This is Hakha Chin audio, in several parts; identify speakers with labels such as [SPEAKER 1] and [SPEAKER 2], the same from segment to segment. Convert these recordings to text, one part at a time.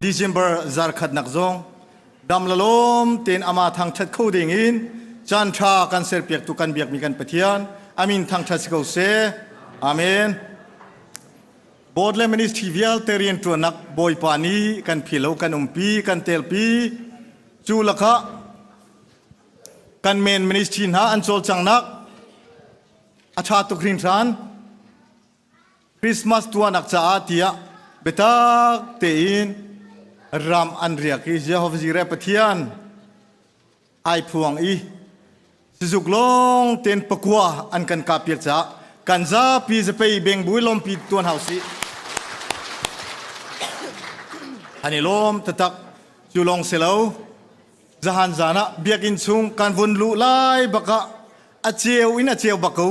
[SPEAKER 1] December zarkhatnak zong dam la lawm tein ama thangṭhat kho ding in caan ṭha kan serpiaktu kan biakmi kan Pathian amin thangṭhat si ko seh. Amen. Board le ministry vialte rianṭuannak Bawipa nih kan philo kan umpi kan telpi cu lakah kan main ministry hna an cawlcanghnak a ṭha tuk hringhran. Christmas tuahnak caah tiah biatak tein ram an riak i Jehovah Jireh Pathian ai phuang i sizuk lawng ten pakua an kan kahpiak caah kan zapi zapei bengbui lawmpi tuan hau si an i lawm tatak cu lawng si lo zahan zan ah biakinn chung kan vun luh lai bakah a ceu in a ceu bak ko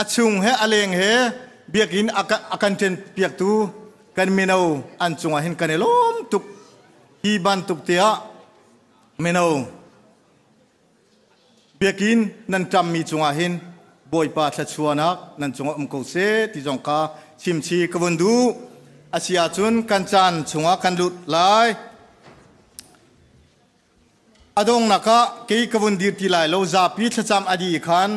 [SPEAKER 1] a chung he a leng he biakinn a kan ṭen piaktu kan mino an cungah hin kan i lawm tuk hi bantuk tiah mino biakinn nan ṭammi cungah hin Bawipa thluachuahnak nan cungah um ko seh ti zong kha chimchi ka vun duh a si ahcun kan caan chungah kan lut lai A donghnak ah kei ka vun dir ti lai lo zapi thlacam a dih khan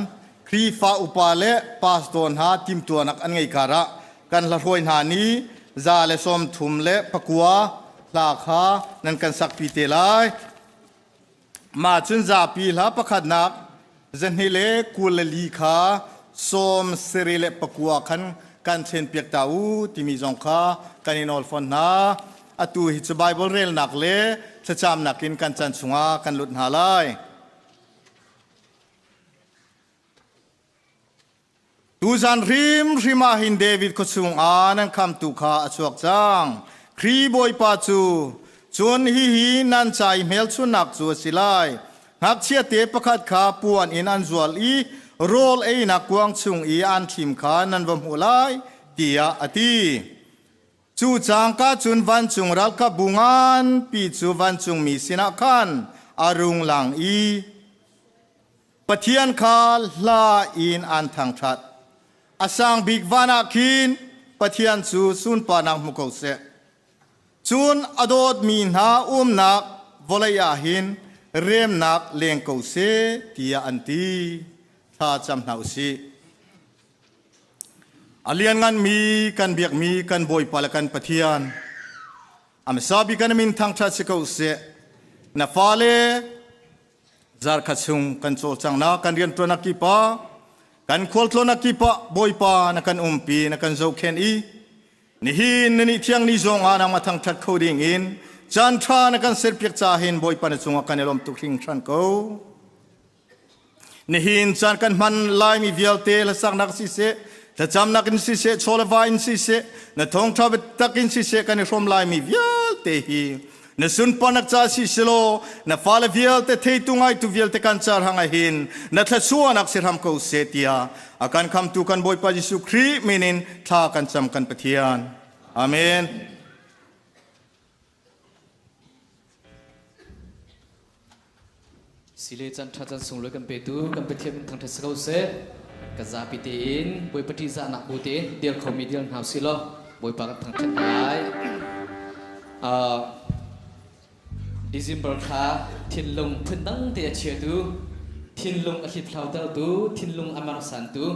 [SPEAKER 1] Khrihfa upa le pastor hna timtuahnak an ngei karah kan hlahruai hna nih 139 hla kha nan kan sakpi te lai. Mah cun zapi hla pakhatnak 224 kha 79 khan kan thlenpiak ta u timi zong kha kan i nawl fawn hna. Atu hi cu Baibal relnak le thlacamnak in kan chan chungah kan lut hna lai. Tuzan hrimhrim ah hin David khuachung ah nan khamtu kha a chuak cang. Khrih Bawipa cu cun hihi nan ca i hmelchunhnak cu a si lai. Ngakchiate pakhat kha puan in an zual i rawl einak kuang chung i an thim kha nan va hmuh lai, tiah a ti. Cu cangka cun vancung ralkapbu nganpi cu vancungmi sinah khan a rung lang i Pathian kha hla in an thangṭhat. A sang bik van ah khin Pathian cu sunparnak hmu ko seh. Cun a dawtmi hna umnak vawlei ah hin remnak leng ko seh tiah an ti. Thla cam hna u sih. A liannganmi kan biakmi kan Bawipa le kan Pathian, a hmasa bik kan min thangṭhat si ko seh. Na fale zarkhat chung kan cawlcanghnak kan rianṭuannak kip ah kan khualtlawnnak kip ah Bawipa na kan umpi na kan zohkhenh i nihin na ni thiang ni zong ah nangmah thangṭhat kho ding in caan ṭha na kan serpiak ca hin Bawipa na cungah kan i lawm tuk hringhran ko. Nihin caan kan hman laimi vialte hlasaknak siseh, thlacamnak in siseh, chawleva in siseh, na thawngṭha biatak in siseh kan i hrawm laimi vialte hi na sunparnak ca si selaw na fale vialte theitu ngaitu vialte kan car hang hin na thluachuahnak si hram ko seh tiah a kan khamtu kan Bawipa Jesuh Khrih min in thla kan cam kan Pathian. Amen.
[SPEAKER 2] Sile can ṭha can sunglawi kan petu kan Pathian min thangṭhat si ko seh. Kan zapi tein Bawipa ṭihzahnak bu tein dir khomi dir hna usih law Bawipa kan thangṭhat hna lai. December thla thinlung phundang te a chiatu, thinlung a hliphlautertu, thinlung a mersantu,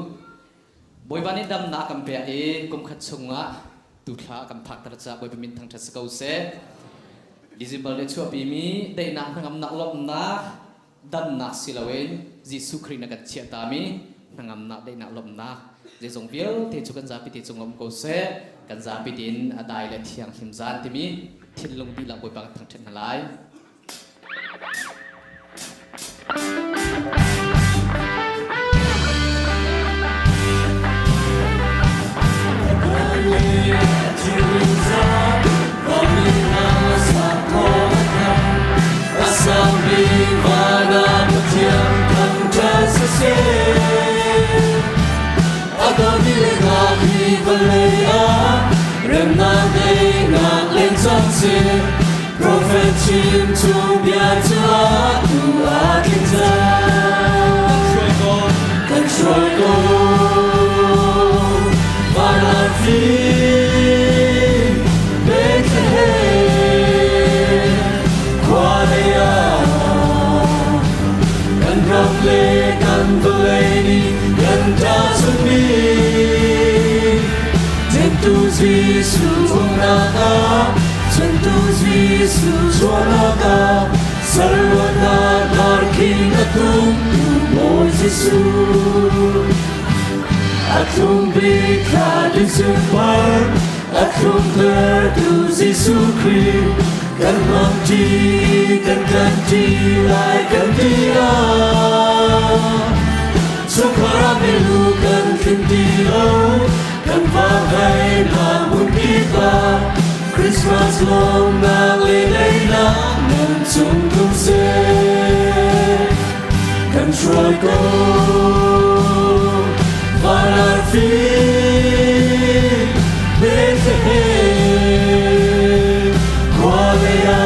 [SPEAKER 2] Bawipa nih damnak kan pek i kumkhat chungah tuthla a kan phakter caah Bawipa min thangṭhat si ko seh. December le chuahpimi daihnak hnangamnak lawmhnak damnak si loin Jesuh Khrih na kan chiahtami hnangamnak daihnak lawmhnak zeizong vialte cu kan zapi te cung um ko seh. Kan zapi tein a dai le thianghlim zan timi thinlung dihlak Bawipa kan thangṭhat hna lai.
[SPEAKER 3] Remnak deinak len cang sih Prophet chim chung bia cu atu a tling cang. Kan hruai ko. Van ah fim Bethlehem. Chantu Jesuh chuahnak ah Salwannak darkhing a tumtu Bawi Jesuh. A thlum bik thla December a thlumtertu Jesuh Khrih kan hmangṭi kan kanṭi lai kan ti ah chungkhar ah milu kan tling ti lo kan vanghai nak hmun kip ah Christmas lawmnak le daihnak nan cung tlung seh kan hruai ko van arfi Bethlehem khua lei ah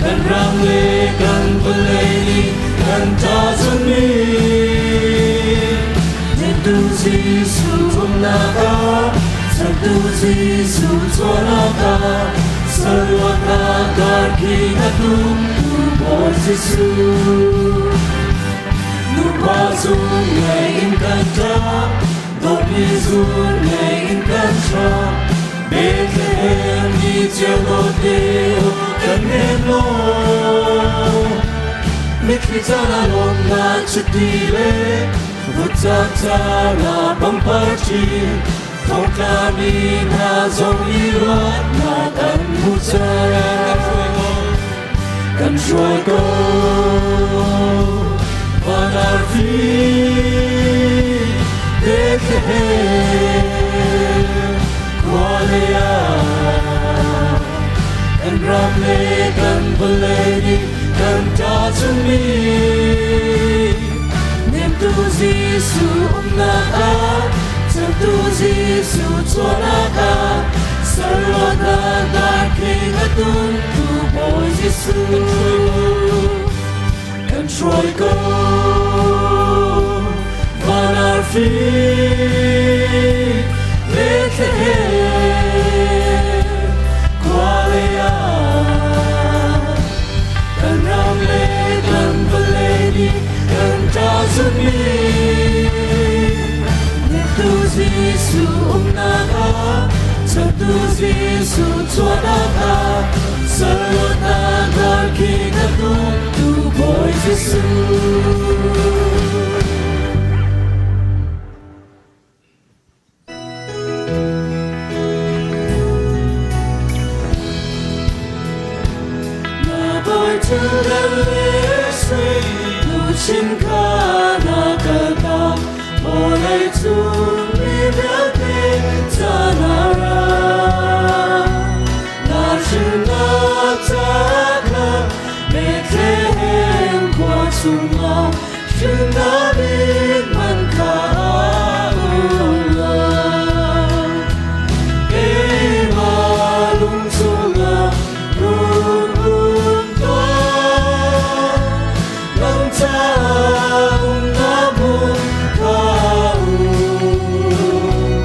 [SPEAKER 3] kan ram le kan vawlei nih kan ta cunmi Hnentu Jesuh umnak ah Chantu Jesuh chuahnak ah Saluatnak darkhing a tumtu Bawi Jesuh Nupa zun ngei in kan ṭap Dawtmi zun ngei in kan ṭap Bethlehem ni cio dawt kan nem law Mitthli caan ah lawmnak chiti le vutcak caan ah pangpar ṭhi thongtla mi hna zong i ruahnak an hmu cang kan hruai ko van arfi Bethlehem khua lei ah kan ram le kan vawlei nih kan ṭa chungmi Nemtu Jesuh umnak ah Certu Jesuh chuahnak ah Sarlawtnak darkhing a tuntu Bawi Jesuh kan hruai ko van arfi Bethlehem khua lei ah kan ram le kan vawlei nih kan ṭa zummi Tu Jesuh umnak ah Chatu Jesuh chuahnak ah Salawtnak darkhing a tumtu Bawi Jesuh. Na bawi thildang le sui luchin kha na kaltak vawlei cung mi vialte ca na ra na hrinnak ca kha Bethlehem khua chungah hrinnak bik man kha um lo. Keimah lung chungah run um tuah, nang caah umnak hmun kha um.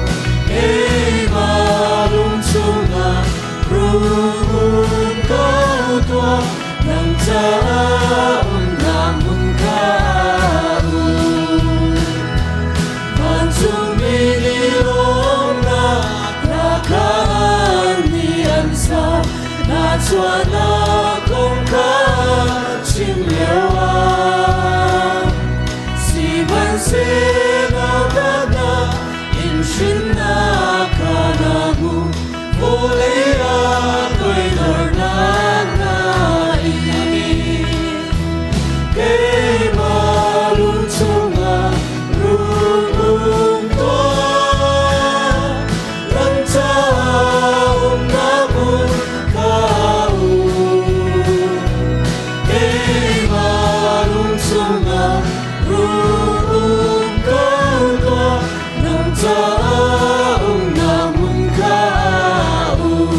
[SPEAKER 3] Keimah lung chungah run um ko tuah, nang caah umnak hmun kha um. Vancungmi nih lawmnak hla kha nih an sa, na chuahnak kong kha chim lio ah. Sihmanhsehlaw na in hrinnak kha na hmu, vawlei ah toidornak na in. Keimah lung chungah run um tuah, nang caah umnak hmun kha um. Keimah lung chungah run um ko tuah, nang caah umnak hmun kha um.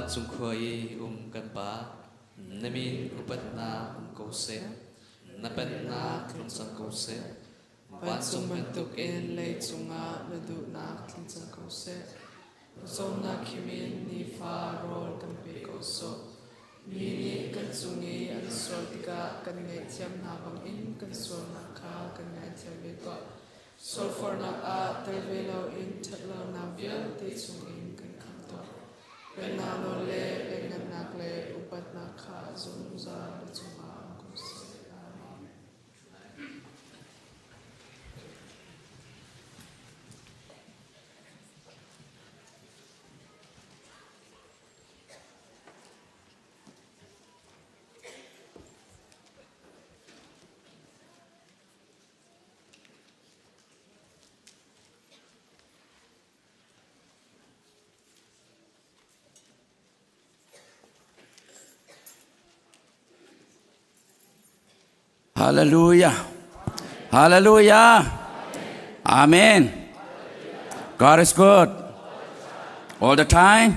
[SPEAKER 2] Vancung khua i um kan Pa, na min upatnak um ko seh. Na pennak tlung cang ko seh.
[SPEAKER 4] Vancung bantukin leicung ah na duhnak tling cang ko seh. Pawcawmnak khim in nifa rawl kan pe ko sawh. Mi nih kan cung i an sual tikah kan ngaihthiam hna bangin kan sualnak kha kan ngaithiam ve tuah. Sualforhnak ah tel ve loin ṭhatlonak vialte chungin kan khamh tuah. Pennak nawl le lianngannak le upatnak kha zungzal na cungah um ko seh. Amen.
[SPEAKER 5] Hallelujah. Hallelujah. Amen. God is good. All the time.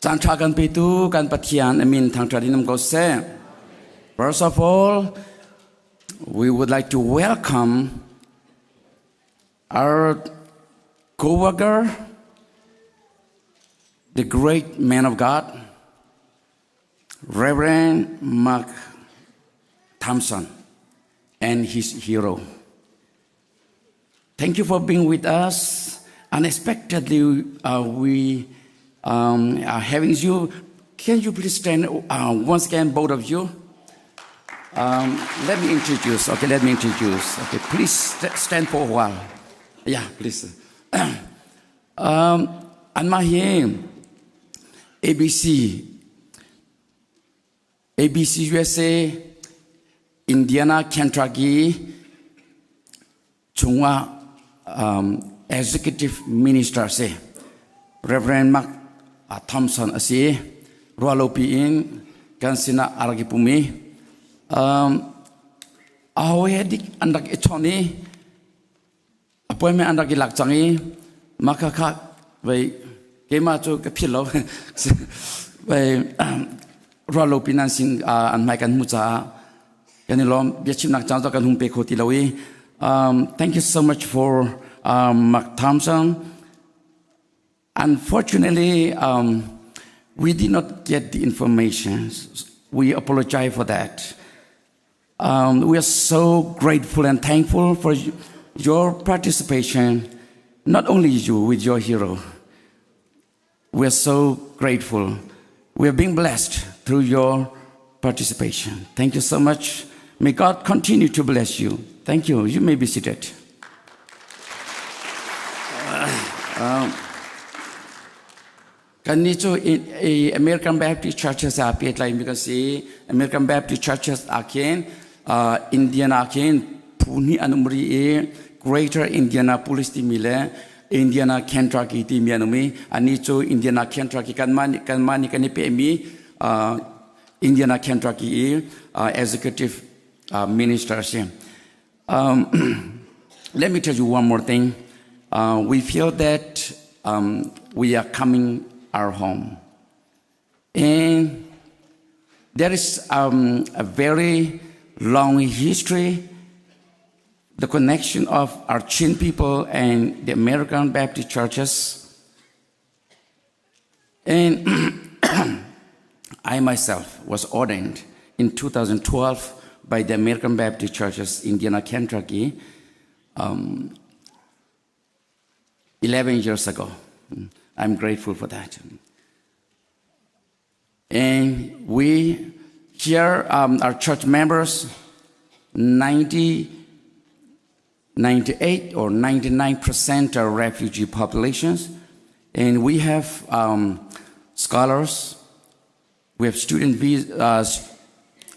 [SPEAKER 5] Caan ṭha kan petu kan Pathian amin thangṭhat in um ko seh. First of all, we would like to welcome our co-worker, the great man of God, Reverend Mark Thompson and his hero. Thank you for being with us. Unexpectedly, we are having you. Can you please stand once again, both of you? Let me introduce. Okay, let me introduce. Okay, please stand for a while. Yeah, please. Anmah hi ABC, ABC USA, Indiana, Kentucky chungah executive minister a si. Reverend Mark Thompson a si. Ruahlopi in kan sinah a rak i pum i aho he dik an rak i chawnh i appointment an rak i lak cang i mah kha kha vei keimah cu ka philh lo vei ruah lo pi nan sin an hmai kan hmuh caah kan i lawm biachimnak caan cu kan hung pe kho ti lo i thank you so much for Mark Thompson. Unfortunately, we did not get the information. We apologize for that. We are so grateful and thankful for your participation, not only you with your hero. We are so grateful. We are being blessed through your participation. Thank you so much. May God continue to bless you. Thank you. You may be seated. Kannih cu American Baptist Churches ah pehtlaimi kan si. American Baptist Churches ah khin Indiana khin phu hnih an um rih i Greater Indianapolis timi le Indiana Kentucky timi an um i anih cu Indiana Kentucky kanmah nih kanmah nih kan i pehmi Indiana Kentucky i executive minister a si. Let me tell you one more thing. We feel that we are coming our home. And there is a very long history, the connection of our Chin people and the American Baptist churches. And I myself was ordained in 2012 by the American Baptist Churches, Indiana, Kentucky, 11 years ago. I'm grateful for that. And we here, our church members, 90, 98 or 99% are refugee populations. And we have scholars, we have student visa,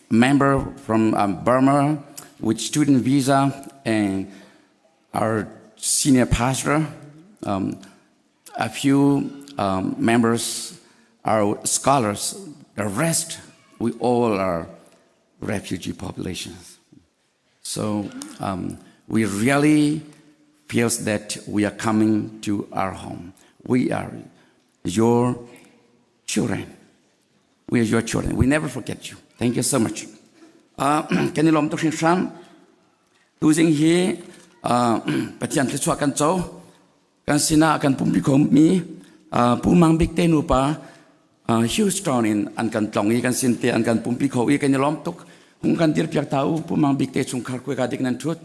[SPEAKER 5] member from Burma with student visa and our senior pastor, a few members are scholars. The rest, we all are refugee populations. So we really feels that we are coming to our home. We are. your children. We are your children. We never forget you. Thank you so much. Uh, kan i lawm tuk hringhran. Tuzing hi uh, Pathian thluachuah kan co. Kan sinah kan pumpi khomi uh, Pu Mang Bik te nupa uh, Houston in an kan tlong i kan sin te an kan pumpi kho i kan i lawm tuk. Hung kan dir piak ta u Pu Mang Bik te chungkhar kuai ka dik nan thut.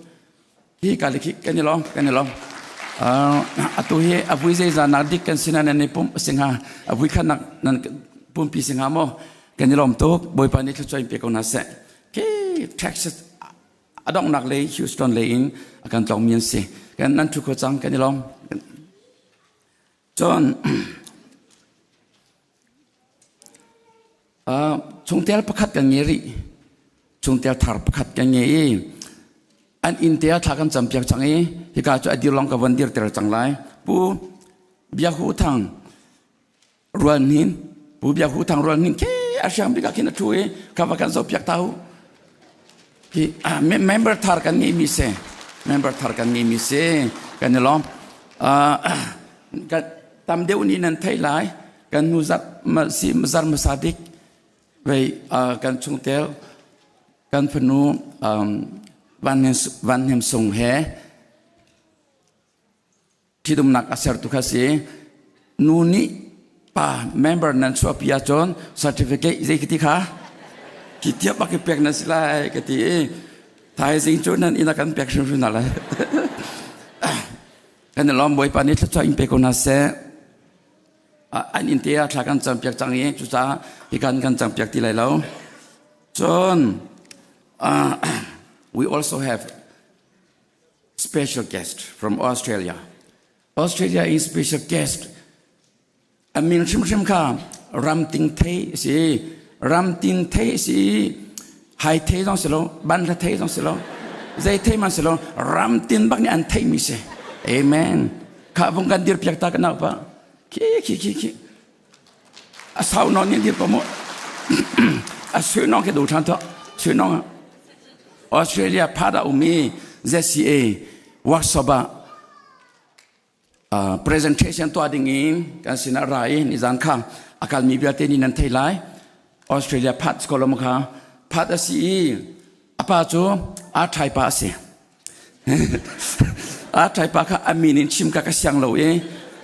[SPEAKER 5] Hi ka le khi kan i lawm kan i lawm. Uh, atu hi a vui zeizah nak dik kan sinah nan i pump singha a vui khat nak nan pumpi singha maw kan i lawm tuk Bawipa nih thluachuah in pe ko hna seh. Khi Texas a donghnak lei Houston lei in a kan tlawngmi an si. Kan nan thu kho cang kan i lawm. Cun uh, chungtel pakhat kan ngei rih. Chungtel thar pakhat kan ngei i an inn te ah thla kan campiak cang i hika cu a dir lawng ka von dirter cang lai. Pu Biak Hu Thang Rual Hnin Pu Biak Hu Thang Rual Hnin ke a hriang bik ah khin a ṭhu i kha va kan zohpiak ta u. Hi member thar kan ngei mi si. Member thar kan ngei mi si. Kan i lawm. Uh, tam deuh nih nan theih lai. Kan hnu zar si zar hmasa dik vei kan chungtel kan fanu um, Van Van Hnem Sung he ṭhitumnak a sertu kha si. Nu nih pa member nan chuahpi ahcun certificate zei ka ti kha khi tiap bak i pek nan si lai ka ti i thaizing cu nan inn ah kan pek hrimhrim hna lai. Kan i lawm Bawipa nih thluachuah in pe ko hna seh. An inn te ah thla kan campiak cang i cucaah hikan kan campiak ti lai lo. Cun uh, we also have special guest from Australia. Australia in special guest a min hrimhrim kha Ramting Thei si. Ramting Thei si hai thei zong si lo, ban hla thei zong si lo, zei thei man si lo, Ramtin bak nih an theih mi si. Amen. Kha vung kan dir piak ta ka nau pa. Khi khi khi khi. A sau non nih dir pa mu. A sui nong khi du than to. Sui nong Australia phada umi ZCA workshop ah uh, presentation tuah ding in kan sin ah ra i nizan kha a kalmi vialte nih nan thei lai Australia phat kolom kha phat a si i a pa cu a thai pa a si a thai pa kha a min in chim ka ka siang lo i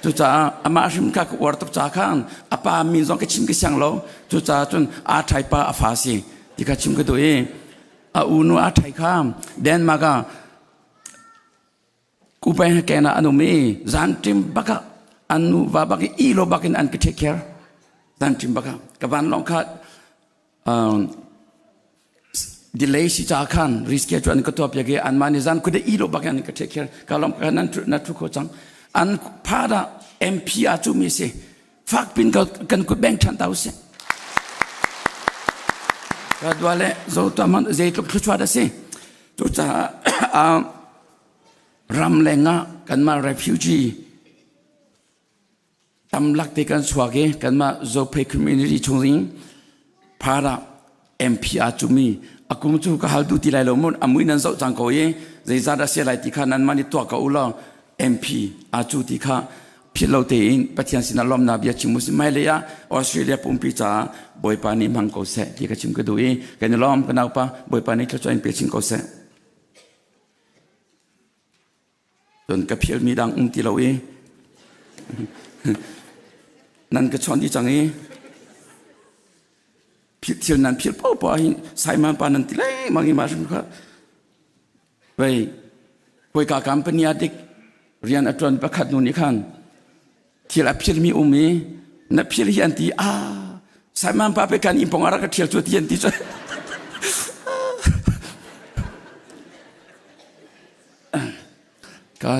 [SPEAKER 5] cucaah amah hrim kha ka uar tuk ca khan a pa min zong ka chim ka siang lo cucaah cun a thai pa a fa si ti kha chim ka duh i a unu a thai kha Denmark ah Copenhagen ah an um i zanṭim bak ah an nuva bak i ilo bak in an ka take care zanṭim bak ah ka vanlawng kha um, delay si ca khan reschedule an ka tuah piak i anmah nih zan khude ilo bak in an ka take care ka lawm ka nan na thu kho cang an phada MP a cu mi si fak pin ka kan kut beng than ta usih ka dua le zo ta man zeitluk thluachuah da si cucaah ramleng ah kanmah refugee tamlak te kan chuak i kanmah Zophei community chung in Phara MP a cumi a kum cu ka hal tu ti lai lo mun a mui nan zoh cang ko i zeizat a si lai ti kha nan mah nih tuah ko u law MP a cu ti kha philh lo tein Pathian sinah lawmnak bia chim usih hmailei ah Australia pumpi caah Bawipa nih hmang ko seh ti ka chim ka duh i kan i lawm ka naupa Bawipa nih thluachuah in pe chin ko seh. Cun ka philmi dang um ti lo i nan ka chawnh dih cang i thil nan philh paohpaoh ah hin Simon pa nan ti lengmang i mah hrim kha vei kuaika company ah dik rian a ṭuan pakhat nu nih khan thil a philmi um i na phil hi an ti ah Simon pa pe kan inn pong ah rak ka ṭhial cu ti an ti cu ka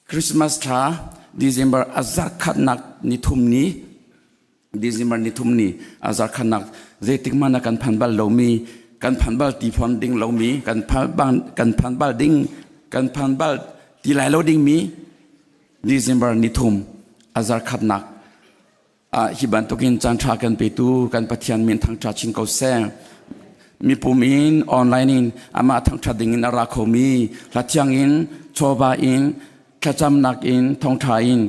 [SPEAKER 5] Christmas thla December a zarkhatnak ni thum ni December ni thum ni a zarkhatnak zeitik hmanh ah kan phan bal lomi kan phan bal ti fawn ding lomi kan phan bal kan phan bal ding kan phan bal ti lai lo dingmi December ni thum a zarkhatnak ah hi bantukin caan ṭha kan petu kan Pathian min thangṭha chin ko seh. Mipum in online in amah thangṭhat ding in a ra khomi hla thiang in chawva in. Thlacamnak in thawngṭha in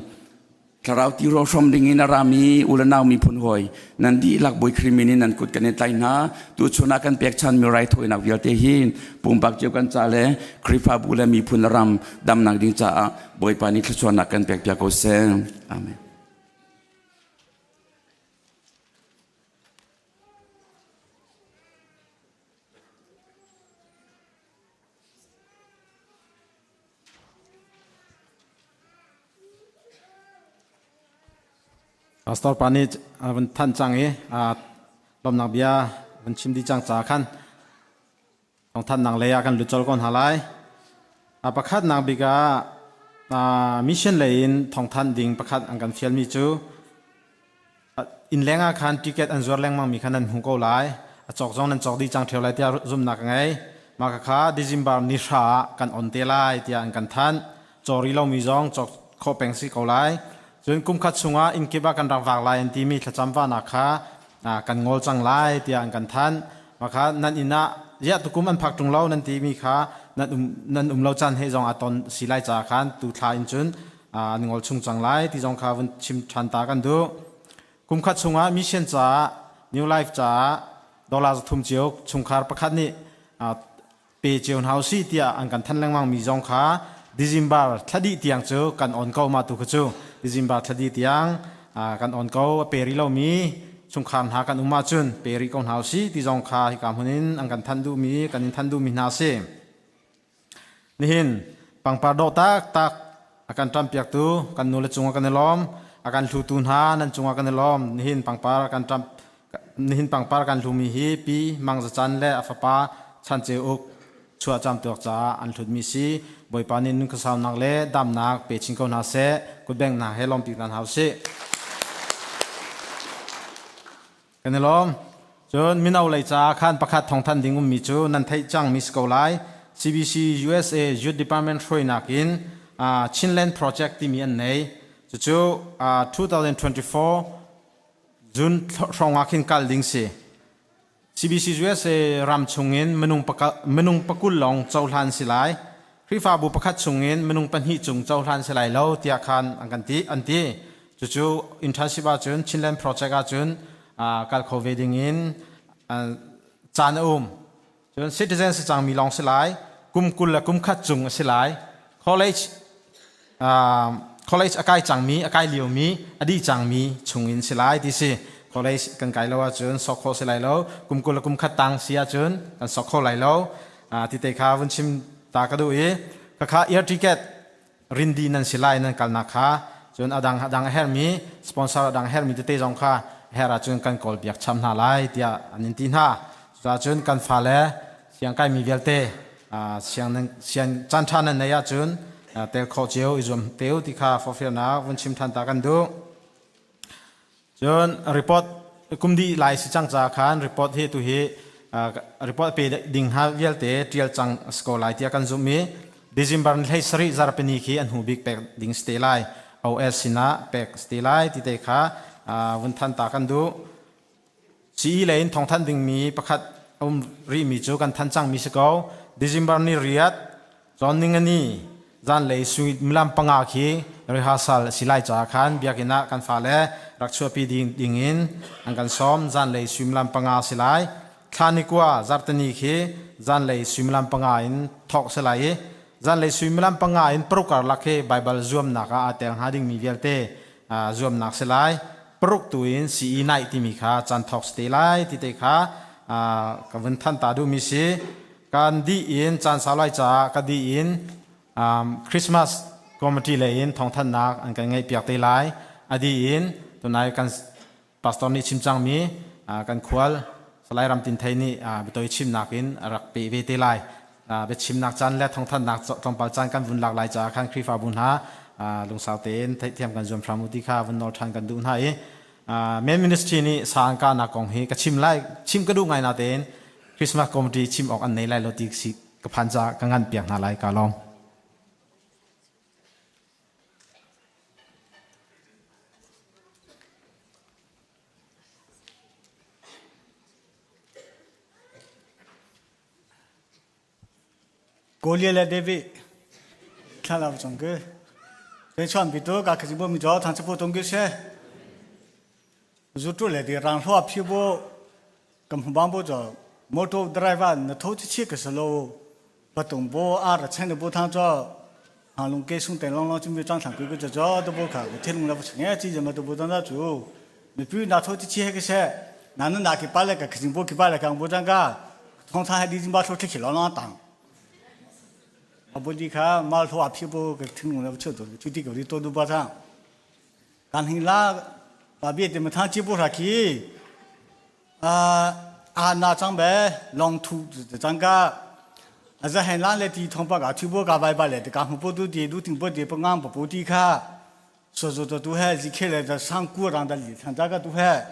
[SPEAKER 5] Thlarau tirawl hrawm ding in a rami u le nau miphun hawi nan dihlak Bawi Khrih min in nan kut kan i tlai hna. Tuchun ah kan pekchanmi raithawinak vialte hi pumpak cio kan ca le Khrihfabu le miphun le ram damnak ding caah Bawipa nih thluachuahnak kan pekpiak ko seh. Amen.
[SPEAKER 6] Pastor pa nih a vun thanh cang i lawmnak bia vun chim dih cang ca khan thawngthanhnak lei ah kan lut colh ko hna lai. A pakhatnak bik ah mission lei in thawngthanh ding pakhat an kan fialmi cu Innleng ah khan ticket an zuar lengmangmi kha nan hmu ko lai. A cawk zong nan cawk dih cang ṭheo lai tiah zumhnak ka ngei. Mah khakha December ni hra ah kan on te lai tiah an kan thanh. Caw rih lomi zong cawk khawh peng si ko lai. Cun kumkhat chungah inn kip ah kan rak vak lai an timi thlacam vahnak kha kan ngol cang lai tiah an kan thanh. Mah kha nan inn ah ziah tukum an phak ṭung lo nan timi kha nan um, nan um lo caan he zong aa ton si lai caah khan tu thla in cun an ngol chung cang lai ti zong kha vun chim ṭhan ta kan duh. Kumkhat chungah mission caah New Life caah dollar 300 cio chungkhar pakhat nih pe cio hna usih tiah an kan thanh lengmang mi zong kha December thla dih tiang cu kan on ko ma tu kha cu December thla dih tiang kan on ko a pe rih lomi chungkhar hna kan um ahcun pe rih ko hna usih ti zong kha hika hmun in an kan thanh duhmi kan in thanh duhmi hna a si. Nihin pangpar dawh taktak a kan ṭampiaktu kan nule cungah kan i lawm. A kan hlutu hna nan cungah kan i lawm. Nihin pangpar kan ṭamp nihin pangpar kan hlumi hi Pi Mang Za Chan le a fapa Chan Ceu Uk chuah camtuak caah an hlutmi si. Bawipa nih nun khuasaunak le damnak pe chin ko hna seh. Kutbeng hna he lawmpi hna hna usih. Kan i lawm. Cun mino lei caah khan pakhat thawngthanh ding ummi cu nan theih cangmi si ko lai. CBC USA Youth Department hruainak in Chinland Project timi an nei. Cucu 2024 June hrawng ah khin kal ding si. CBC USA ram chungin minung pakul lawng cohlan si lai. Khrihfabu pakhat chungin minung pahnih cung cohlan si lai lo tiah khan an kan ti an ti. Cucu internship ahcun Chinland project ahcun kal kho ve ding in caan a um. Cun citizen si cangmi lawng si lai. Kum 20 le kum khat cung a si lai. College college a kai cangmi, a kai liomi, a dih cangmi chungin si lai ti si. College kan kai lo ahcun sok khawh si lai lo. Kum 20 le kum khat tang si ahcun kan sok kho lai lo. Ti te kha vun chim ta ka duh i khakha air ticket rindi nan si lai nan kalnak kha cun adang adang a hermi sponsor adang a hermi tete zong kha her ahcun kan kawl piak cham hna lai tiah an in ti hna. Cucaah kan fale siang kaimi vialte siang siang caan ṭha nan nei ahcun tel khawh cio i zuam te u ti kha forhfialnak vun chim ṭhan ta kan duh. Cun report kum dih lai si cang ca khan report hi tu hi report pe ding ha vialte ṭial cang a si ko lai tiah kan zumh i December ni 17 zarhpini khi an hnu bik pek ding si te lai. OS sinah pek si te lai ti te kha vun than ta kan duh. CE lei in thawngthanh dingmi pakhat a um rihmi cu kan thanh cangmi si ko. December ni riat, cawn ningani, zanlei suimilam panga khi rehearsal a si lai caah khan biakinn ah kan fale rak chuahpi ding dingin an kan sawm. Zanlei suimilam panga a si lai. Thla ni kua zarhteni khi zanlei suimilam panga in thawk a si lai i zanlei suimilam panga in paruk karlak khi Baibal zuamnak ah aa tel hnga dingmi vialte zuamnak si lai. Paruk tu in CE naih timi kha caan thawk si te lai ti te kha ka vun than ta duhmi si. Kan dih in caan sau lai caah ka dih in Christmas committee lei in thawngthanhnak an kan ngeihpiak te lai. A dih in tunai kan pastor nih chim cangmi kan khual Salai Ram Tin Thei nih biatoi chimnak in a rak pe ve te lai. Biachimnak caan le thawngthanhnak tlawmpal caan kan vun lak lai caah khan Khrihfabu hna lungsau tein theihthiam kan zuam hram u ti kha vun nawl ṭhan kan duh hna i Men Ministry nih sa an kahnak kong hi ka chim lai chim ka duh ngai natein Christmas committee chim awk an nei lai lo ti si ka phan caah ka ngan piak hna lai ka lawm.
[SPEAKER 7] Goliath le David thlarau cang ke. Pe chuan bi to ka khaji bo mi jo thang chapo tong ge she zu tu le di rang hlo phi bo kam hu bang bo jo motor driver na tho chi chi ka salo pa tong bo a ra chen bo thang jo hang lung ke sung teng long long chim bi chang thang ku jo jo to bo kha ku the lung la bo nge chi je ma to bo dang da chu mi pu na tho chi chi he ke she na na na ki pa le ka khaji bo ki pa le ka bo chang ka thong tha ha di jin ba tho chi long long tang 阿不你看马头阿屁股个听懂了不？吃多就地狗的多多巴掌。刚听啦，把别的么他接不上去。啊啊那张呗，龙土这张个，啊这很难来地通把个，全部个白白来的，刚不都地都听不地不按不不地看，说说这都还是开来的上古上的里头，这个都还，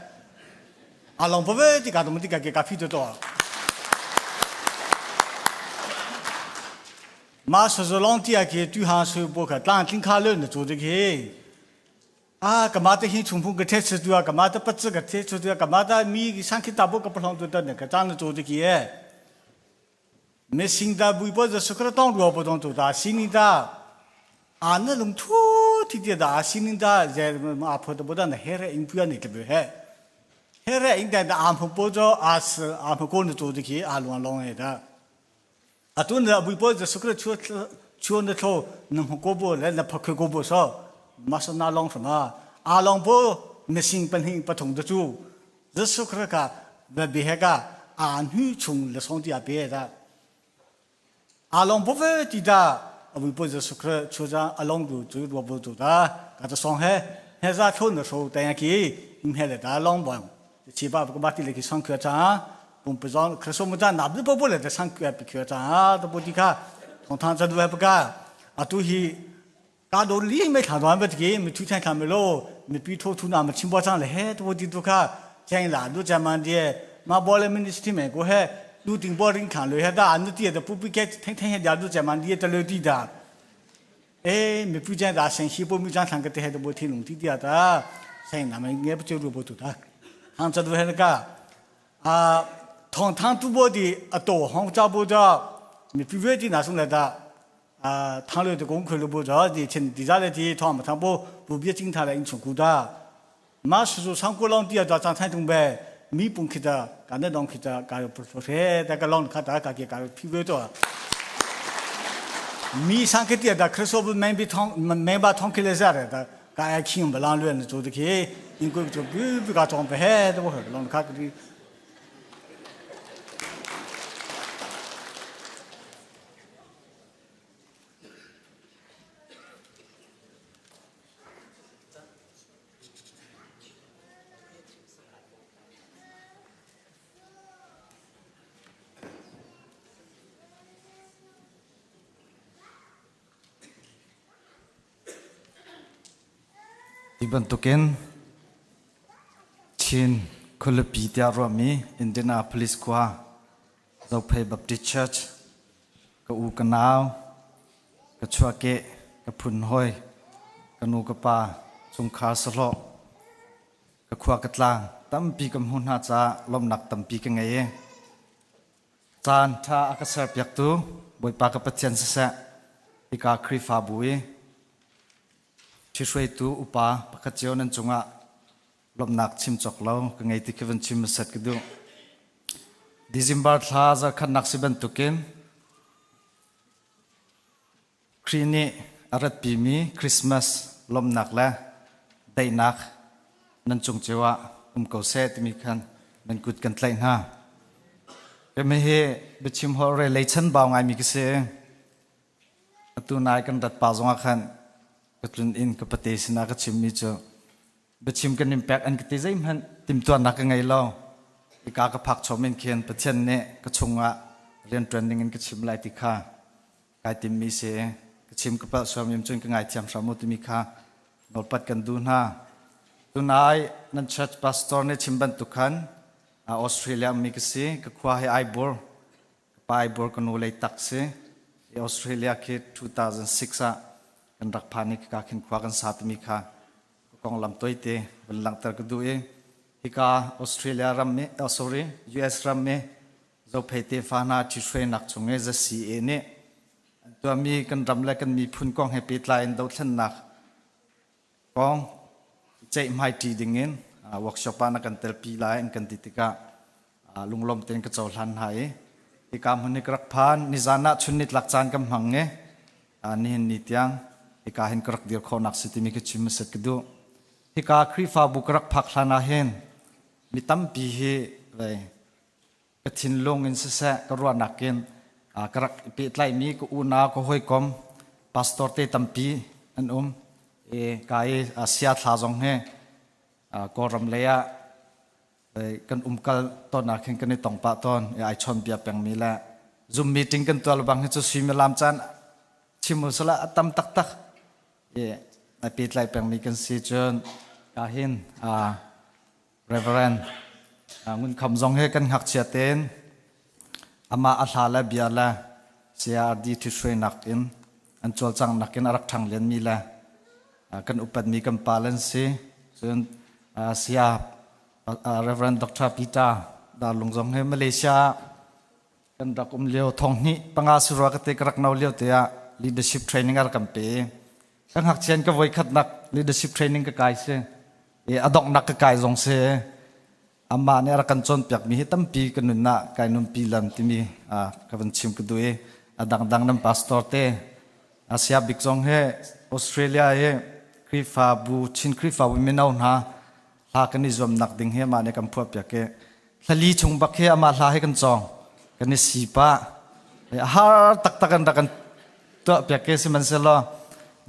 [SPEAKER 7] 啊龙不会的个怎么的个给个屁得多。马说是浪地啊，给对行说不可，当听卡了呢做这个。啊，干嘛的很冲锋个太吃多啊，干嘛的不吃个太吃多啊，干嘛的米上去打不个不啷多的那个长得做这个。没新的微博是个当萝卜当做的，新的啊那种土地的的，新的在阿婆的不当的黑人应不要那个不黑，黑人应该的阿婆不做阿是阿婆过的做这个阿乱乱的。啊，都那微博是个出出那头，那么过不来那拍开过不少，马上拿弄什么？阿龙不没心本性不同的主，这是个个不别个阿女从了上帝啊别的，阿龙不会记得，微博是个出张阿龙就就萝卜做的，个这上海还是出那时候大家去，你还来打龙吧，七八个马地来去上课张。我不知道，可是我们在哪边跑步来的上课不课张啊，都不地看，同堂这都还不干，啊，都是，家都里没看到不这个，没出钱看没喽，没比托出那么轻薄上来，嘿，都不地都看，见哪都这么的，嘛包了没你是美国嘿，路顶包人看了，还到俺那地的不不该天天下都这么的在楼地的，哎，没不见大生西不没讲上个的还都不听农地的的，所以那么也不就路不走的，杭州都还那个，啊。堂堂赌博的啊，多行找不着，你不愿意拿出来的啊，堂里的功课都不着的，请底下来的他们他不不别警察来你出国的，马叔叔上过浪底下张太东呗，米崩去的，干那浪去的，干不说谁那个浪看大家给干皮不多。米上去的的，可是我们没被汤没把汤给来下来的，干听不浪乱的做的去，因为就不不搞装备，都不会浪看个。
[SPEAKER 8] Hi bantukin Chin khualipi tiah ruahmi Indianapolis khua Zophei Baptist Church ka u ka nau ka chuahkeh ka phun hoi ka nu ka pa chungkhar sahlawh ka khua ka tlang tampi ka hmu hna caah lawmhnak tampi ka ngei i caan ṭha a ka serpiaktu Bawipa ka Pathian siseh hika Khrihfabu i Ṭhihruaitu upa pakhat cio nan cungah lawmhnak chim cawk lo ka ngei ti khi van chim hmasat ka duh. December thla zarkhatnak si bantukin Khrih nih a ratpimi Christmas lawmhnak le daihnak nan cung cio ah um ko seh timi khan nan kut kan tlaih hna. Kemi hi biachim holh re lei chan bau ngaimi ka si. Atu nai kan rat pa zongah khan ka tlun inn ka pate sinah ka chimmi cu biachim kan in pek an ka ti zeihmanh timhtuahnak ka ngei lo. Hika ka phak chom in khin Pathian nih ka chungah rianṭuan ding in ka chim lai ti kha kai timmi si. Ka chim ka palh suam cun ka ngaithiam hram u timi kha nawlpat kan duh hna. Tunai nan church pastor nih chim bantuk khan Australia mi ka si. Ka khua hi ai bur. Paibur ka nu lei tak si. I Australia khi 2006 ah kan rak phan i ka khin khua kan sa timi kha ka konglam toite van langhter ka duh i hika Australia ram i oh, sorry US ram i Zophei tefa hna ṭhithruainak chung i ZCA nih an tuahmi kan ram le kan miphun kong he pehtlai in dothlennak Kong ceihmaiṭi dingin workshop ah na kan telpi lai an kan ti tikah lunglawm tein ka cohlan hna i hika hmun hi ka rak phan. Nizan ah chun nitlak caan kan hmang i nihin ni tiang hika hin ka rak dir khawhnak si timi ka chim hmasat ka duh. Hika Khrihfabu ka rak phak hlan ah hin mi tampi hi vei ka thinlung in siseh ka ruahnak in ka rak i pehtlaihmi ka unau ka hawikom pastor te tampi an um i ka i sia thla zong hi Kawlram lei ah kan umkal tawn ah khin kan i tong pah tawn i ai chawn bia pengmi le Zoom meeting kan tuah bang hi cu suimilam caan chim u sala a tam taktak i ai pehtlai pengmi kan si cun ka hin Reverend Ngun Kham zong hi kan ngakchia tein amah a hla le bia le CRD ṭhithruainak in an cawlcanghnak in a rak ṭhang lianmi le kan upatmi kan pa le an si. Cun Saya Reverend Dr. Peter Darlung zong hi Malaysia ah kan rak um lio thong hnih panga surua ka te ka rak no lio te ah leadership training a rak kan pe. Ka ngakchian ka voikhatnak leadership training ka kai si. I a donghnak ka kai zong si. Amah nih a rak kan cawnpiakmi hi tampi ka nun ah kai nunpi lam timi ka van chim ka duh i a dangdang nan pastor te Asia bik zong hi Australia hi Khrihfabu Chin Khrihfabu mino hna hla kan i zuamnak ding hi amah nih kan phuahpiak i thlali chung bak hi amah hla hi kan cawng kan i si pah a har taktak an rak kan tuah piak ke sihmanhsehlaw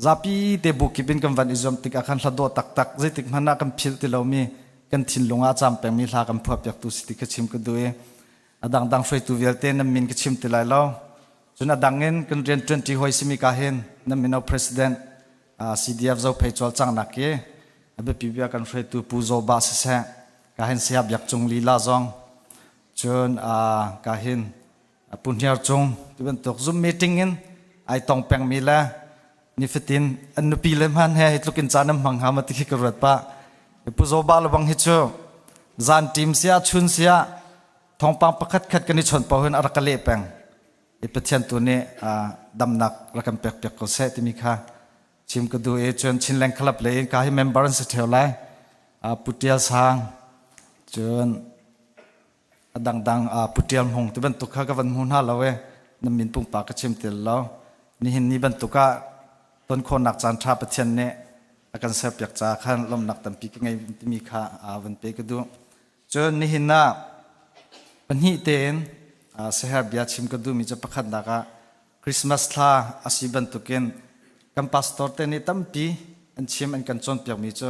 [SPEAKER 8] zapi te bu kip in kan van i zuam tik ah khan hla dawh taktak zeitik hmanh ah kan philh ti lomi kan thinlung ah a caam pengmi hla kan phuah piaktu si ti ka chim ka duh i a dangdang hruaitu vialte nan min ka chim ti lai lo cun a dang in kan rian ṭuanṭi hawi simi ka hin nan mino president CDF Zophei cawlcanghnak i a biapi bia kan hruaitu Pu Zaw Ba siseh ka hin Saya Biak Cung lila zong cun ka hin Pu Hniar Cung ti bantuk Zoom meeting in ai tong pengmi le nifatin an nupi le hman he hi tluk in caan an hmang hnga ma ti khi ka ruat pah. Pu Zaw Ba lebang hi cu zan ṭim siah chun siah thawngpang pakhat khat kan i chawnh paoh hin a rak ka leh peng. I Pathian tu nih damnak rak kan pek piak ko seh timi kha chim ka duh i cun Chinland Club lei in ka hi member an si ṭheo lai. Pu Ṭial Sang cun a dangdang Pu Ṭial Hmung ti bantuk kha ka van hmu hna lo i na min pumpak ka chim til lo. Nihin ni bantuk ah ton khawhnak caan ṭha Pathian nih a kan serpiak caah khan lawmhnak tampi ka ngei timi kha van pe ka duh. Cun nihin ah pahnih tein siaherh bia chim ka duhmi cu pakhatnak ah Christmas thla a si bantukin kan pastor te nih tampi an chim an kan cawnpiakmi cu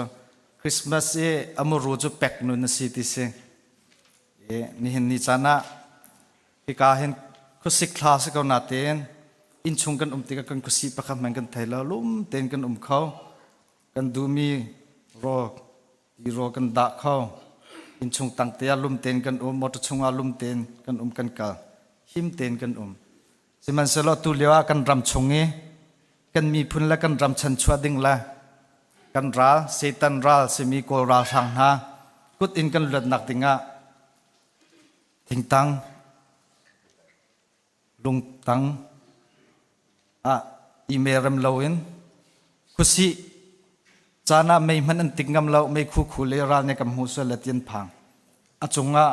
[SPEAKER 8] Christmas i a muru cu pek nun a si ti si. I nihin ni caan ah hika hin khuasik thla si ko natein innchung kan um tikah kan khuasih pakhat hmanh kan thei lo lum tein kan um kho. Kan duhmi rawl tirawl kan dah kho. Innchung tang te ah lum tein kan um, motor chungah lum tein kan um kan kal. Him tein kan um. Sihmanhsehlaw tu lio ah kan ram chung i kan miphun le kan ram chanchuah ding le kan ral Satan ral simi Kawl ralhrang hna kut in kan luatnak dingah thingtang lungtang ah email rem loin khuasih caan ah mei hmanh an tik ngam lo mei khu khu le ral nih kan hmuh sual le ti an phang a cungah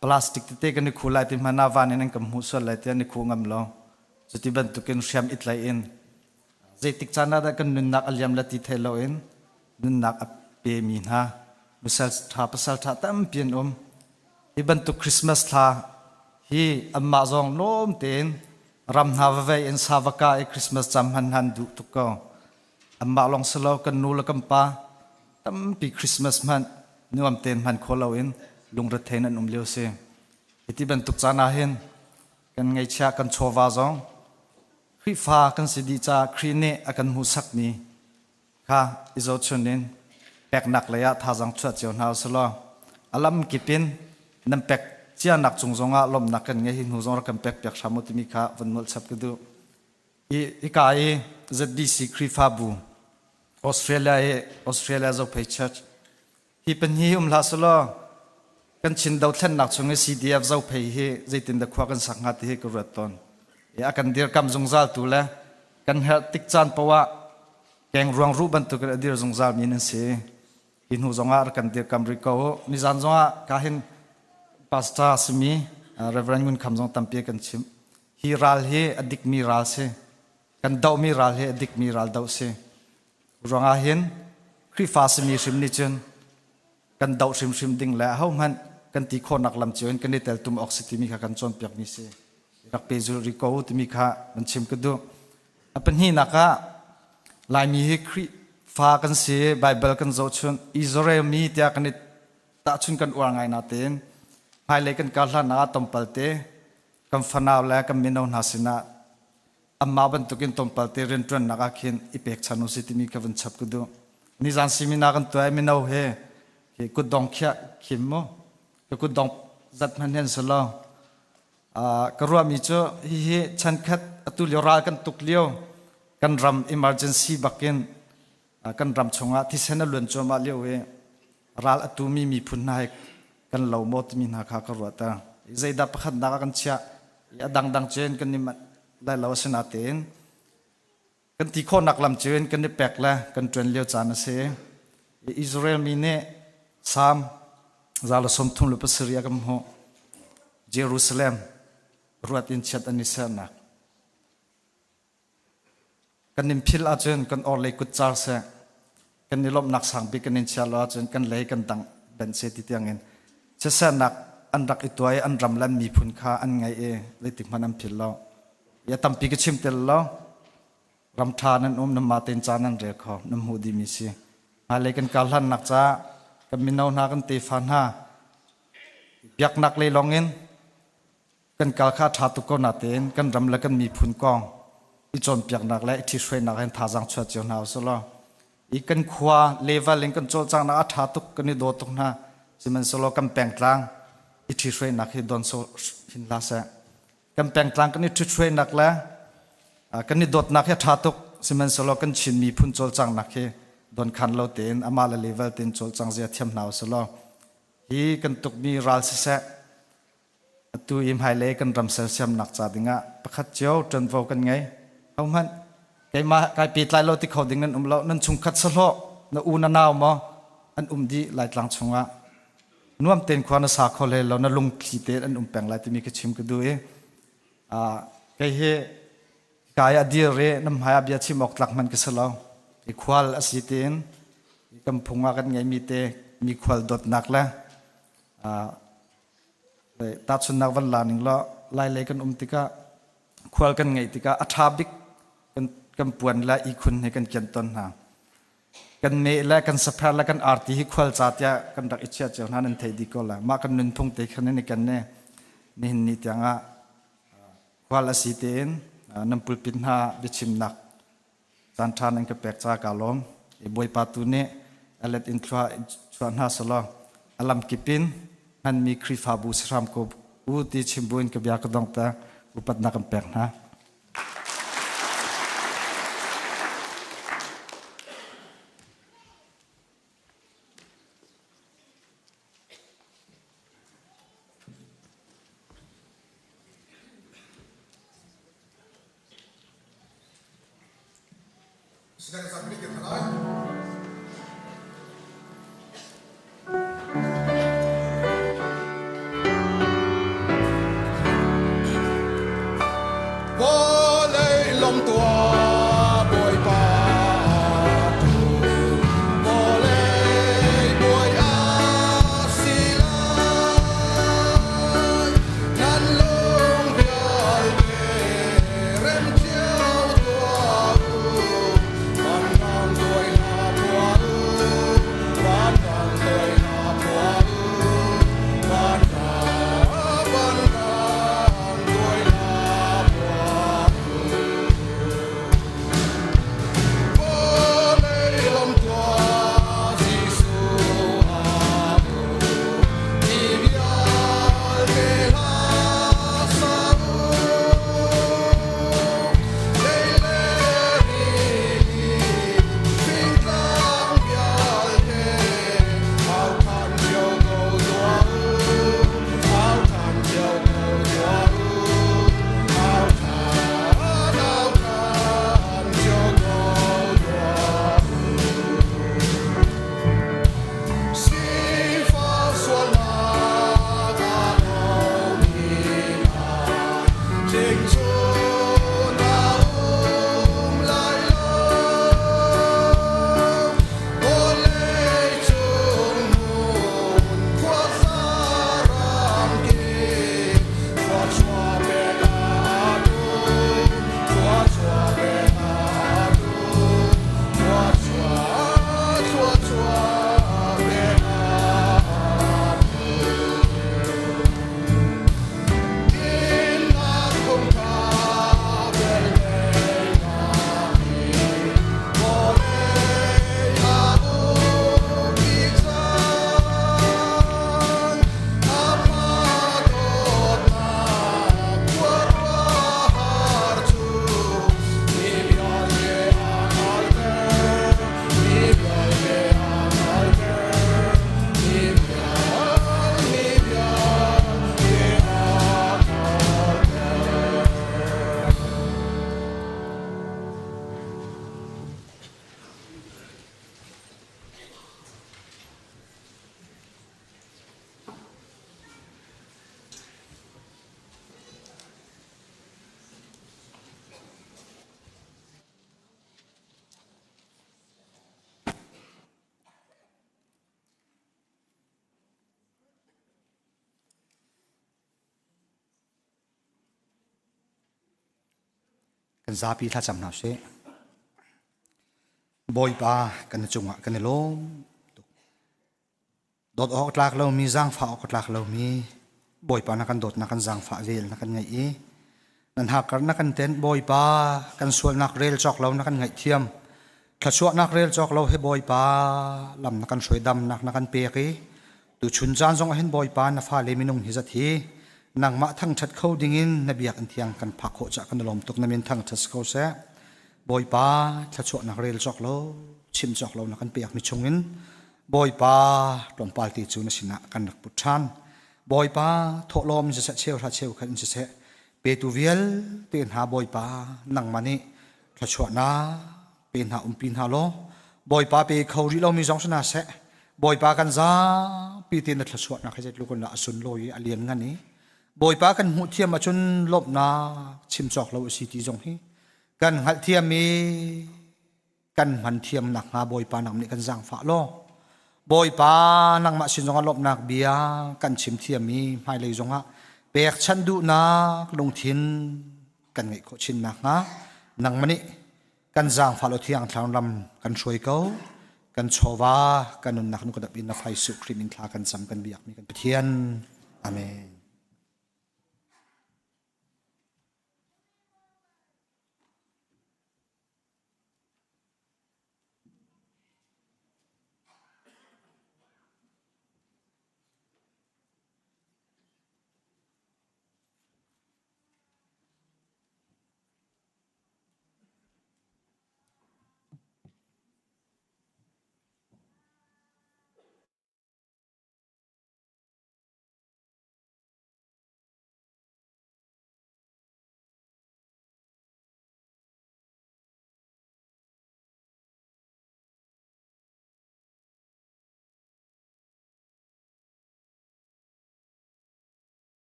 [SPEAKER 8] plastic tete kan i khu lai ti hmanh ah van in an kan hmuh sual lai ti an i khu ngam lo cuti bantukin hriam i tlaih in zeitik caan ah dah kan nunnak a liam le ti thei loin nunnak a pemi hna nusal ṭha pasal ṭha tampi an um hi bantuk Christmas thla hi anmah zong lawm tein ram hna va vei in sa va ka i Christmas cam hman han duh tuk ko anmah lawng si lo kan nu le kan pa tampi Christmas hmanh nuam tein hman kho loin lungrethei in an um lio si hiti bantuk caan ah hin kan ngeihchiah kan chawva zong Khrihfa kan si dih caah Khrih nih a kan hmuhsakmi kha i zohchun in peknak lei ah thazaang chuah cio hna usih law a lam kip in nan pek cianak cung zongah lawmhnak kan ngei hi hnu zong rak kan pek piak hram u timi kha van nolh chap ka duh. I hika i ZBC Khrihfabu Australia i Australia Zophei Church hi pahnih um hlah selaw kan Chin dothlennak chung i CDF Zophei hi zeitindah khua kan sak hnga ti hi ka ruat tawn. I a kan dirkam zungzal tu le kan herh tik caan poah ah. Keng ruang ruh bantuk in a dir zungzal mi nan si. Hi hnu zongah rak kan dirkam rih ko u. Nizan zongah ka hin pastor simi Reverend Ngun Kham zong tampi kan chim. Hi ral hi a dikmi ral si. Kan dohmi ral hi a dikmi ral doh si. Ruangah hin Khrihfa simi hrim nih cun kan doh hrimhrim ding le ahohmanh kan ti khawhnak lam cio in kan i teltum awk si timi kha kan cawnpiakmi si. Rak pehzulh rih ko timi kha van chim ka duh. A pahnihnak ah Laimi hi Khrihfa kan si, Baibal kan zohchun, Israel mi tiah kan i tahchun kan uar ngai natein hmailei kan kar hlan ah tompal te kan fanau le kan mino hna sinah anmah bantukin tlawmpal te rianṭuannak ah khin i pekchan u si timi kha vun chap ka duh. Nizan seminar kan tuah i mino he hi kutdong khiah khim mu ka kutdong zat hmanh hen si lo. Ka ruahmi cu hihi chankhat atu lio ral kan tuk lio kan ram emergency bakin kan ram chungah thisen a luan cuahmah lio i ral a tumi miphun hna he kan lo maw timi hna kha ka ruahter. Zeidah pakhatnak ah kan chiah i a dangdang cun kan i manh lai lo asinain kan ti khawhnak lam cun kan i pek le kan ṭuan lio caan a si. Israel mi nih Salm 137 ah kan hmuh. Jerusalem ruat in chiat an i sernak. Kan in philh ahcun kan orhlei kut car seh, kan i lawmhnak sangbik kan in chia lo ahcun kan lei kan dang benh seh ti tiangin chiatsernak an rak i tuah i an ram le an miphun kha an ngaih i zeitik hmanh an philh lo. I a tampi ka chim tel lo. Ram ṭha nan um, nanmah tein ca nan rel kho, nan hmuh dihmi si. Hmailei kan kar hlannak caah kan mino hna, kan tefa hna, biaknak lei lawngin kan kal kha a ṭha tuk ko natein kan ram le kan miphun kong i cawnpiaknak le i ṭhithruainak hin thazaang chuah cio hna usih law i kan khua level in kan cawlcanghnak a ṭha tuk kan i daw tuk hna sihmanhsehlaw kan pengtlang i ṭhithruainak hi don sawh hin hlah seh kan pengtlang kan i ṭhithruainak le kan i dawtnak hi a ṭha tuk sihmanhsehlaw kan Chin miphun cawlcanghnak hi donkhan lo tein amah le level tein cawlcang zia thiam hna usih law hi kan tukmi ral siseh Atu i hmailei kan ram sersiamnak ca dingah pakhat cio ṭuanvo kan ngei. Hohmanh keimah kai pehtlai lo ti kho ding nan um lo. Nan chungkhat sahlawh, na u na nau maw an um dih Laitlang chungah. Nuam tein khua na sa kho hlei lo, na lungthli tein an um peng lai timi ka chim ka duh i kei hi kai a dir i nan hmai ah bia chim awk tlak hmanh ka si lo. I khual a si tiin kan phung ah kan ngeimi te mi khual dawtnak le Tahchunhnak van la ning law Lailei kan um tikah khual kan ngeih tikah a ṭha bik kan puan le ihkhun he kan kian tawn hna. Kan meh le kan sapher le kan arti hi khual ca tiah kan rak i chiah cio hna nan thei dih ko la. Mah kan nunphung te khan in i ken ne nihin ni tiangah khual a si tein nan pulpit hna biachimnak Caanṭha nan ka pek ca kaa lawm. I Bawipa tu nih a let in thlua chuah hna selaw a lamkip in hmanmi Khrihfabu si hram ko u ti chim buin ka bia ka donghter. Upatnak kan pek hna.
[SPEAKER 1] Vawlei lawng tuah Bawipa Vawlei bawi a si lai Nan lung vialte rem cio tuah u Vanram duai hna.
[SPEAKER 9] Kan zapi thlacam hna sih. Bawipa kan cungah kan i lawm tuk. Dawt awk tlak lomi, zaangfah awk tlak lomi Bawipa na kan dawtnak kan zaangfah vel na kan ngaih i nan hakar na kan tenh Bawipa kan sualnak rel cawk lo na kan ngaihthiam thluachuahnak rel cawk lo he Bawipa lam na kan hruai damnak na kan pek i tuchun caan zong ah hin Bawipa na fale minung hi zat hi nangmah thangṭhat kho dingin na biakinn thiang kan phak khawh cah kan lawm tuk na min thangṭhat si ko seh Bawipa thluachuahnak rel cawk lo chim cawk lo na kan pek mi chungin Bawipa tlawmpal te cu na sinah kan rak put ṭhan. Bawipa thawhlawm in siseh cheuhra cheukhat in siseh petu vialte hna Bawipa nangmah nih thluachuahnak pe hna umpi hna law Bawipa pe kho rih lomi zong si hna seh Bawipa kan zapi te na thluachuahnak hi zeitluk in dah a sunlawi i a lian ngan i Bawipa kan hmuh thiam ahcun lawmhnak chim cawk lo a si ti zong hi kan hngalhthiam i kan hman thiam nakhnga Bawipa nang nih kan zaangfah law Bawipa nangmah sin zongah lawmhnak bia kan chim thiam i hmailei zongah pekchanh duhnak lungthin kan ngeih khawh chin nakhnga nangmah nih kan zaangfah law thiang thlarau lam kan hruai ko kan chawva kan nunnak nu ka dap in na fai su Khrih min thla kan cam kan biakmi kan Pathian amen.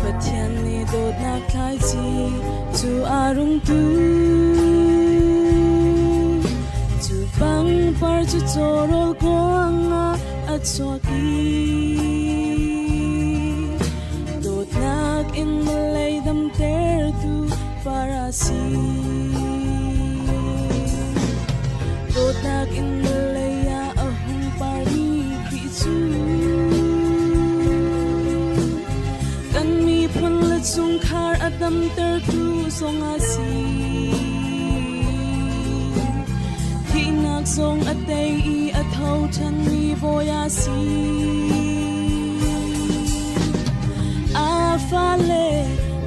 [SPEAKER 3] Pathian nih dawtnak thlaici cu a rung tu cu pangpar cu cawrawl kuangah a chuak i dawtnak in malay damtertu parasi Dawtnak in vawlei ah a hung parmi Khrih cu kan miphun le chungkhar a damtertu zong a si. Thihnak zong a tei i a tho ṭhanmi bawi a si. A fale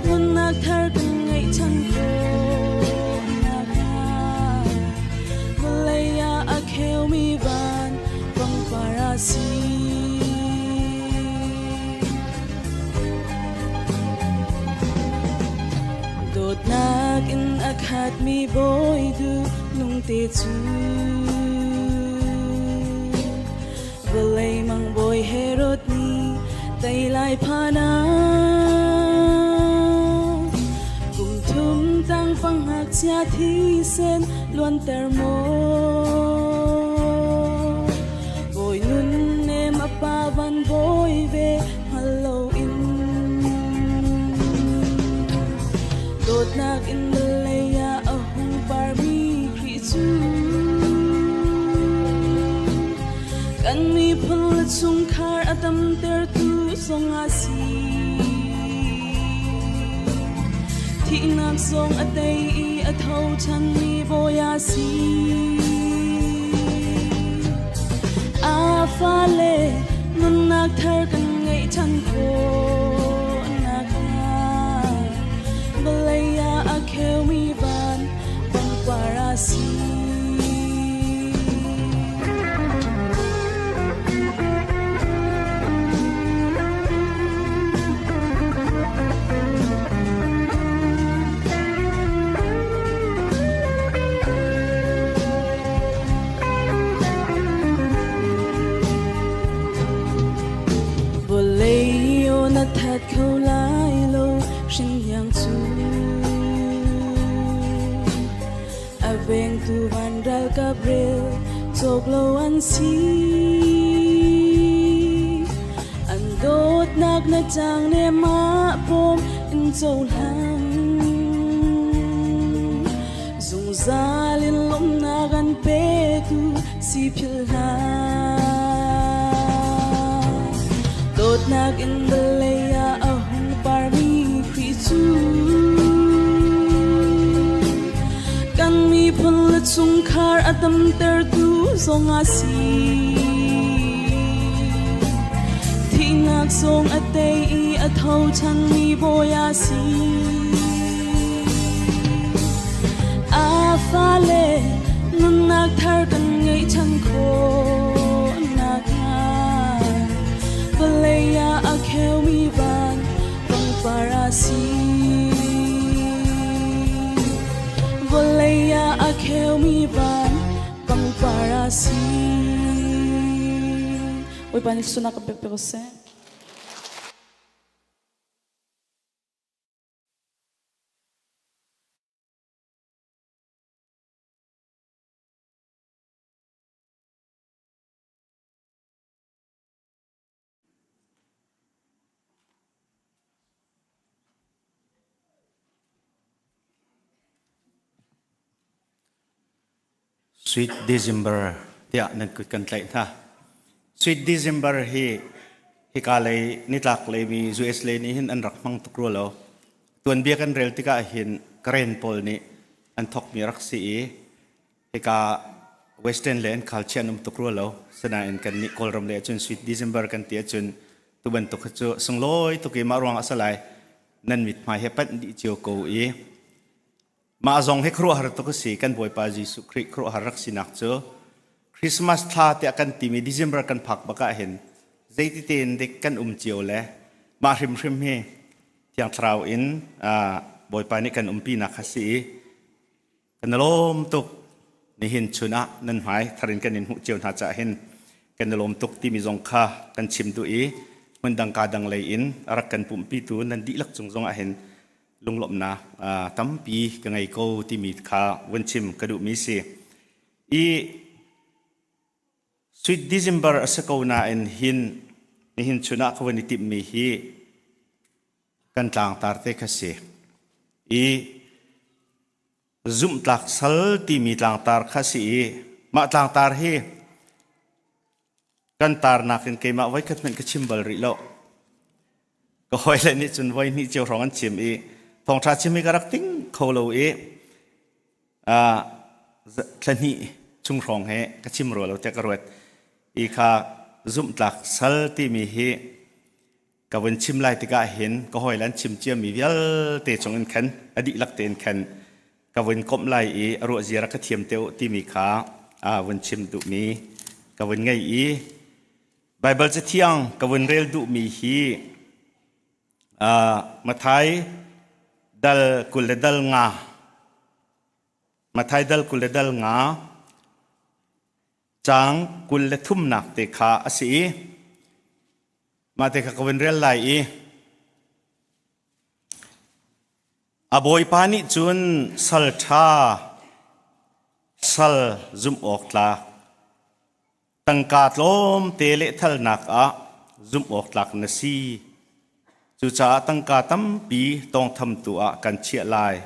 [SPEAKER 3] nunnak thar kan ngeih ṭhan khawh nakhnga vawlei ah a kheumi van pangpar a si. Dawtnak in a khatmi bawi duh nungte cu Vawlei mang bawi Herod nih tei lai phan ah kum thum tang fang ngakchia thisen luanter maw bawi nun nem a pa van bawi ve hngal loin dawtnak in vawlei ah a hung parmi Khrih cu Kan miphun le chungkhar a damtertu zong a si. Thihnak zong a tei i a tho ṭhanmi bawi a si. A fale nunnak thar kan ngeih ṭhan khawh nakhnga vawlei ah a kheumi van. A vengtu van ralkap rel cawk lo an si. An dawtnak na cang ne mah pawm in cohlang. Zungzal in lawmhnak an petu si philh hlah. Dawtnak in vawlei ah a hung parmi Khrih cu kan miphun le chungkhar a damtertu zong a si. Thihnak zong a tei i a tho ṭhanmi Bawi a si. A fale nunnak thar kan ngeih ṭhan khawh nakhnga vawlei ah a kheumi van pangpar a si. Vawlei ah a kheumi van pangpar a si. Bawipa nih sunak ka pek pe ko seh.
[SPEAKER 10] Sweet December tiah nan kut kan tlaih hna. Sweet December hi hika lei nitlak lei mi US lei nih hin an rak hmang tuk rua lo. Tuanbia kan rel tikah hin Karen pawl nih an thokmi rak si i hika Western le an culture an um tuk rua lo. Sinain kan nih Kawlram lei ahcun Sweet December kan ti ahcun tu bantuk hi cu sunglawi tuk i mah ruang ah salai nan mithmai he panh dih cio ko i Mah zong hi khuaruahhar tuk a si. Kan Bawipa Jesuh Khrih khuaruahhar rak sinak cu Christmas thla tiah kan timi December kan phak bak ah hin zeiti tein dik kan um cio le mah hrimhrim hi Thiang Thlarau in Bawipa nih kan umpinak kha si i kan i lawm tuk. Nihin chun ah nan hmai thar in kan in hmuh cio hna caah hin kan i lawm tuk timi zong kha kan chim duh i hmundang ka dang lei in a rak kan pumhpitu nan dihlak cung zong ah hin lunglawmhnak tampi ka ngei ko timi kha vun chim ka duhmi si. I Sweet December a si ko nain hin nihin chun ah ka vun i timhmi hi kan tlangtar te kha si. I zumhtlak sal timi tlangtar kha si i mah tlangtar hi kan tarnak in keimah voikhat hmanh ka chim bal rih lo. Ka hawile nih cun voi hnih cio hrawng an chim i thawngṭha chim hi ka rak ting kho lo i thla hnih chung hrawng he ka chim rua lo tiah ka ruat. I kha zumhtlak sal timi hi ka vun chim lai tikah hin ka hawile an chim ciami vialte chung in khan a dihlak tein khan ka vun komh lai i a ruah zia rak ka thiam te u timi kha vun chim duhmi ka vun ngei i Baibal Cathiang ka vun rel duhmi hi Matthai dal 20 le dal nga Matthai dal 20 le dal nga caang 23 nak te kha a si i mah te kha ka vun rel lai i a bawipa nih cun sal ṭha sal zumh awk tlak Tangka tlawmte lehthalnak ah zumh awk tlak na si. Cucaah tangka tampi tawngthamtu ah kan chiah lai.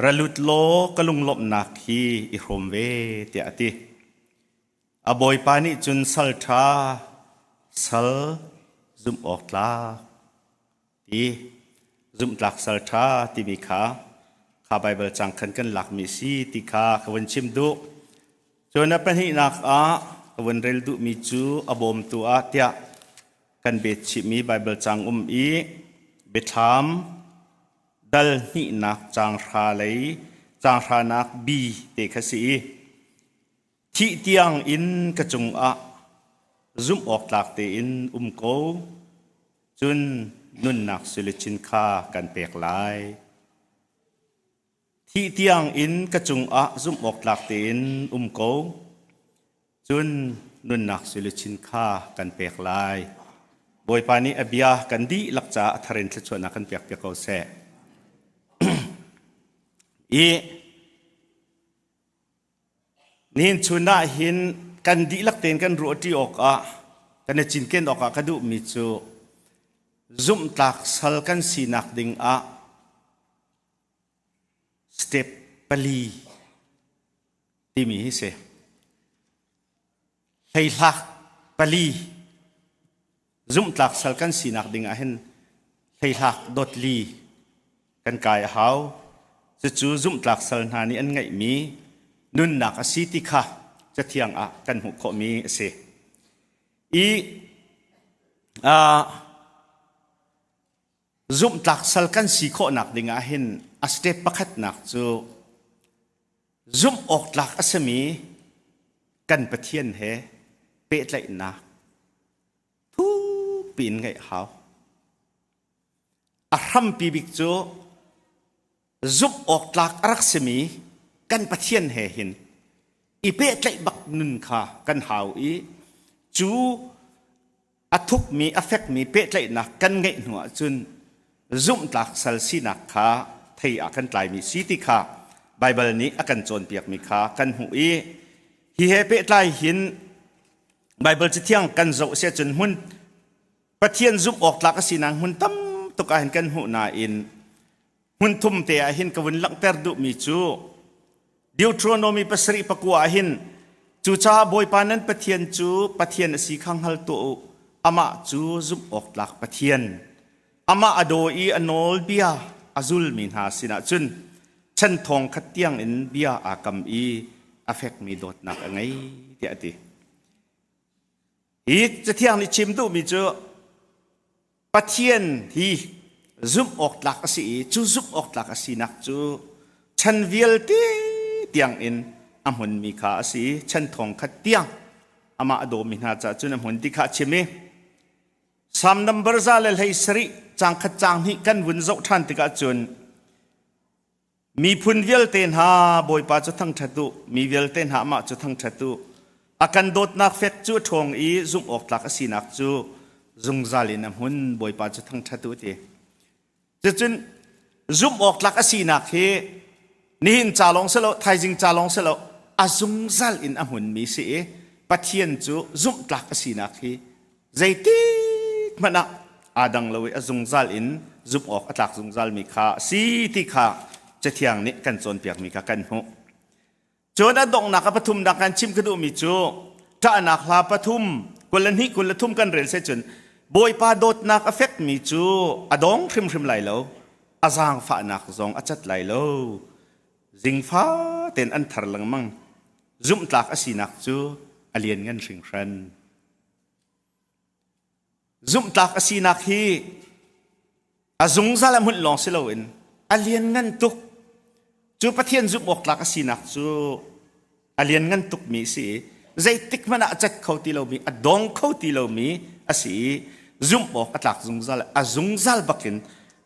[SPEAKER 10] Ra lut law ka lunglawmhnak hi i hrawm ve, tiah a ti. A bawipa nih cun sal ṭha, sal zumh awk tlak ti zumhtlak sal ṭha timi kha kha Baibal cang khan kan lakmi si ti kha ka vun chim duh. Cun a pahnihnak ah ka vun rel duhmi cu a bawmtu ah tiah kan bet chihmi Baibal cang um i Biathlam dal hnihnak caang hra lei caang hranak B te kha si i thih tiang in ka cungah zumh awk tlak tein um ko cun nunnak silichin kha kan pek lai. Thih tiang in ka cungah zumh awk tlak tein um ko cun nunnak silichin kha kan pek lai. Bawipa nih a bia kan dihlak caah a thar in thluachuahnak kan pek piak ko seh. I. Nihin chun ah hin kan dihlak tein kan ruahṭi awkah kan i cinken awkah ka duhmi cu zumhtlak sal kan sinak ding ah step pali timi hi si. Hleihlak pali zumhtlak sal kan sinak ding ah hin hleihlak dotli kan kai a hau. Cucu zumhtlak sal hna nih an ngeihmi nunnak a si ti kha Cathiang ah kan hmuh khawhmi a si. I uh, zumhtlak sal kan si khawhnak ding ah hin a step pakhatnak cu zumh awk tlak a simi kan Pathian he pehtlaihnak thukpi in ngeih hau. A hrampi bik cu zumh awk tlak a rak simi kan Pathian he hin i pehtlaih bak nun kha kan hau i cu a thukmi a fekmi pehtlaihnak kan ngeih hnu ahcun zumhtlak sal sinak kha thei ah kan tlaimi si ti kha Baibal nih a kan cawnpiakmi kha kan hmuh i hi he pehtlai hin Baibal Cathiang kan zoh si ahcun hmun Pathian zumh awk tlak a sinak hmun tam tuk ah hin kan hmuh nain hmun thum te ah hin ka vun langhter duhmi cu Deuteronomy pasarih pakua ah hin cucaah Bawipa nan Pathian cu Pathian a si kha hngal tuah u amah cu zumh awk tlak Pathian amah a daw i a nawlbia a zulmi hna sinah cun chan thong khat tiang in bia aa kam i a fekmi dawtnak a ngei tiah a ti. Hi Cathiang nih chim duhmi cu Pathian hi zumh awk tlak a si i cu zumh awk tlak a sinak cu chan vialte tiang in a hmunmi kha a si i chan thong khat tiang amah a dawmi hna caah cun a hmun ti kha a chim i Salm number 117 caang khat caang hnih kan vun zoh ṭhan tikah cun Miphun vialte hna Bawipa cu thangṭhat u, mi vialte hna amah cu thangṭhat u. A kan dawtnak fek cu a ṭhawng i zumh awk tlak a sinak cu zungzal in a hmun. Bawipa cu thangṭhat u ti. Cucun zumh awk tlak a sinak hi nihin ca lawng si lo, thaizing ca lawng si lo, a zungzal in a hmunmi si i Pathian cu zumh tlak a sinak hi zeitik hmanh ah aa dang lo i a zungzal in zumh awk a tlak zungzalmi kha a si ti kha Cathiang nih kan cawnpiakmi kha kan hmuh. Cun a donghnak a pathumnak kan chim ka duhmi cu ṭahnak hla pathum 22 23 kan rel se cun Bawipa dawtnak a fekmi cu a dong hrimhrim lai lo a zaangfahnak zong a cat lai lo zingfa tein an thar lengmang zumhtlak a sinak cu a lianngan hringhran. Zumhtlak a sinak hi a zungzal a hmunh lawng si loin a lianngan tuk. Cu Pathian zumh awk tlak a sinak cu a lianngan tukmi a si i zeitik hmanh ah a cat kho ti lomi, a dong kho ti lomi a si i zumh awk a tlak zungzal, a zungzal bakin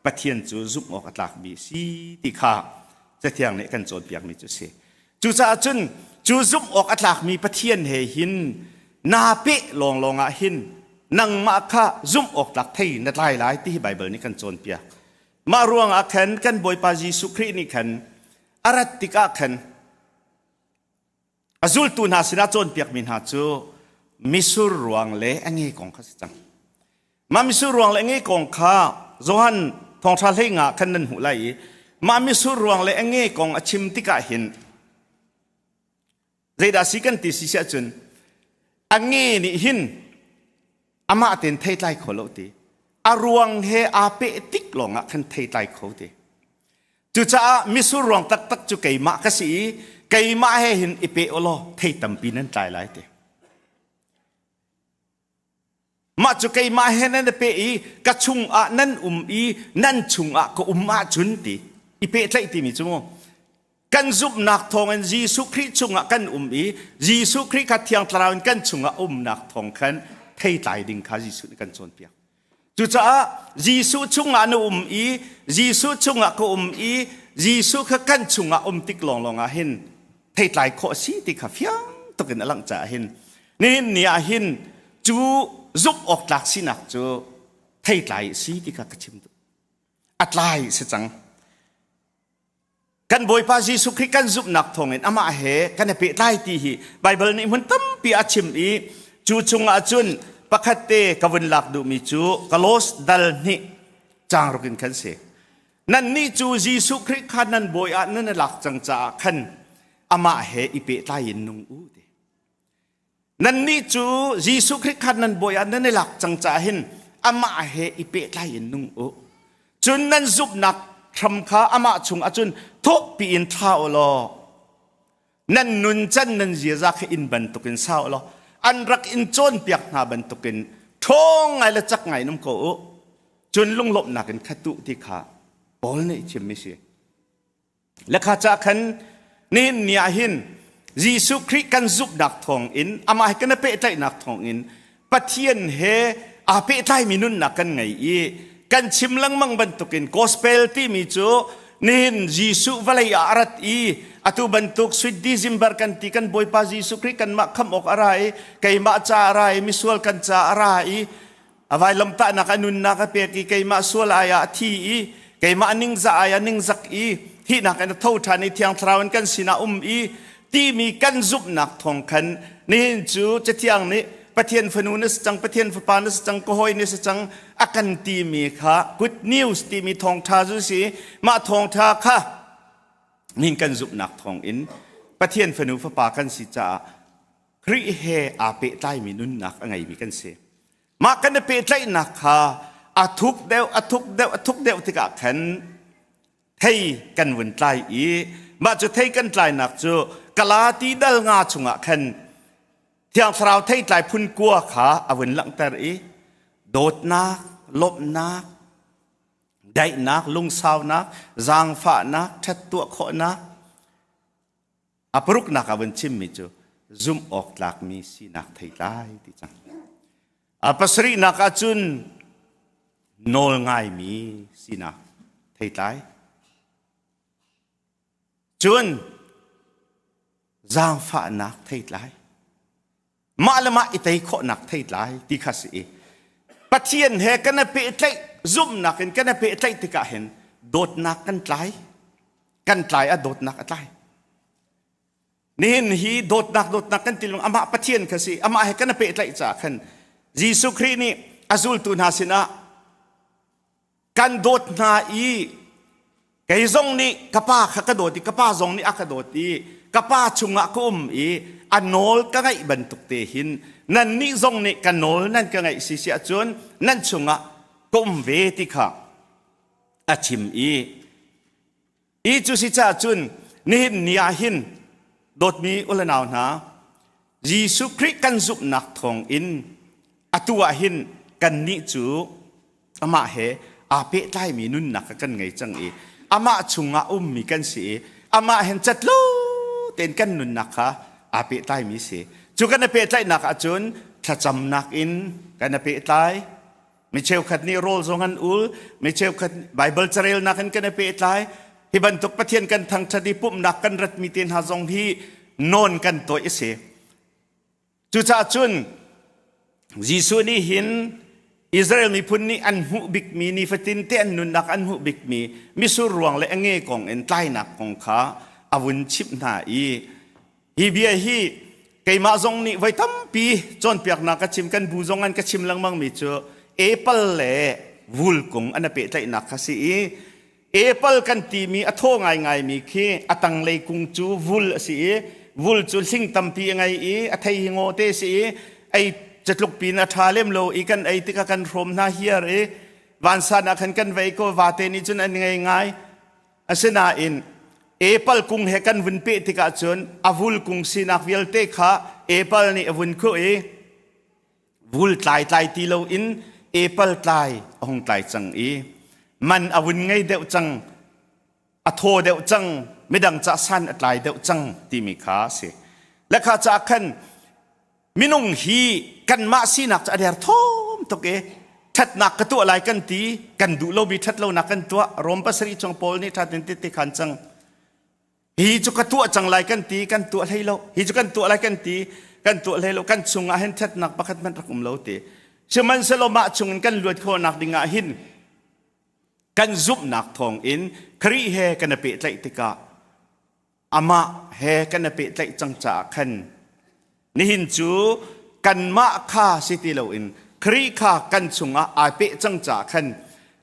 [SPEAKER 10] Pathian cu zumh awk a tlakmi a si ti kha Cathiang nih kan cawnpiakmi cu a si. Cucaah cun cu zumh awk a tlakmi Pathian he hin naa peh lawnglawng ah hin nangmah kha zumh awk tlak thei na tlai lai ti hi Baibal nih kan cawnpiak. Mah ruangah khan kan Bawipa Jesuh Khrih nih khan a rat tikah khan a zultu hna sinah cawnpiakmi hna cu misur ruang le a nge kong kha si cang. Mah misur ruang le a nge kong kha Johan thawngṭha hlei nga khan nan hmuh lai i mah misur ruang le a nge kong a chim tikah hin zeidah si kan ti si siah cun a nge nih hin amah tein theitlai kho lo ti a ruang he aa peh tik lawngah khan theitlai kho ti Cucaah misur ruang taktak cu keimah ka si i keimah he hin i pe ulaw thei tampi nan tlai lai ti. Mah cu keimah he nan i pe i ka chungah nan um i nan chungah ka um ahcun ti i pehtlaih timi cu mu kan zumhnak thawngin Jesuh Khrih chungah kan um i Jesuh Khrih kha Thiang Thlarau in kan chungah umnak thawng khan thei tlai ding kha Jesuh nih kan cawnpiak. Cucaah Jesuh chungah na um i Jesuh chungah ka um i Jesuh kha kan chungah um tik lawnglawng ah hin theitlai khawh a si ti kha fiang tuk in a langh caah hin nihin ni ah hin cu zumh awk tlak sinak cu theitlai a si ti kha ka chim duh. A tlai si cang. Kan Bawipa Jesuh Khrih kan zumhnak thawngin amah he kan i pehtlai ti hi Baibal nih hmun tampi a chim i cu chungah cun pakhat te ka vun lak duhmi cu Kolos dal hnih caang ruk in khan si. Nannih cu Jesuh Khrih kha nan bawi ah nan i lak cang caah khan amah he i pehtlai in nung u ti. Nannih cu Jesuh Khrih kha nan bawi ah nan i lak cang caah hin amah he i pehtlai in nung u. Cun nan zumhnak hram kha amah chung ahcun thukpi in thla u law nan nuncan nan ziaza kha inn bantukin sa u law an rak in cawnpiak hna bantukin ṭhawng ngai le cak ngai in um ko u. Cun lunglawmhnak in khat u ti kha Paul nih chimmi si. Lekha ca khan nihin ni ah hin Jesuh Khrih kan zumhnak thawngin amah he kan i pehtlaihnak thawngin Pathian he aa pehtlaimi nunnak kan ngei i kan chim lengmang bantukin gospel timi cu nihin Jesuh vawlei ah a rat i atu bantuk sweet December kan ti kan Bawipa Jesuh Khrih kanmah khamh awk a ra i keimah ca a ra i misual kan ca a ra i A vailamtahnak a nunnak a pek i keimah sual ai ah a thi i keimah ningzah ai ah ningzak i thihnak in a tho ṭhan i Thiang Thlarau in kan sinah um i timi kan zumhnak thawng khan nihin cu Cathiang nih Pathian fanu na si cang, Pathian fapa na si cang, ka hawi na si cang a kan timi kha good news timi thawngṭha cu si mah thawngṭha kha nihin kan zumhnak thawng in Pathian fanu fapa kan si caah Khrih he aa pehtlaimi nunnak a ngeimi kan si. Mah kan i pehtlaihnak kha a thuk deuh, a thuk deuh, a thuk deuh tikah khan thei kan vun tlai i mah cu thei kan tlainak cu Galati dal nga chungah khan Thiang Thlarau theitlai phun kua kha a vun langhter i dawtnak, lawmhnak, daihnak, lungsaunak, zaangfahnak, ṭhat tuah khawhnak, A paruknak ah vun chimmi cu zumh awk tlakmi sinak theitlai ti cang. A pasarihnak ah cun nawl ngaimi sinak theitlai. Cun zaangfahnak theitlai. Mah le mah i tei khawhnak theitlai ti kha si i Pathian he kan i pehtlaih zumhnak in kan i pehtlaih tikah hin dawtnak kan tlai kan tlai a dawtnak a tlai nihin hi dawtnak dawtnak kan ti lung amah Pathian kha si amah he kan i pehtlaih caah khan Jesuh Khrih nih a zultu hna sinah kan dawt hna i kei zong nih ka pa kha ka dawt i ka pa zong nih a ka dawt i ka pa chungah ka um i a nawl ka ngaih bantuk te hin nannih zong nih ka nawl nan ka ngaih si si ahcun nan chungah ka um ve ti kha a chim i I cu si caah cun nihin ni ah hin dawtmi u le nau hna Jesuh Khrih kan zumhnak thawng in atu ah hin kannih cu amah he aa pehtlaimi nunnak kan ngei cang i amah chungah ummi kan si i amah hen cat lo tein kan nunnak kha aa pehtlaimi si. Cu kan i pehtlaihnak ahcun thlacamnak in kan i pehtlai Mi cheukhat nih rawl zong an ul, mi cheukhat Baibal carelnak in kan i pehtlai. Hi bantuk Pathian kan thangṭhat i pumhnak kan ratmi te hna zong hi nawn kan tuah i si. Cucaah cun Jesuh nih hin Israel miphun nih an hmuh bikmi nifatin te an nunnak an hmuh bikmi misur ruang le a nge kong in tlainak kong kha a vun chimh hna i Hi bia hi keimah zong nih voi tampi cawnpiaknak ka chim kan bu zong an ka chim lengmang mi cu apple le vul kung an i pehtlaihnak kha si i apple kan timi a thaw ngaingai mi khi a tanglei kung cu vul a si i vul cu hling tampi a ngei i a thei hi ngaw te si i ei catluk pin a ṭha lem lo i kan ei tikah kan hrawm hna hiar i vansan ah khan kan vei ko vate nih cun an ngei ngai Asinain apple kung he kan vun peh tikah cun a vul kung sinak vialte kha apple nih a vun khuh i vul tlai tlai ti loin apple tlai a hung tlai cang i man a vun ngei deuh cang a thaw deuh cang midang ca san a tlai deuh cang timi kha a si lekha ca khan Minung hi kanmah sinak cu a derthawm tuk i ṭhatnak ka tuah lai kan ti, kan duh lomi ṭhatlonak kan tuah. Rom pasarih chung Paul nih ṭha tein ti khan cang. Hi cu ka tuah cang lai kan ti, kan tuah hlei lo. Hi cu kan tuah lai kan ti, kan tuah hlei lo. Kan chungah hin ṭhatnak pakhat hmanh rak um lo ti. Sihmanhsehlaw mah chungin kan luat khawhnak dingah hin kan zumhnak thawngin Khrih he kan i pehtlaih tikah. Amah he kan i pehtlaih cang caah khan nihin cu kanmah kha si ti loin Khrih kha kan chungah ai peh cang caah khan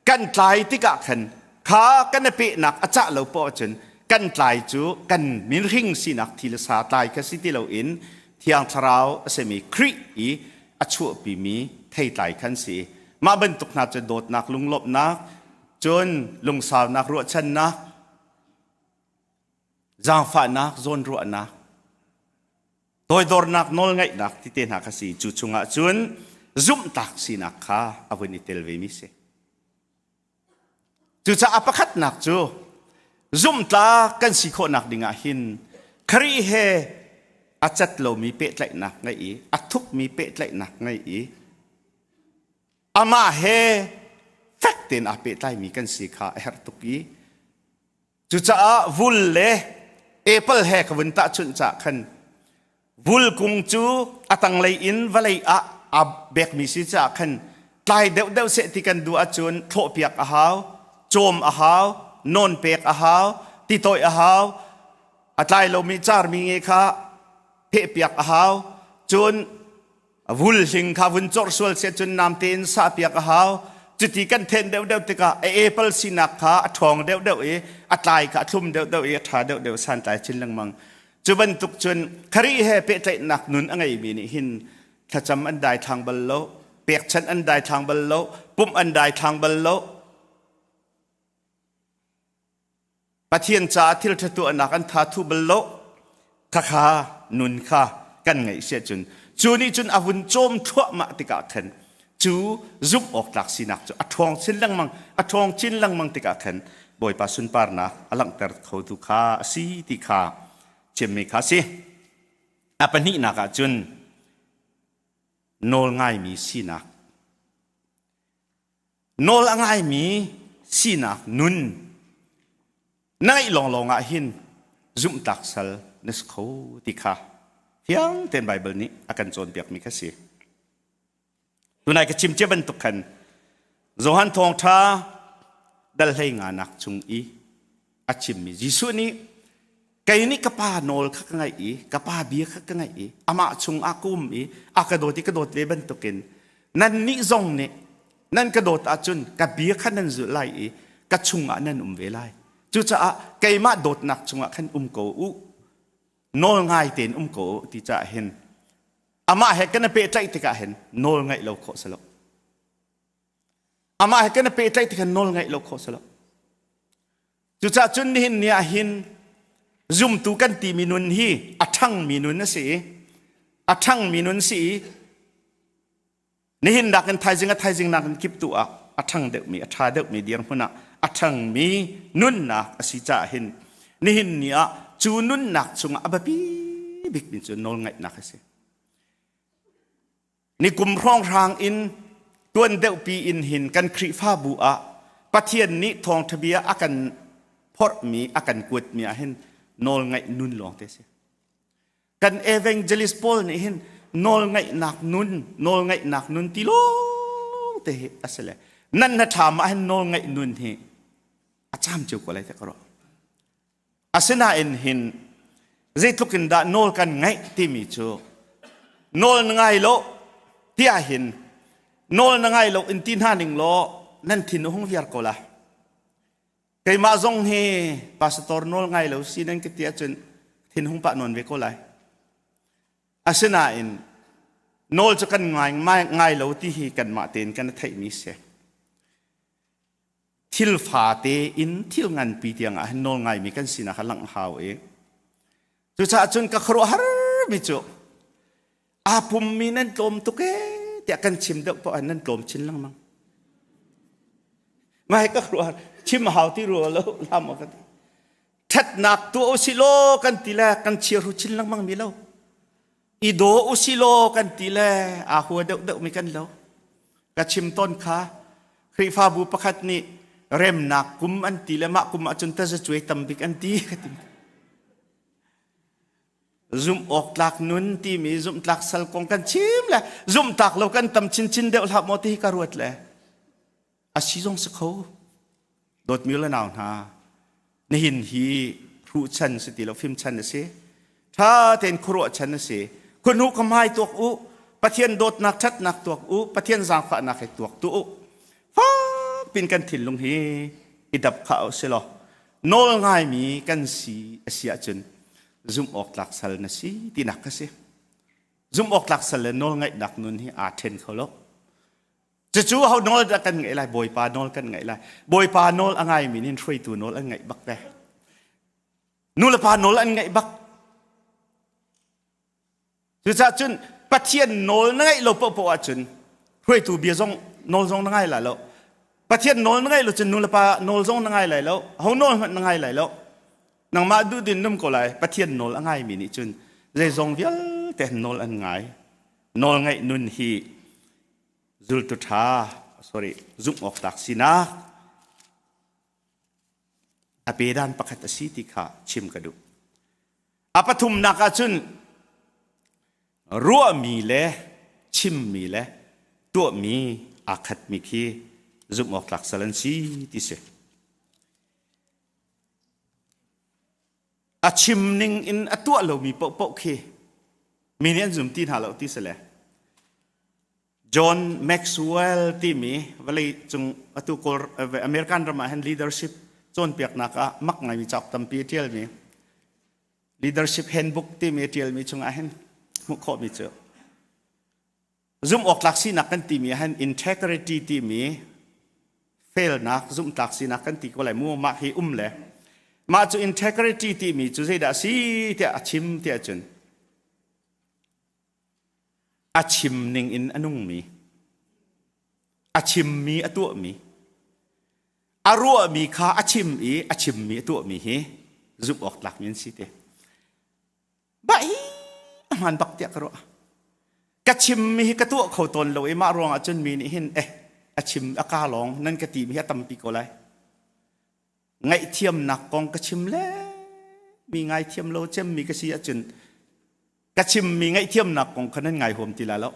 [SPEAKER 10] kan tlai tikah khan kha kan i pehnak a cah lo poah cun kan tlai cu kan minhring sinak thi le sa tlai kha si ti loin Thiang Thlarau a simi Khrih i a chuahpimi theitlai khan si. Mah bantuk hna cu dawtnak, lunglawmhnak, cun lungsaunak, ruahchannak, zaangfahnak, zawnruahnak, toidornak, nawlngaihnak ti te hna kha si. Cu chungah cun zumhtak sinak kha a vun i tel vemi si. Cucaah pakhatnak cu zumhtlak kan si khawhnak dingah hin Khrih he a cat lomi pehtlaihnak ngeih i a thukmi pehtlaihnak ngeih i amah he fek tein aa pehtlaimi kan si kha a herh tuk i Cucaah vul le apple he ka vun tahchunh caah khan vul kung cu a tanglei in vawlei ah aa bekmi si caah khan tlai deuhdeuh seh ti kan duh ahcun thlawhpiak a hau, cawm a hau, nawn pek a hau, titawih a hau, a tlai lomi carmi nge kha phehpiak a hau, cun vul hling kha vun corh sual seh cun namte in sahpiak a hau. Cuti kan then deuhdeuh tikah a apple sinak kha a ṭhawng deuhdeuh i a tlai kha a thlum deuhdeuh i a ṭha deuhdeuh santlai chin lengmang. Cu bantuk cun Khrih he pehtlaihnak nun a ngeimi nih hin thlacam an daithlang bal lo, pekchanh an daithlang bal lo, pumh an daithlang bal lo. Pathian caah thil ṭha tuahnak an tha thu bal lo. Khakha nun kha kan ngeih si ahcun cu nih cun a vun cawm thluahmah tikah khan cu zumh awk tlak sinak cu a ṭhawng chin lengmang a ṭhawng chin lengmang tikah khan Bawipa sunparnak a langhter khotu kha a si ti kha chimmi kha a si. A pahnihnak ah cun nawl ngaimi sinak Nawl a ngaimi sinak nun na ngeih lawnglawng ah hin zumhtlak sal na si kho ti kha fiang tein Baibal nih a kan cawnpiakmi kha si. Tunai ka chim cia bantuk khan Johan Thawngṭha dal hlei nganak chung i a chimmi Jesuh nih kei nih ka pa nawl kha ka ngaih i ka pa bia kha ka ngaih i amah chung ah ka um i a ka dawt i ka dawt ve bantukin nannih zong nih nan ka dawt ahcun ka bia kha nan zulh lai i ka chungah nan um ve lai. Cucaah keimah dawtnak chungah khan um ko u nawl ngai tein um ko u ti caah hin amah he kan i pehtlaih tikah hin nawl ngaih lo khawh si lo. Amah he kan i pehtlaih tikah nawl ngaih lo khawh si lo. Cucaah cun nihin ni ah hin zumtu kan timi nun hi a ṭhangmi nun a si i a ṭhangmi nun si i nihin nakin thaizing a thaizing nakin kiptu ah a ṭhang deuhmi a ṭha deuhmi dirhmun ah a ṭhangmi nunnak a si caah hin nihin ni ah cu nunnak chungah a biapi bikmi cu nawlngaihnak a si. Nikum hrawnghrang in tuan deuhpi in hin kan Khrihfabu ah Pathian nih thawngṭha bia a kan phorhmi a kan kuatmi ah hin nawlngaih nun lawng te si. Kan evangelist pawl nih hin nawlngaihnak nun, nawlngaihnak nun ti lawng te hi a si le nan na ṭha mah hin nawlngaih nun hi a caam cio ko lai te ka ruah. Asinain hin zeitluk in dah nawl kan ngaih timi cu nawl na ngai lo tiah hin nawl na ngai lo in ti hna ning law nan thin a hung viar ko la. Keimah zong hi pastor nawl ngai lo si nan ka ti ahcun thin hung pah nawn ve ko lai. Asinain nawl cu kan ngai ngai lo ti hi kanmah tein kan theihmi si. Thil fate in thil nganpi tiang ah hin nawl ngaimi kan sinak kha langh hau i cucaah cun ka khuaruahhar mi cu aa pummi nan tlawm tuk ee tiah kan chim deuh poah nan tlawm chin lengmang. Mah hi ka khuaruahhar chim a hau ti rua lo lam ka ti. Ṭhatnak tuah usih law kan ti le kan chiahru chin lengmang mi lo. I daw usih law kan ti le aa hua deuhdeuh mi kan lo. Ka chim tawn kha Khrihfabu pakhat nih remnak kum an ti le mah kum ahcun tazacuai tam bik an ti ka ti. Zumh awk tlak nun timi zumh tlak sal kong kan chim le zumh tlak lo kan tam chinchin deuh hlah maw ti hi ka ruat le a si zong si kho. Dawtmi le nau hna, nihin hi hru. Hruh chan si ti lo, fim chan a si. Ṭha tein khuaruah chan a si. Khuahnu ka hmai tuak u, Pathian dawtnak ṭhatnak tuak u, Pathian zaangfahnak he tuak tu u. Fak pin kan thinlung hi i dap kha u si law nawl ngaimi kan si a si ahcun zumh awk tlak sal na si tinak ka si. Zumh awk tlak sal le nawl ngaihnak nun hi aa ṭhen kho lo. Cucu ho nawl dah kan ngaih lai? Bawipa nawl kan ngaih lai. Bawipa nawl a ngaimi nih hruaitu nawl an ngaih bak ve. Nu le pa nawl an ngaih bak. Cucaah cun Pathian nawl na ngaih lo paohpaoh ahcun hruaitu bia zong nawl zong na ngai lai lo. Pathian nawl na ngaih lo cun nu le pa nawl zong na ngai lai lo. Ho nawl hmanh na ngai lai lo. Nangmah duh din num ko lai. Pathian nawl a ngaimi nih cun zeizong vialte nawl an ngai. Nawl ngaih nun hi zultu ṭha sorry zumh awk tlak sinak a pedan pakhat a si ti kha chim ka duh. A pathumnak ah cun ruahmi le chimmi le tuahmi aa khatmi khi zumh awk tlak sal an si ti si. A chim ning in a tuah lomi paohpaoh khi mi nih an zum ti hna lo ti si le John Maxwell timi vawlei cung atu Kawl American ram ah hin leadership cawnpiaknak ah mak ngaimi cauk tampi a ṭialmi leadership handbook timi a ṭialmi chungah hin hmuh khawhmi cu zumh awk tlak sinak kan timi ah hin integrity timi felnak zumhtlak sinak kan ti ko lai mu mah hi um le mah cu integrity timi cu zeidah a si tiah a chim tiah cun A chim ning in a nungmi, a chimmi a tuahmi, a ruahmi kha a chim i a chimmi a tuahmi hi zumh awk tlakmi an si te. Bah hi a hmaan bak tiah ka ruah. Ka chimmi hi ka tuah kho tawn lo i mah ruangah cun mi nih hin eh a chim a ka lawng nan ka timi hi a tampi ko lai. Ngaihthiamnak kong ka chim le mi ngaithiam lo cemmi ka si ahcun ka chimmi ngaihthiamnak kong kha nan ngai huam ti lai lo.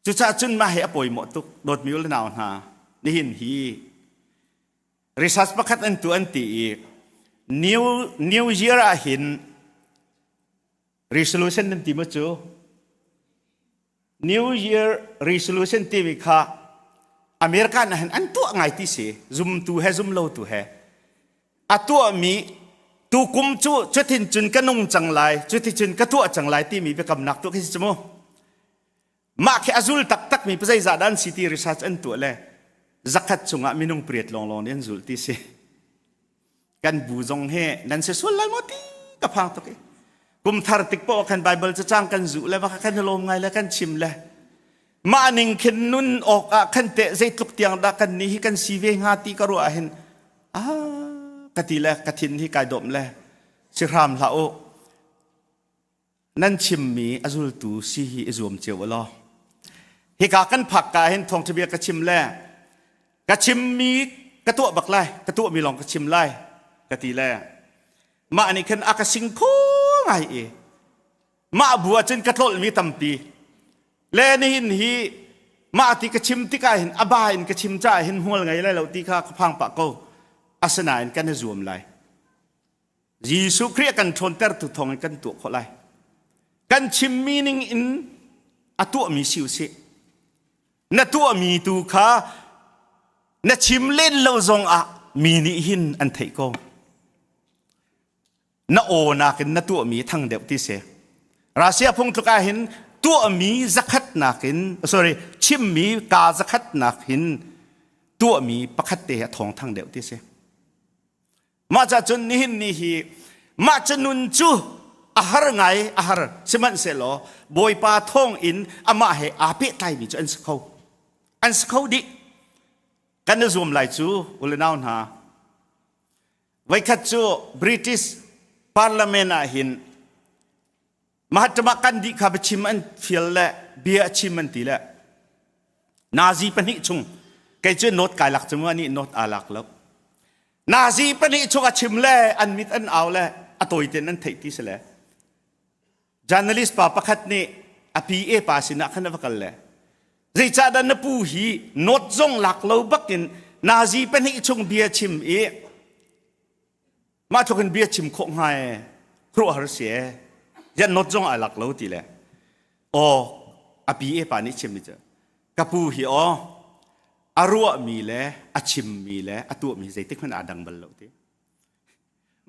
[SPEAKER 10] Cucaah cun mah hi a pawimawh tuk dawtmi u le nau hna nihin hi research pakhat an tu an ti i New New Year ah hin resolution nan ti maw cu New Year resolution timi kha America na hin an tuah ngai ti si zumtu he zumlo tu he a tuahmi tukum cu cutin cun ka nung cang lai cuticun ka tuah cang lai timi biakamnak tuah khi si mu mah khi a zul taktak mi zeizah dah an si ti research an tuah le zakhat chungah minung priat lawnglawng nih an zul ti si kan bu zong he nan si sual lai maw ti ka phang tuk i kum thar tik poh khan bible cacang kan zuh le va khan lawm ngai le kan chim le mah ning khin nun awk ah khan teh zeitluk tiang dah kan nih hi kan si ve hnga ti ka ruah hin ah ka ti le ka thin hi kai dawm le si hram hlah u nan chimmi a zultu si hi i zuam cio u law hika kan phak ka hin thawngthabia ka chim le ka chimmi ka tuah bak lai ka tuahmi lawng ka chim lai ka ti le mah nih khan a ka sing kho ngai i mah bu ah cun ka tlolhmi tampi le nihin hi mah ti ka chim tikah hin a ba in ka chim caah hin hmual ngei lai lo ti kha ka phang pah ko asinain kan i zuam lai Jesuh Khrih a kan ṭhawntertu thawng in kan tuah khawh lai kan chimmi ning in a tuahmi si u sih na tuahmi tu kha na chim len lo zong ah mi nih hin an theih ko na aw nakin na tuahmi thang deuh ti si Russia phung tluk ah hin tuahmi zakhat nakin sorry chimmi ka zakhat nakin tuahmi pakhat te a thawng thang deuh ti si mah ca cun nihin ni hi mah cu nun cu a har ngai a har sihmanhsehlaw Bawipa thawng in amah he aa pehtlaimi cu an si kho an si kho dih kan i zuam lai cu u le nau hna Voikhat cu British Parliament ah hin Mahatma Gandhi kha biachim an fial le bia a chim an ti le Nazi pahnih chung kei cu note kai lak cu nih note aa lak lo. Nazi pahnih chung a chim le an mit an au le a tawi ten an theih ti si le journalist pa pakhat nih a PA pa sinah khan a va kal le zeicahdah na pu hi note zong lak lo bakin Nazi pahnih chung bia chim i mah tluk in bia chim khawh hnga e khuaruahhar si e yan not zong ai lak lo ti le aw a pi e pa nih chim mi cu ka pu hi aw a ruahmi le a chimmi le a tuahmi zeitik hmanh aa dang bal lo ti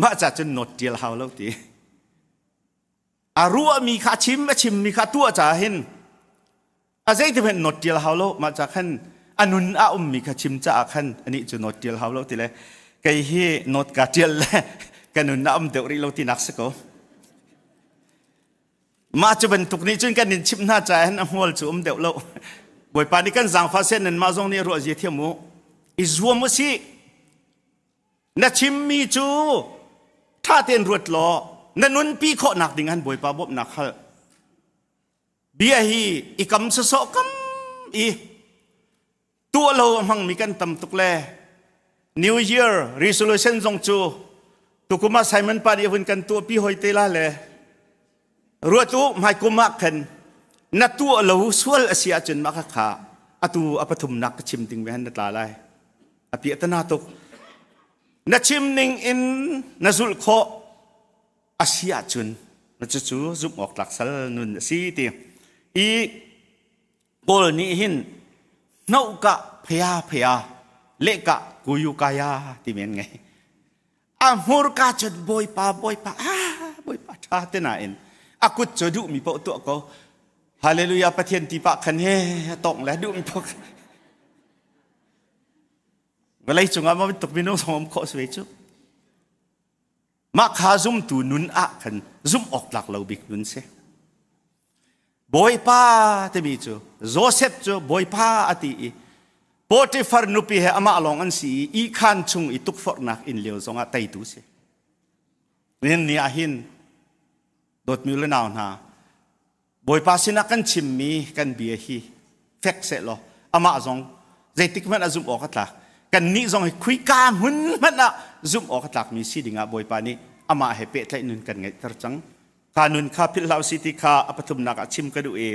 [SPEAKER 10] mah ca cun not tial hau lo ti a ruahmi kha a chim a chimmi kha a tuah caah hin a zeiti hmanh not tial hau lo mah ca khan a nun a ummi kha chim caah khan anih cu not tial hau lo ti le kei hi not ka tial le ka nun a um deuh rih lo tinak si ko mah cu bantuk nih cun kan in chimh hna caah hin a hmual cu um deuh lo bawipa nih kan zaangfah sen nan mah zong nih ruah zia thiam u i zuam u sih Na chimmi cu ṭha tein ruat law na nunpi khawhnak ding han Bawipa bawmhnak hal. Bia hi i kam sawsawh kam i tuah lo a hmangmi kan tam tuk le New Year resolution zong cu tukum ah Simon pa nih hun kan tuahpi hoi te la le ruat u hmaikum ah khan na tuah lo sual a si ahcun mah kha atu a pathumnak ka chim ding me han na tla lai a piahtana tuk na chim ning in na zulh khawh a si ahcun na cucu zumh awk tlak sal nun a si ti i Paul nih hin hnohka phaya phaya lehka kuyu kaya ti men ngei a hmurka cun bawipa bawipa ah bawipa ṭha te nain a kut cu duhmi paoh tuah ko hallelujah pathian ti pah khan he tong le duhmi paoh vawlei cungah ma bantuk minung zong um khawh si ve cu mah kha zumtu nun ah khan zumh awk tlak lo bik nun si Bawipa timi cu Joseph cu Bawipa a ti i Potifar nupi he amah lawng an si i ihkhan chung i tukforhnak in lio zongah teitu si. Nihin ni ah hin dawtmi le nau hna Bawipa sinah kan chimmi kan bia hi fek sehlaw amah zong zeitik hmanh ah zumh awk a tlak. Kannih zong hi khuika hmun hmanh ah zumh awk a tlakmi si dingah Bawipa nih amah he pehtlaih nun kan ngeihter cang. Kha nun kha philh hlah usih ti kha a pathumnak ah chim ka duh i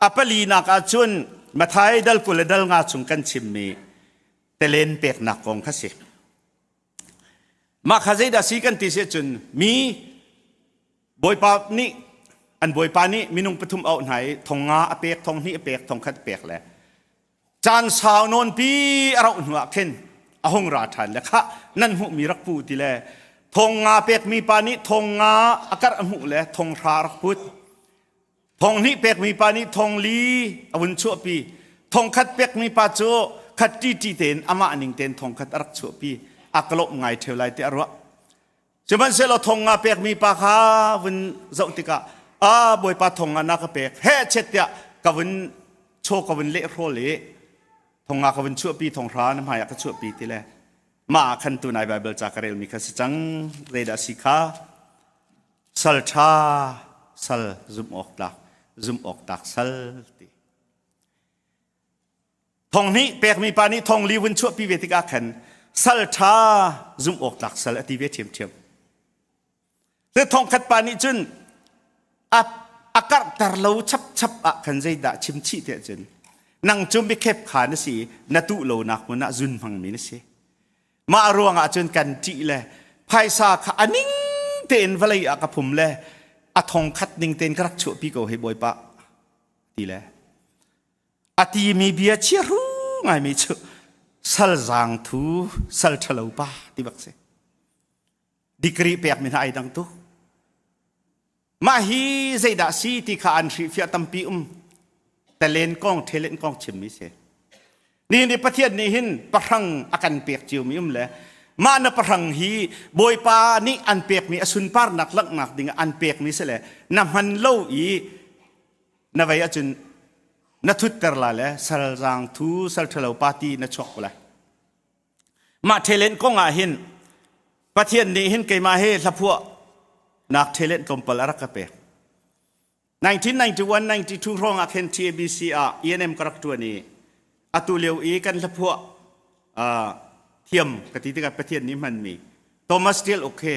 [SPEAKER 10] a palinak ah cun Mathai dal 20 le dal nga chung kan chimmi telen peknak kong kha si. Mah kha zeidah si kan ti si cun mi bawipa nih an bawipa nih minung pathum auh hna i thong nga a pek thong hnih a pek thong khat a pek le Caan sau nawnpi a rauh hnuah khin a hung ra ṭhan le khah nan hmuhmi rak pu ti le thong nga pekmi pa nih thong nga a karh a hmuh le thong hra a rak put. Thong hnih pekmi pa nih thong li a vun chuahpi. Thong khat pekmi pa cu khat ṭiṭi tein amah ning tein thong khat a rak chuahpi. A ka lawmh ngai ṭheo lai ti a ruah. Sihmanhsehlaw thong nga pekmi pa kha vun zoh tikah a bawipa thong nga na ka pek he chet tiah ka vun chaw ka vun lehrawl i thong nga ka vun chuahpi thong hra na hmaiah ka chuahpi ti le mah ah khan tunai Bible ca ka relmi kha si cang zeidah si kha sal ṭha sal zumh awk tlak zumh awk tlak sal ti Thong hnih pekmi pa nih thong li vun chuahpi ve tikah khan sal ṭha zumh awk tlak sal a ti ve ṭhiamṭhiam. Cu thong khat pa nih cun a a karhter lo chapchap ah khan zeidah chim chih tiah cun nang cu mikhep kha na si na tuh lonak hmun ah zun hmangmi na si. Mah ruangah cun kan ṭih le phaisa kha a ning tein vawlei ah ka phum le a thong khat ning tein ka rak chuahpi ko hei bawipa ti le A timi bia chiahru ngaimi cu sal zaang thu sal ṭhalo pa ti bak si. Degree pekmi hna ai dang tuk. Mah hi zeidah si ti kha an hrihfiah tampi um. Talen kong, talent kong chimmi si. Ni ni Pathian nih hin pahrang a kan pek ciomi um le mah na pahrang hi Bawipa nih an pekmi a sunparnak langhnak ding an pekmi si le na hman lo i na vei ahcun na thutter la le sal zaang thu sal ṭhalo party na chuak ko lai mah talent kong ah hin Pathian nih hin keimah he hlaphuah nak talent tlawmpal a rak ka pek 1991 92 hrawng ah khin TABC ah ENM ka rak ṭuan i atu lio i kan hlaphuah thiam ka ti tikah Pathian nih hmanmi Thomas Tial Uk he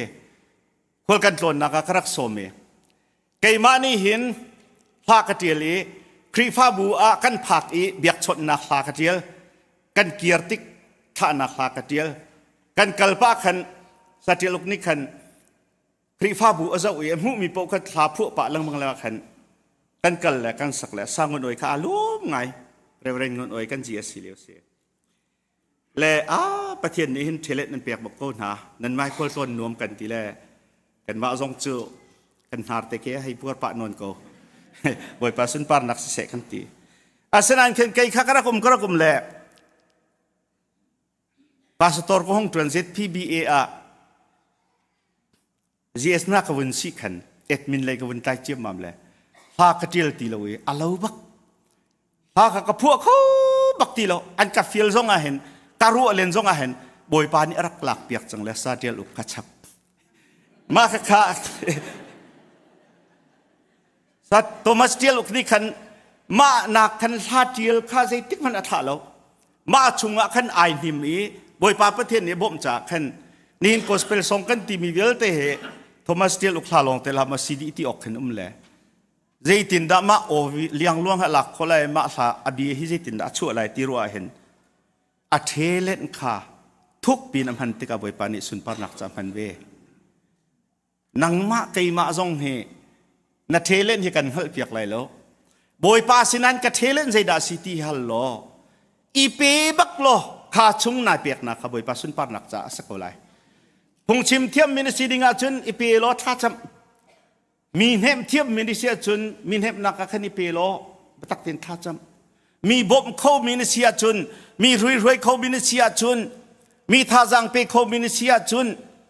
[SPEAKER 10] khual kan tlawnnak ah ka rak sawm i keimah nih hin hla ka ṭial i Khrihfabu ah kan phak i biakchawnhnak hla ka ṭial kan kir tik. Thlahnak hla ka tial. Kan kal pah khan Satial uk nih khan Khrihfabu a zoh i a hmuhmi paoh kha thla phuah pah lengmang le khan kan kal le kan sak le Sangun Oi kha a lum ngai. Reverend Ngun Oi kan GSC lio si. Le a Pathian nih hin ṭhelet nan pek bak ko hna. Nan mai khual tlawn nuam kan ti le kanmah zong cu kan hnar te ke hei puar pah nawn ko. Bawipa sunparnak siseh kan ti. Asinain khin kei kha ka rak um ka rak um le Pastor ka hong ṭuan ZPBA ah GS na ka vun si khan admin lei ka vun tlai ciammam le hla ka ṭial ti lo i a lo bak. Hla kha ka phuah kho bak ti lo. An ka fial zong ah hin ka ruah len zong ah hin Bawipa nih a rak lak piak cang le sa ṭial uk ka chap. Mah kha kha Sa Thomas ṭial uk nih khan mah nak khan hla ṭial kha zeitik hmanh a thlah lo. Mah chungah khan ai hnim i Bawipa Pathian nih bawmh caah khan nihin gospel song kan timi vialte he Thomas Tial uk hla lawng te la ma si dih ti awk khin um le zeitindah mah aw liangluang ha lak kho lai mah hla a bia hi zeitindah a chuah lai ti ruah hin a talent kha thuk pin a hman tikah Bawipa nih sunparnak ca hman ve. Nangmah keimah zong hi na talent hi kan hngalhpiak lai lo. Bawipa sinan ka talent zeidah si ti hal law i pe bak law kha chung nai peknak kha Bawipa sunparnak caah a si ko lai. Phungchim thiam mi na si ding ahcun i pe law thlacam. Mi hnemh thiam mi na si ahcun mi hnemhnak ah khan i pe law biatak tein thlacam. Mi bawmh kho mi na si ahcun, mi hruihruai kho mi na si ahcun, mi thazaang pe kho mi na si ahcun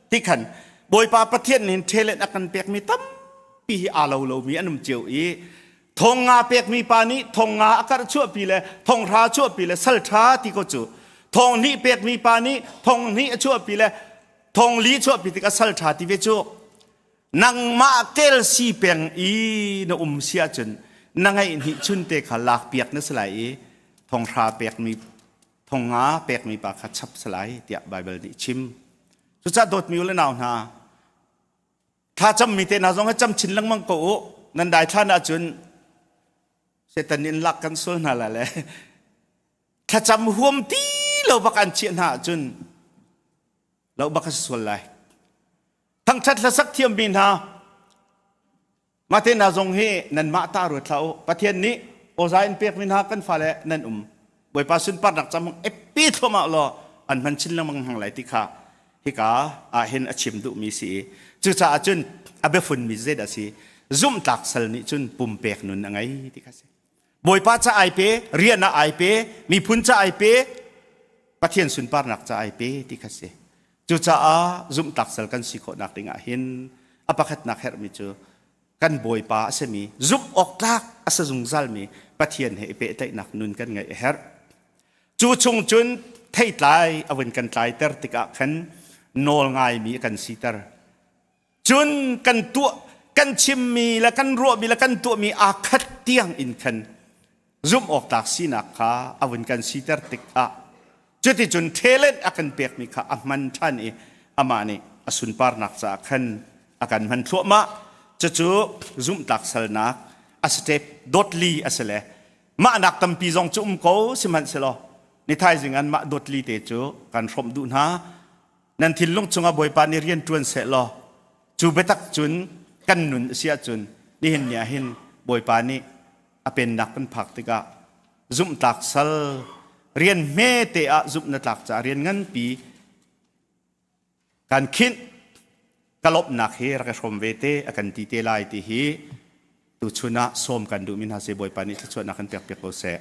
[SPEAKER 10] ti khan Bawipa Pathian nih talent a kan pekmi tampi hi aa lo lomi an um cio i thong nga pekmi pa nih thong nga a karh chuahpi le thong hra chuahpi le sal ṭha ti ko cu thong hnih pekmi pa nih thong hnih a chuahpi le thong li chuahpi tikah sal ṭha ti ve cu Nangmah kel si peng i na um si ahcun na ngeih hnih chunte kha lakpiak na si lai i thonghra pekmi thongnga pekmi pa kha chap si lai tiah Baibal nih chim. Cucaah dawtmi u le nau hna, thlacammi te hna zong hi cam chin lengmang ko u. Nan daithlan ahcun Satan nih in lak kan sul hna lai le thlacam huam ti lo bak an chiah hna ahcun lo bak a si sual lai. Thangṭhat hlasak thiammi hna mate hna zong hi nanmah ta ruat hlah u. Pathian nih awza in pekmi hna kan fale nan um. Bawipa sunparnak cam epi thluahmah law an hman chin lengmang hang lai ti kha hika ah hin a chim duhmi si i cucaah cun a biafunmi zeidah si zumhtlak sal nih cun pumpek nun a ngei ti kha si. Bawipa ca ai pe, rian ah ai pe, miphun ca ai pe, Pathian sunparnak ca ai pe ti kha si. Cucaah zumhtlak sal kan si khawhnak ding ah hin a pakhatnak herhmi cu kan Bawipa a simi zumh awk tlak a si zungzalmi Pathian he i pehtlaihnak nun kan ngeih a herh. Cu chung cun theitlai a vun kan tlaiter tikah khan nawl ngaimi a kan siter. Cun kan tuah kan chimmi le kan ruahmi le kan tuahmi aa khat tiang in khan zumh awk tlak sinak kha a vun kan siter tikah cuticun talent a kan pekmi kha a hman ṭhan i amah nih a sunparnak caah khan a kan hman thluahmah. Cucu zumhtlak salnak a step dotli a si le mah nak tampi zong cu um ko sihmanhsehlaw ni thaizing an mah dotli te cu kan hrawmh duh hna. Nan thinlung chungah Bawipa nih rian ṭuan seh law cu biatak cun kan nun a si ahcun nihin ni ah hin Bawipa nih a pennak kan phak tikah zumhtlak sal rian hmete ah zumh na tlak caah rian nganpi kan khinh ka lawmhnak hi rak i hrawm ve te a kan ti te lai ti hi tuchun ah sawm kan duhmi hna si Bawipa nih thluachuahnak kan pek piak ko seh.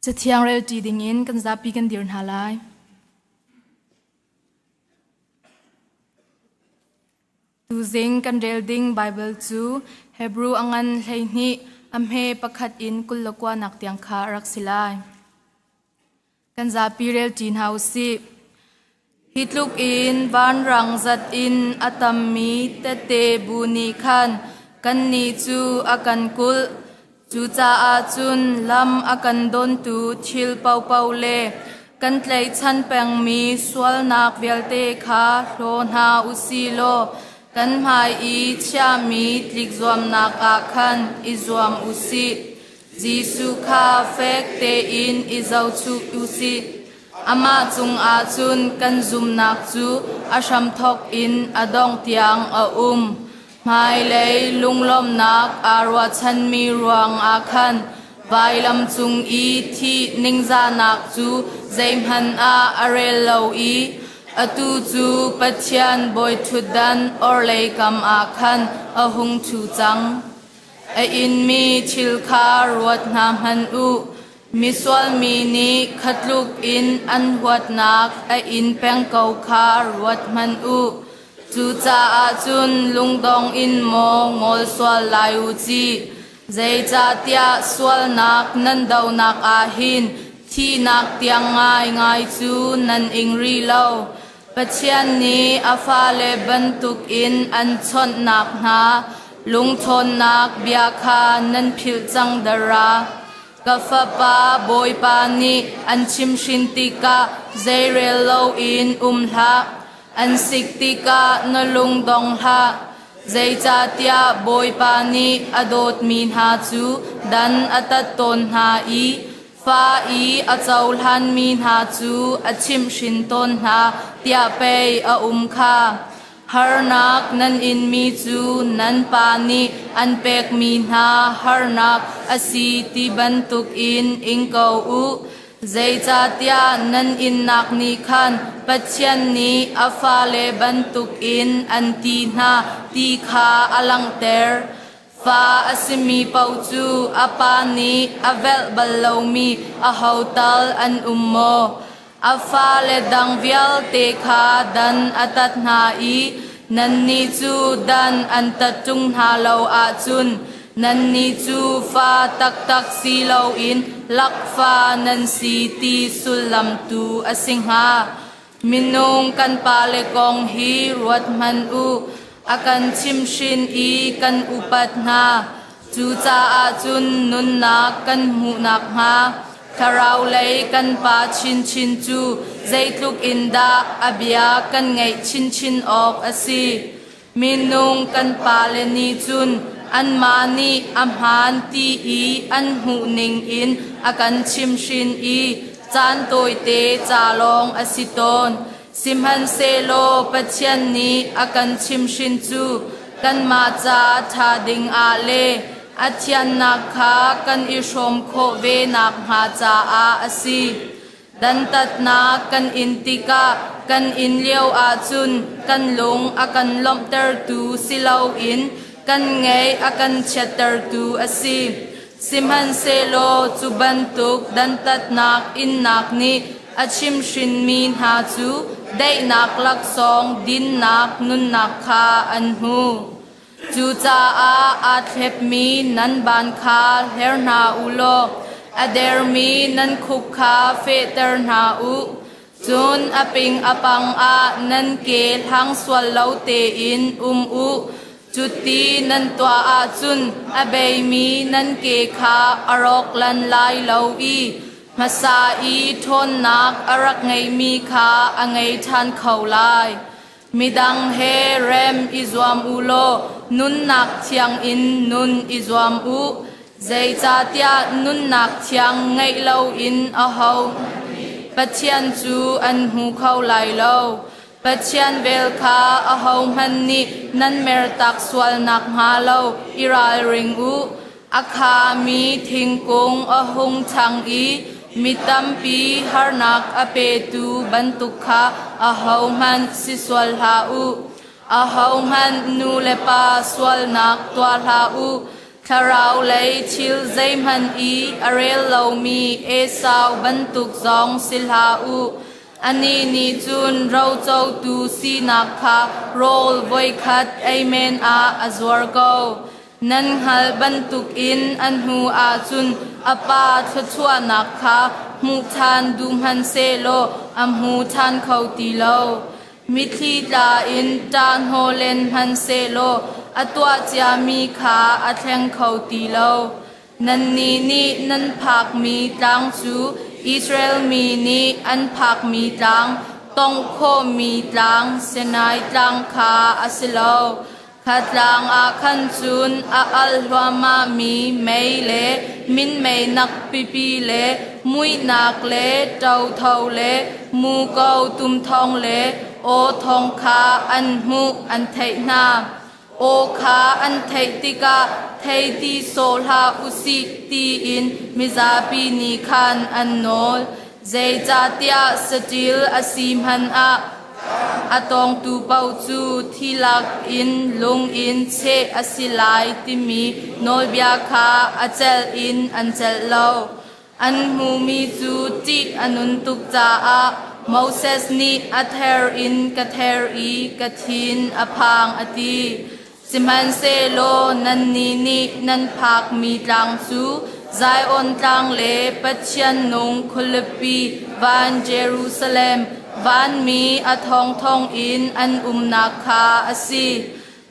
[SPEAKER 11] Cathiang relṭi dingin kan zapi kan dir hna lai. Tuzing kan rel ding Baibal cu Hebru a ngan 12 a hme pakhat in 29 nak tiang kha a rak si lai. Kan zapi relṭi hna u sih. Hi tluk in vanrang zat in a tammi tette bu nih khan kannih cu a kan kulh. Cucaah cun lam a kan dawntu thil paohpaoh le kan tlaihchan pengmi sualnak vialte kha hlaw hna u sih law kan hmai i chiahmi tlikzuamnak ah khan i zuam u sih. Jesuh kha fek tein i zohchuh u sih. Amah cungah cun kan zumnak cu a hramthawk in a dongh tiang a um. Hmailei lunglawmhnak aa ruahchanmi ruangah khan vailam cung i thih ningzahnak cu zeihmanh ah a rel lo i atu cu Pathian bawiṭhutdan orhlei kam ah khan a hung ṭhu cang. A inmi thil kha ruat hna hmanh u. Misual mi nih kha tluk in an huatnak a in peng ko kha ruat hmanh u. Cucaah cun lungdong in maw ngol sual lai u ci. Zeicahtiah sualnak nan dohnak ah hin thihnak tiang ngaingai cu nan ing rih lo. Pathian nih a fale bantukin an chawnhnak hna lungṭhawnnak bia kha nan philh cang dara. Ka fapa Bawipa nih an chimhhrin tikah zeirel loin um hlah. An sik tikah na lung dong hlah. Zeicahtiah Bawipa nih a dawtmi hna cu dan a tat tawn hna i Fa i a cohlanmi hna cu a chimhhrin tawn hna tiah pei a um kha. Harnak nan inmi cu nan pa nih an pekmi hna harnak a si ti bantukin ing ko u. Zeicahtiah nan innak nih khan Pathian nih a fale bantukin an ti hna ti kha a langhter. Fa a simi paoh cu a pa nih a velh bal lomi aho tal an um maw? A fale dang vialte kha dan a tat hna i nannih cu dan an tat ṭung hna lo ahcun nannih cu fa taktak si loin lakfa nan si ti sullam tu a si hnga. Minung kan pale kong hi ruat hmanh u. A kan chimhhrin i kan upat hna. Cucaah cun nunnak kan hmuh nakhnga thlarau lei kan Pa chinchin cu zeitluk in dah a bia kan ngaih chinchin awk a si. Minung kan pale nih cun anmah nih a hmaan ti i an hmuh ning in a kan chimhhrin i caan tawite ca lawng a si tawn. Sihmanhsehlaw Pathian nih a kan chimhhrin cu kanmah ca ṭha ding ah le a thiannak kha kan i hrawm khawh ve nakhnga caah a si. Dantatnak kan in tikah kan in lio ahcun kan lung a kan lawmhtertu si loin kan ngaih a kan chiattertu a si. Sihmanhsehlaw cu bantuk dantatnak innak nih a chimhhrinmi hna cu daihnak laksawng dinnak nunnak kha an hmu. Cucaah aa thlepmi nan ban kha hler hna u law a dermi nan khuk kha fehter hna u. Cun a ping a pang ah nan ke hlang sual lo tein um u. Cuti nan tuah ahcun a beimi nan ke kha a rawk lan lai lo i hmasa i ṭhawnnak a rak ngeimi kha a ngei ṭhan kho lai. Midang he rem i zuam u law nunnak thiang in nun i zuam u. Zeicahtiah nunnak thiang ngeih loin aho Pathian cu an hmu kho lai lo. Pathian vel kha ahohmanh nih nan mertak sual nakhnga lo i ralring u. A khami thingkung a hung ṭhang i mi tampi harnak a petu bantuk kha ahohmanh si sual hlah u. Ahohmanh nu le pa sualnak tuah hlah u. Thlarau lei thil zeihmanh i a rel lomi Esau bantuk zong si hlah u. Anih nih cun rocotu sinak kha rawl voikhat ei men ah a zuar ko. Nan hngalh bantukin a hnu ahcun a pa thluachuahnak kha hmuh ṭhan duh hmanhsehlaw a hmu ṭhan kho ti lo. Mitthli tla in ṭahhnawh len hmanhsehlaw a tuah ciami kha a thleng kho ti lo. Nannih nih nan phakmi tlang cu Israel mi nih an phakmi tlang, tawngh khawhmi tlang, Sinai tlang kha a si lo. Kha tlang ah khan cun a alh hluahmahmi mei le minmei nak pipi le muihnak le ṭotho le muko tumthawng le aw thawng kha an hmuh an theih hna. Aw kha an theih tikah thei ti sawh hlah usih tiin mizapi nih khan an nawl. Zeicahtiah saṭil a si hmanh ah a tawngtu paoh cu thi lak in lung in cheh a si lai timi nawlbia kha a celh in an celh lo. An hmuhmi cu ṭih a nun tuk caah Moses nih a ther in ka ther i ka thin a phang a ti. Sihmanhsehlaw nannih nih nan phakmi tlang cu Zion tlang le Pathian nung khualipi van Jerusalem vanmi a thongthong in an umnak kha a si.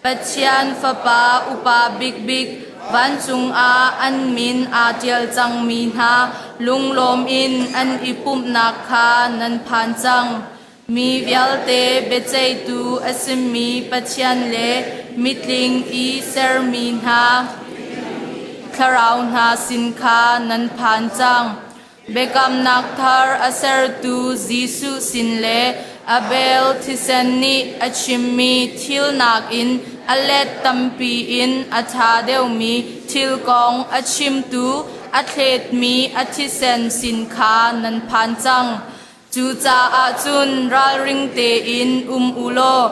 [SPEAKER 11] Pathian Fapa upa bikbik vancung ah an min aa ṭial cangmi hna lunglawm in an i pumhnak kha nan phan cang. Mi vialte biaceihtu a simi Pathian le mitling i sermi hna thlarau hna sin kha nan phan cang. Biakamnak thar a sertu Jesuh sin le Abel thisen nih a chimmi thil nakin a let tampi in a ṭha deuhmi thil kong a chimtu a thletmi a thisen sin kha nan phan cang. Cucaah cun ralring tein um u law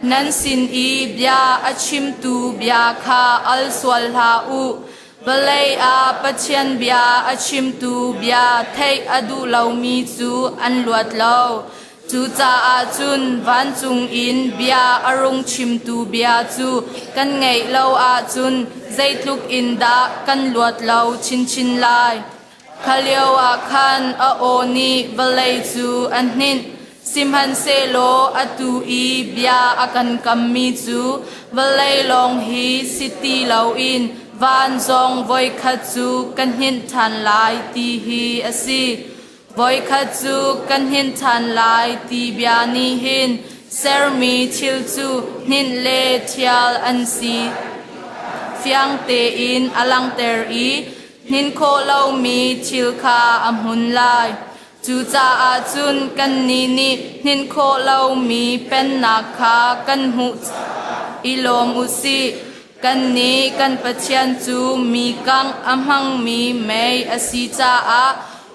[SPEAKER 11] nan sin i bia a chimtu bia kha al sual hlah u. Vawlei ah Pathian bia a chimtu bia theih a duh lomi cu an luat lo. Cucaah cun vancung in bia a rung chimtu bia cu kan ngaih lo ahcun zeitluk in dah kan luat lo chinchin lai. Kha lioah khan a aw nih vawlei cu a hninh, sihmanhsehlaw atu i bia a kan kammi cu vawlei lawng hi si ti loin van zong voikhat cu ka hninh ṭhan lai ti hi a si. Voikhat cu ka hninh ṭhan lai ti bia nih hin sermi thil cu hninh le ṭhial an si fiang tein a langhter i Hnin khawh lomi thil kha a hmun lai. Cucaah cun kannih nih hninh khawh lomi pennak kha kan hmuh i lawm u sih. Kannih kan Pathian cu mi kangh a hmangmi mei a si caah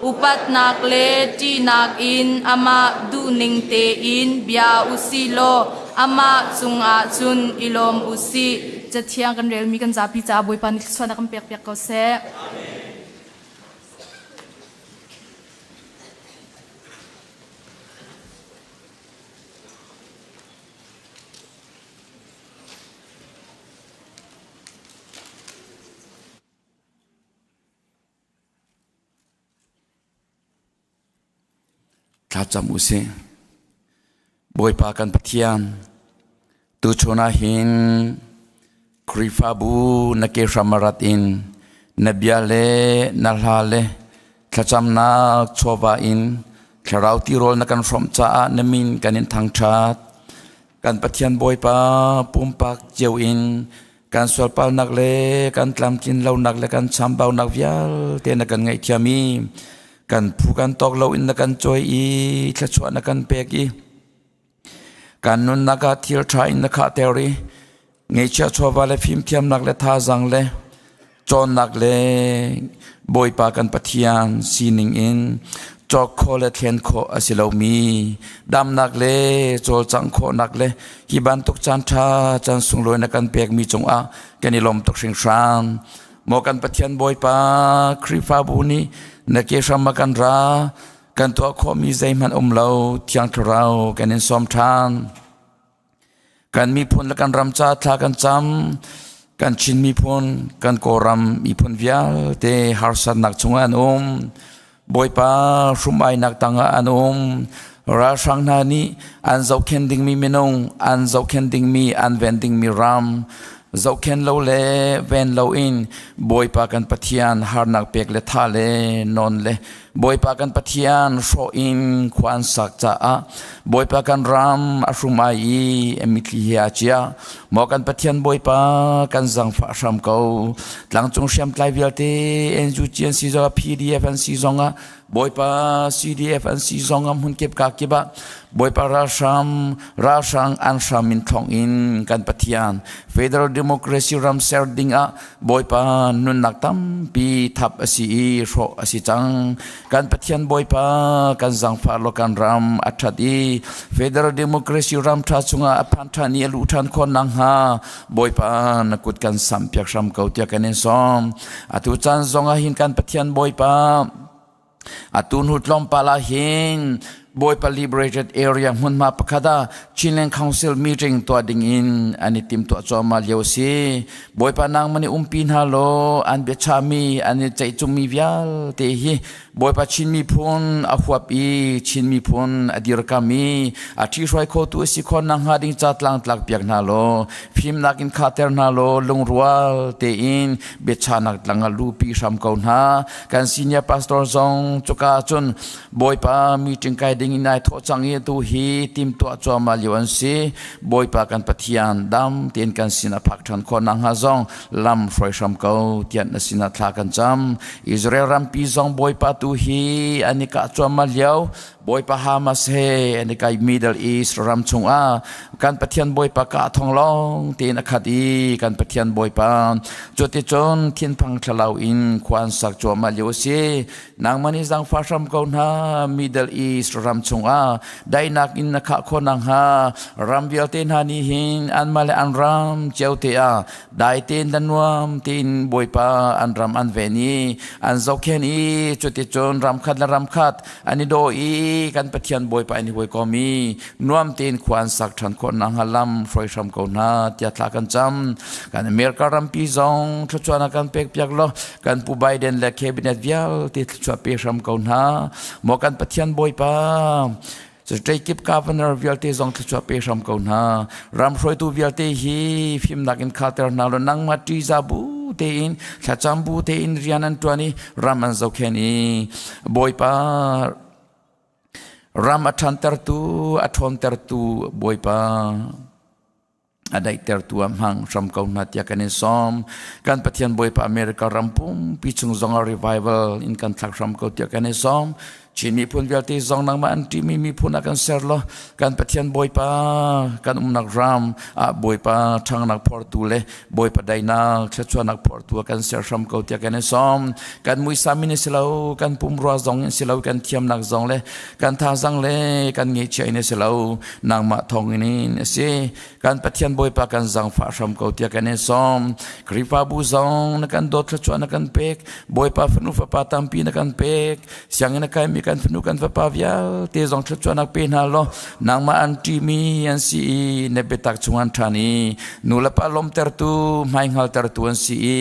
[SPEAKER 11] upatnak le ṭihnak in amah duhning tein bia u sih law amah cungah cun i lawm u sih. Cathiang kan relmi kan zapi caah Bawipa nih thluachuahnak kan pekpiak ko seh.
[SPEAKER 5] Thlacam u sih. Bawipa kan Pathian, tuchun ah hin Khrihfabu na ke hram a rat in na bia le na hla le thlacamnak chawva in thlarau tirawl na kan hrawmh caah na min kan in thangṭhat. Kan Pathian Bawipa pumpak cio in kan sualpalnak le kan tlamtlin lonak le kan chambaunak vialte na kan ngaihthiam i kan phu kan tawk lo in na kan cawi i thluachuah na kan pek i kan nunnak ah thil ṭha in na khahter i ngeihchiah chawva le fimthiamnak le thazaang le cawnnak le Bawipa kan Pathian sining in cawk khawh le thlen khawh a si lomi damnak le cawlcangh khawhnak le hi bantuk caan ṭha caan sunglawi na kan pekmi cungah kan i lawm tuk hringhran. Maw kan Pathian Bawipa Khrihfabu nih na ke hram ah kan ra kan tuah khawhmi zeihmanh um lo Thiang Thlarau kan in sawm ṭhan. Kan miphun le kan ram ca thla kan cam. Kan Chin miphun, kan Kawlram miphun vialte harsatnak chungah an um. Bawipa hrum-ainak tangah an um. Ralhrang hna nih an zohkhen dingmi minung, an zohkhen dingmi, an ven dingmi ram, zohkhen lo le ven loin Bawipa kan Pathian harnak pek le tha le non le Bawipa kan Pathian hrawh in khua an sak caah Bawipa kan ram a hrum ai i a mitthli he aa cia. Maw kan Pathian Bawipa kan zangfah hram ko. Tlangcung hriamtlai vialte NUG an si zongah PDF an si zongah Bawipa CDF an si zongah hmunkip ka kip ah Bawipa ralhram ralhrang an hram in thlong in kan Pathian Federal Democracy ram ser ding ah Bawipa nunnak tampi thap a si i hrawh a si cang. Kan Pathian Bawipa kan zangfah law kan ram a ṭhat i Federal Democracy ram ṭha chungah a phan ṭhan i a luh ṭhan khawh nakhnga Bawipa na kut kan sampiak hram ko tiah kan in sawm. Atu caan zongah hin kan Pathian Bawipa Atu hnu tlawmpal ah hin Bawipa Liberated Area hmunhma pakhat ah Chinland Council meeting tuah ding in an i timtuah cuahmah lio a si. Bawipa nangmah nih umpi hna law an biachahmi an i ceihcummi vialte hi Bawipa Chin miphun a huap i Chin miphun a dirkam i a ṭhihruai khotu a si khawh nakhnga ding ca tlangtlak piak hna law fimnak in khahter hna law lungrual tein biachahnak tlang ah luhpi hram ko hna. Kan senior pastor zong cuka cun Bawipa meeting kai ding. ding in ai thawh cang i atu hi timtuah cuahmah lio an si. Bawipa kan Pathian dam tein kan sin a phak ṭhan khawh nakhnga zong lam hruai hram ko tiah na sinah thla kan cam. Israel rampi zong Bawipa tu hi an i kah cuahmah lio. Bawipa Hamas he an i kai Middle East ram chungah kan Pathian Bawipa kah thong lawng tein a khat i kan Pathian Bawipa cuticun thinphang thlalau in khua an sak cuahmah lio a si. Nangmah nih zaangfah hram ko hna Middle East ram chungah daihnak in na khah khawh nakhnga ram vialte hna nih hin anmah le an ram cio te ah dai tein le nuam tein Bawipa an ram an ven i an zohkhenh i cuticun ram khat le ram khat an i daw i kan Pathian Bawipa an i hawikom i nuam tein khua an sak ṭhan khawh nakhnga lam hruai hram ko hna tiah thla kan cam. Kan America rampi zong thluachuahnak kan pek piak law kan Pu Biden le cabinet vialte thluachuah pe hram ko hna. Maw kan Pathian Bawipa State kip governor vialte zong thluachuah pe hram ko hna. Ram hruaitu vialte hi fimnak in khalter hna law nangmah ṭihzah bu tein thlacam bu tein rian an ṭuan i ram an zohkhenh i Bawipa ram a ṭhantertu a ṭhawntertu Bawipa a daihtertu ah hmang hram ko hna tiah kan in sawm. Kan Pathian Bawipa America ram pumpi chung zong ah revival in kan thlak hram ko tiah kan in sawm. Chin miphun vialte zong nangmah an ṭihmi miphun ah kan ser law kan Pathian Bawipa kan umnak ram ah Bawipa ṭhangnak phortu le Bawipa daihnak thluachuahnak phortu ah kan ser hram ko tiah kan in sawm. Kan muisam in si lo, kan pumrua zong in si lo, kan thiamnak zong le kan thazang le kan ngeihchiah in si lo, nangmah thawng in a si. Kan Pathian Bawipa kan zangfah hram ko tiah kan in sawm. Khrihfabu zong na kan dawt thluachuah na kan pek. Bawipa fanu fapa tampi na kan pek. Sianginn a kaimi kan fanu kan fapa vialte zong thluachuahnak pe hna law nangmah an ṭimi an si i na biatak chung an ṭhan i nu le pa lawmtertu hmaihngaltertu an si i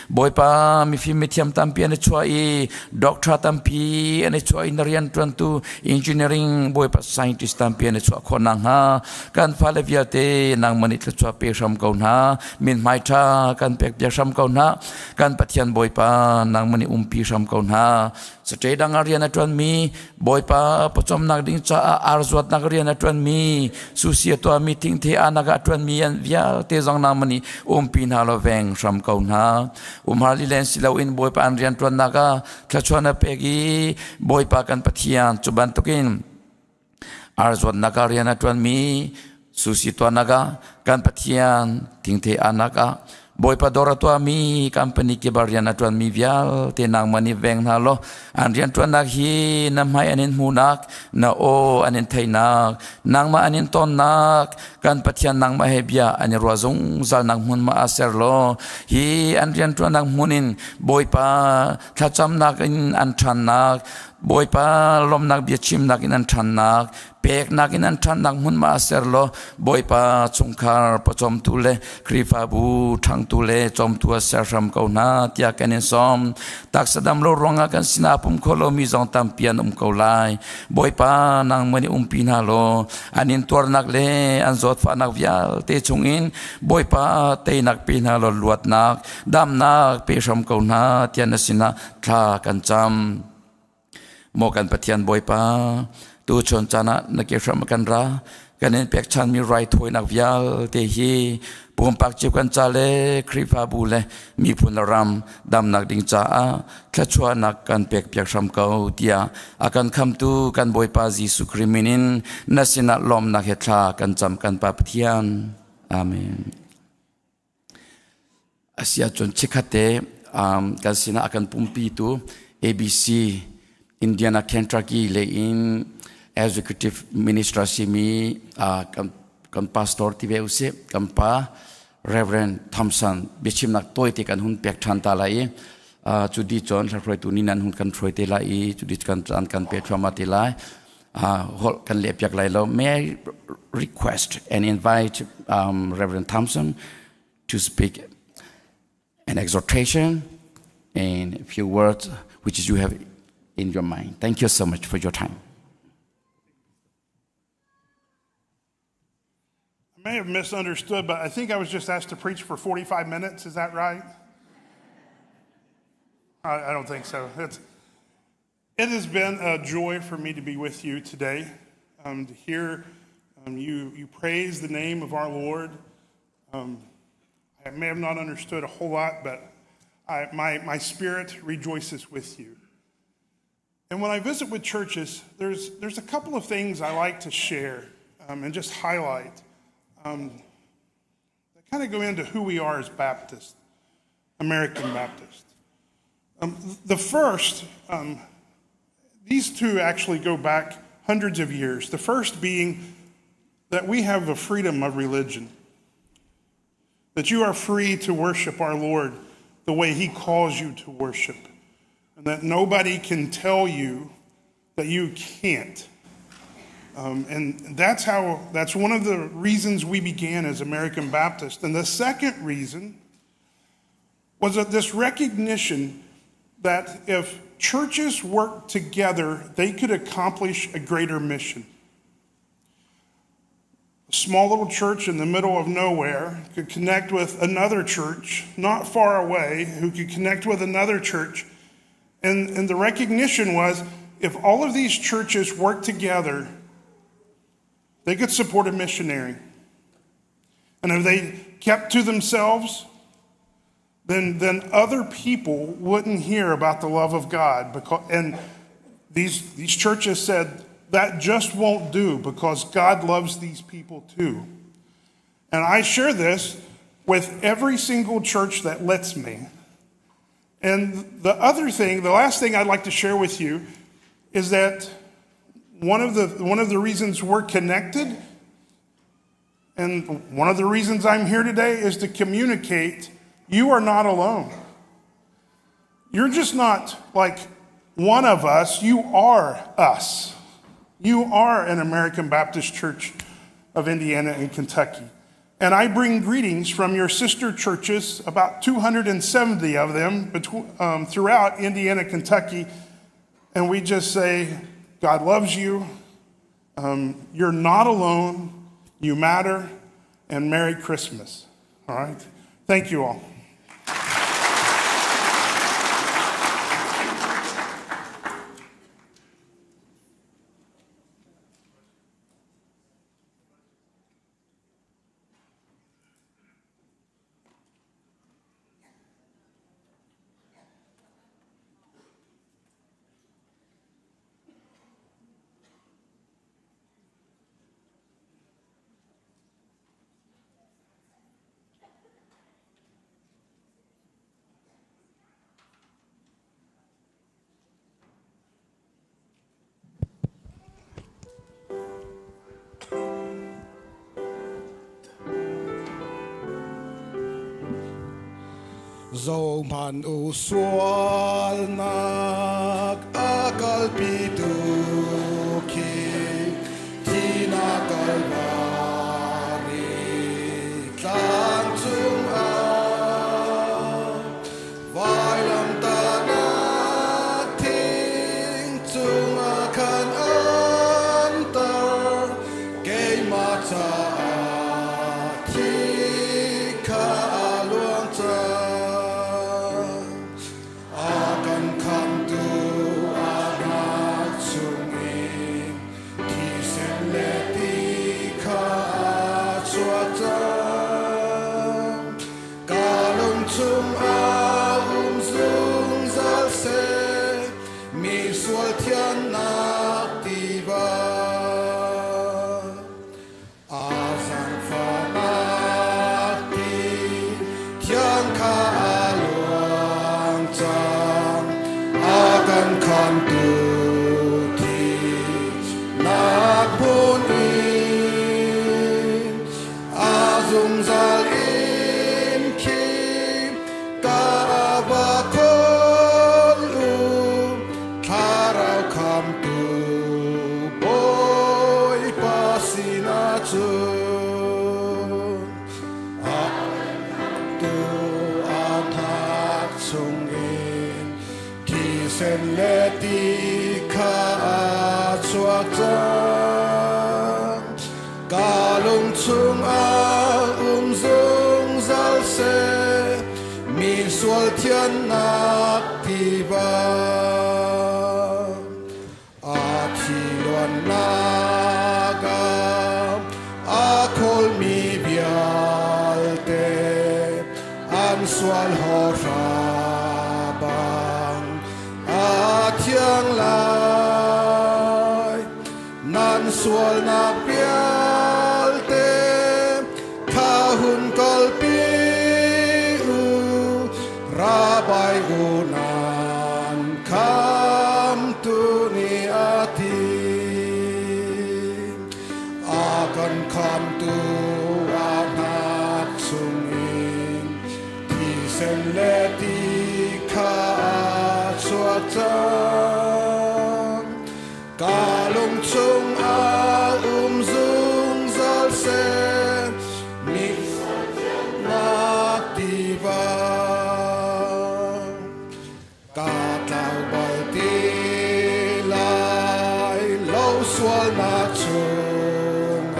[SPEAKER 5] Bawipa mifim mithiam tampi an i chuah i doctor tampi an i chuah i na rianṭuantu engineering Bawipa scientist tampi an i chuah khawh nakhnga kan fale vialte nangmah nih thluachuah pe hram ko hna mithmai ṭha kan pek piak hram ko hna kan Pathian Bawipa nangmah nih umpi hram ko hna sate dang ah rian a ṭuanmi Bawipa pawcawmnak ding caah ar zuatnak rian a ṭuanmi susi a tuahmi thingthe anak ah a ṭuanmi an vialte zong nangmah nih umpi hna law veng hram ko hna umhar lilen si loin Bawipa an rian ṭuannak ah thluachuah na pek i Bawipa kan Pathian cu bantukin Arzuatnak ah rian a ṭuanmi susi tuahnak ah kan Pathian thingthei ahnak ah Bawipa dawr a tuahmi company kip ah rian a ṭuanmi vialte nangmah nih veng hna law an rianṭuannak hi na hmai an in hmuhnak na aw an in theihnak nangmah an in tonnak kan Pathian nangmah he bia an i ruah zungzalnak hmun ma ah ser law hi an rianṭuannak hmun in Bawipa thlacamnak in an ṭhannak Bawipa lawmnak biachimnak in an ṭhannak, peknak in an ṭhannak hmunhma ser law Bawipa chungkhar pawcawmtu le Khrihfabu ṭhangtu le cawmtu ah ser hram ko hna tiah kan in sawm. Taksa dam lo ruangah kan sinah pum kho lomi zong tampi an um ko lai. Bawipa nangmah nih umpi hna law an in tuarnak le an zawtfahnak vialte chungin Bawipa teinak pe hna law luatnak, damnak pe hram ko hna tiah na sinah thla kan cam. Maw kan Pathian Bawipa, tu chun caan ah na ke hram kan ra, kan in pekchanmi raithawinak vialte hi pumpak cio kan ca le Khrihfabu le miphun le ram damnak ding caah thluachuahnak kan pek piak hram ko tiah a kan khamtu kan Bawipa Jesuh Khrih min in na sinah lawmnak he thla kan cam kan Pa Pathian. Amen. Asiahcun chikkhatte um, kan sinah a kan pumpitu ABC Indiana Kentucky lei in executive minister simi uh, kan, kan pastor ti ve usih kan pa Reverend Thompson biachimnak tawi te kan hun pek ṭhan ta lai i uh, cu di cun hruaitu nih nan hun kan hruai te lai i cu di kan caan kan pe thluahmah te lai uh, holh kan leh piak lai lo may I request and invite um, Reverend Thompson to speak an exhortation and a few words which you have in your mind. Thank you so much for your time.
[SPEAKER 12] I may have misunderstood, but I think I was just asked to preach for 45 minutes. Is that right? I, I don't think so. It's, It has been a joy for me to be with you today, um, to hear um, you, you praise the name of our Lord. Um, I may have not understood a whole lot, but I, my, my spirit rejoices with you. And when I visit with churches, there's, there's a couple of things I like to share um, and just highlight um, that kind of go into who we are as Baptists, American Baptists. Um, the first, um, these two actually go back hundreds of years. The first being that we have a freedom of religion, that you are free to worship our Lord the way He calls you to worship, and that nobody can tell you that you can't. Um, and that's how, that's one of the reasons we began as American Baptists. And the second reason was that this recognition that if churches worked together, they could accomplish a greater mission. A small little church in the middle of nowhere could connect with another church not far away, who could connect with another church. And, and the recognition was if all of these churches worked together, they could support a missionary. And if they kept to themselves, then, then other people wouldn't hear about the love of God. Because, and these, these churches said that just won't do because God loves these people too. And I share this with every single church that lets me. And the other thing, the last thing I'd like to share with you is that one of the, one of the reasons we're connected and one of the reasons I'm here today is to communicate you are not alone. You're just not like one of us, you are us. You are an American Baptist Church of Indiana and Kentucky. And I bring greetings from your sister churches, about 270 of them between, um, throughout Indiana, Kentucky. And we just say, God loves you. Um, you're not alone. You matter. And Merry Christmas. All right? Thank you all.
[SPEAKER 13] Zohmanh u sualnak a kalpitu khi thihnak Kalvari tlang cungah vailamtahnak thing cungah khan an tar keimah caah thi kha a luang cang a kan khamtu a hnak chungin thisen le ti kha a chuak cang ka lung chungah um zungzal seh mi sual thiannak tiva a zaangfahnak ti thiang kha a luang cang a kan khamtu thihnak hmun in a zungzal in khi ka va khawl u thlarau khamtu Bawipa sinah cun a tu a hnak chungin thisen le ti kha a chuak cang. Ka lung chungah um zungzal seh, mi sual thiannak tiva. cang lai. Nan sualnak vialte kha hun kalpi u, Rabai u nan khamtu nih a ti. A kan khamtu a hnak chungin thisen le ti kha a chuah cang. Ka lung chung ah um zungzal seh, mi nak tiva. Ka tlau bal ti lai lo sualnak chungah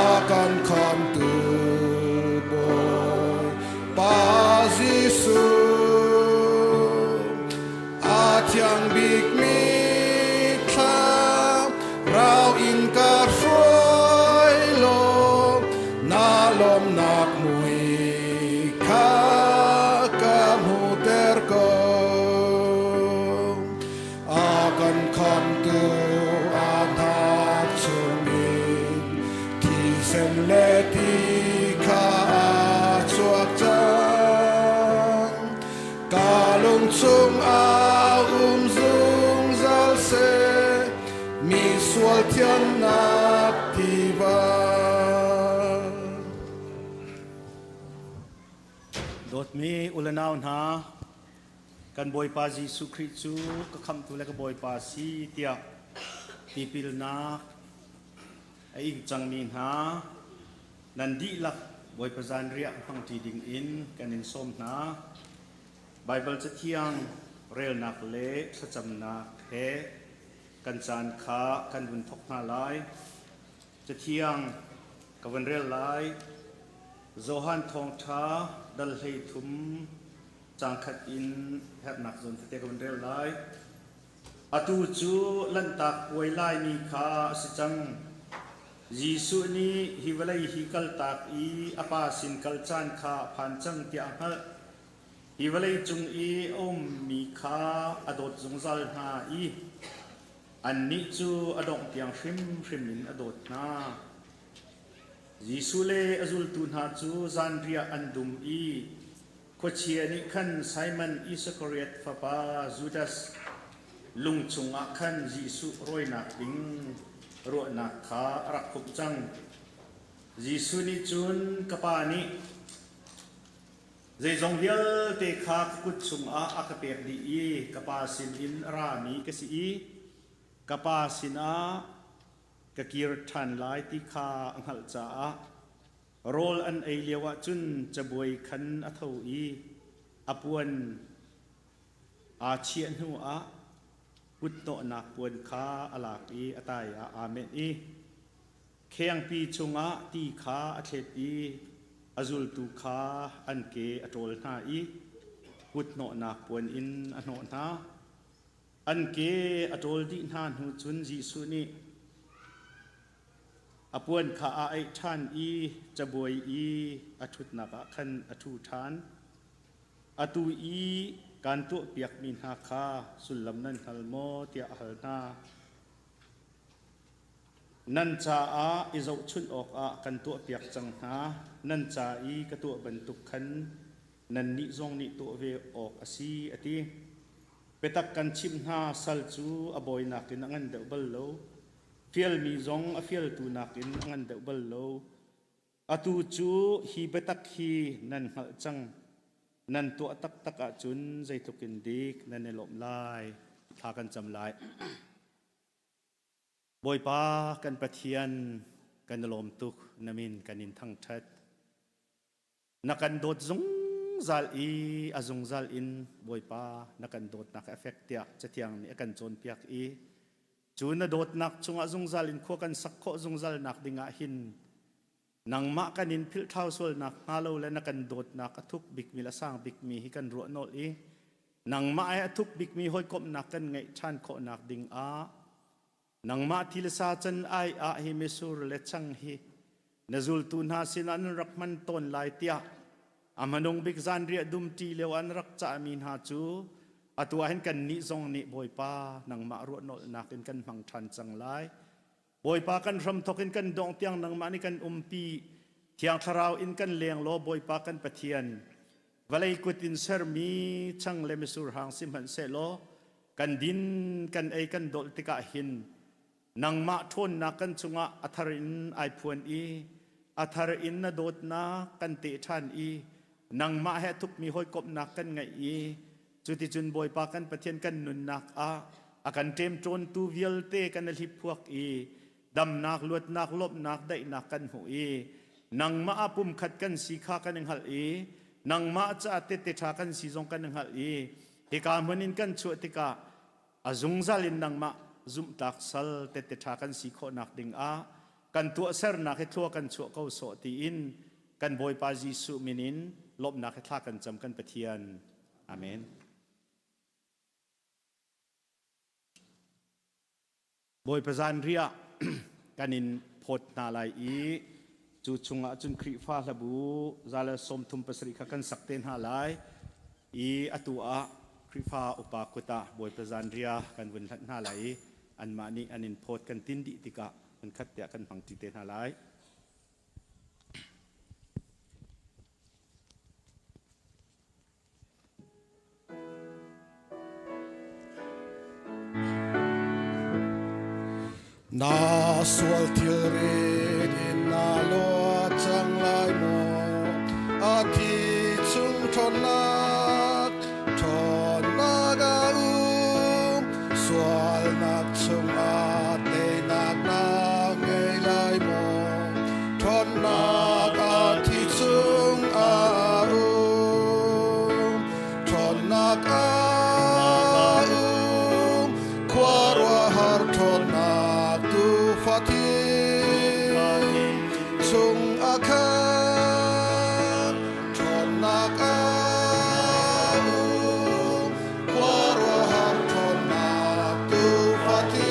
[SPEAKER 13] a kan khamtu Bawipa Jesuh. A thiang bikmi thla rau in ka hruai law na lawmnak mui kha ka hmuhter ko. A kan khamtu a hnak chungin thisen le ti kha a chuak cang. Ka lung chungah um zungzal seh, mi sual thiannak tiva.
[SPEAKER 10] Dawtmi u le nau hna, kan Bawipa Jesuh Khrih cu ka khamhtu le ka Bawipa a si tiah tipilnak a ing cangmi hna nan dihlak Bawipa zanriah hmangṭi ding in kan in sawm hna. Baibal Cathiang relnak le thlacamnak he kan caan kha kan vun thawk hna lai. Cathiang ka vun rel lai. Johan Thawngṭha dal 13 caang khat in herhnak zawn tete ka vun rel lai. Atu cu Lanhtak Puai laimi kha a si cang. Jesuh nih hi vawlei hi kaltak i a Pa sin kal caan kha a phan cang tiah a hngalh. Hi vawlei cung i a ummi kha a dawt zungzal hna i annih cu a dongh tiang hrimhrim in a dawt hna. Jesuh le a zultu hna cu zanriah an dum i Khuachia nih khan Simon Iskariot fapa Judas lung chungah khan Jesuh rawinak ding ruahnak kha a rak khumh cang. Jesuh nih cun, Ka Pa nih zeizong vialte kha ka kut chungah a ka pek dih i ka Pa sinin a rami ka si i ka Pa sinah ka kir ṭhan lai ti kha a hngalh caah Rawl an ei lioah cun cabuai khan a tho i a puan aa chiah hnuah kuthnawhnak puan kha a lak i a tai ah aa menh i khengpi chungah ti kha a thlet i a zultu kha an ke a ṭawl hna i kuthnawhnak puan in a hnawh hna. An ke a ṭawl dih hna hnu cun Jesuh nih, A puan kha aa aih ṭhan i cabuai i a ṭhutnak ah khan a ṭhu ṭhan. Atu i kaan tuahpiakmi hna kha sullam nan hngal maw tiah a hal hna. Nan caah i zohchunh awkah kan tuahpiak cang hna. Nan ca i ka tuah bantuk khan nannih zong nih tuah ve awk a si, a ti. Biatak kan chimh hna, sal cu a bawi nakin a ngan deuh bal lo. Fialmi zong a fialtu nakin a ngan deuh bal lo. Atu cu hi biatak hi nan hngalh cang. Nan tuah taktak ahcun zeitluk in dik nan i lawmh lai. Thla kan cam lai. Bawipa kan Pathian, kan i lawm tuk. Na min kan in thangṭhat. Na kan dawt zungzal i a zungzal in Bawipa na kan dawtnak a fek tiah Cathiang nih a kan cawnpiak i cu na dawtnak chungah zungzal in khua kan sak khawh zungzal nak dingah hin nangmah kan in philhthlau sualnak hnga lo le na kan dawtnak a thuk bikmi le a sang bikmi hi kan ruah nolh i nangmah he a thuk bikmi hawikomhnak kan ngeih ṭhan khawhnak dingah Nangmah thi le sa can ai ah hi mitsur le chang hi na zultu hna sinah nan rak hman tawn lai tiah a hmanung bik zanriah dumṭi lio an rak cahmi hna cu Atu ah hin kan nih zong nih Bawipa nangmah ruahnolhnak in kan hmang ṭhan cang lai. Bawipa kan hramthawk in kan dongh tiang nangmah nih kan umpi. Thiang Thlarau in kan leng law Bawipa kan Pathian. Vawlei kut in sermi chang le misur hang si hmanhsehlaw kan din kan ei kan dolh tikah hin nangmah ṭhawnnak kan cungah a thar in ai phuan i a thar in na dawtnak kan teh ṭhan i nangmah he thukmi hawikomhnak kan ngeih i cuticun Bawipa kan Pathian kan nunnak ah a kan ṭemṭawntu vialte kan i hliphuak i damnak luatnak lawmhnak daihnak kan hmuh i nangmah ah pumkhat kan si kha kan i hngalh i nangmah caah tehte ṭha kan si zong kan i hngalh i hika hmun in kan chuah tikah a zungzal in nangmah zumhtlak sal tehte ṭha kan si khawhnak ding ah kan tuahsernak hi thlua kan chuah ko sawh tiin kan Bawipa Jesuh min in lawmhnak he thla kan cam kan Pathian. Amen. Bawipa zanriah kan in phawt hna lai i cu chungah cun Khrihfa hlabu zale 37 kha kan sak te hna lai i atu ah Khrihfa upa kut ah Bawipa zanriah kan vun hlanh hna lai i anmah nih an in phawt kan tin dih tikah hmunkhat tiah kan hmang ṭi te hna lai.
[SPEAKER 13] Na sual thilrit in na luat cang lai maw? A thi chung ṭhawnnak, ṭhawnnak a um. Sualnak chungah teinak na ngei lai maw? Ṭhawnnak a thi chung a um. Ṭhawnnak a um. Khuaruahhar ṭhawnnak tuufa thi chung a khat. Ṭhawnnak a um. Khuaruahhar ṭhawnnak tuufa thi.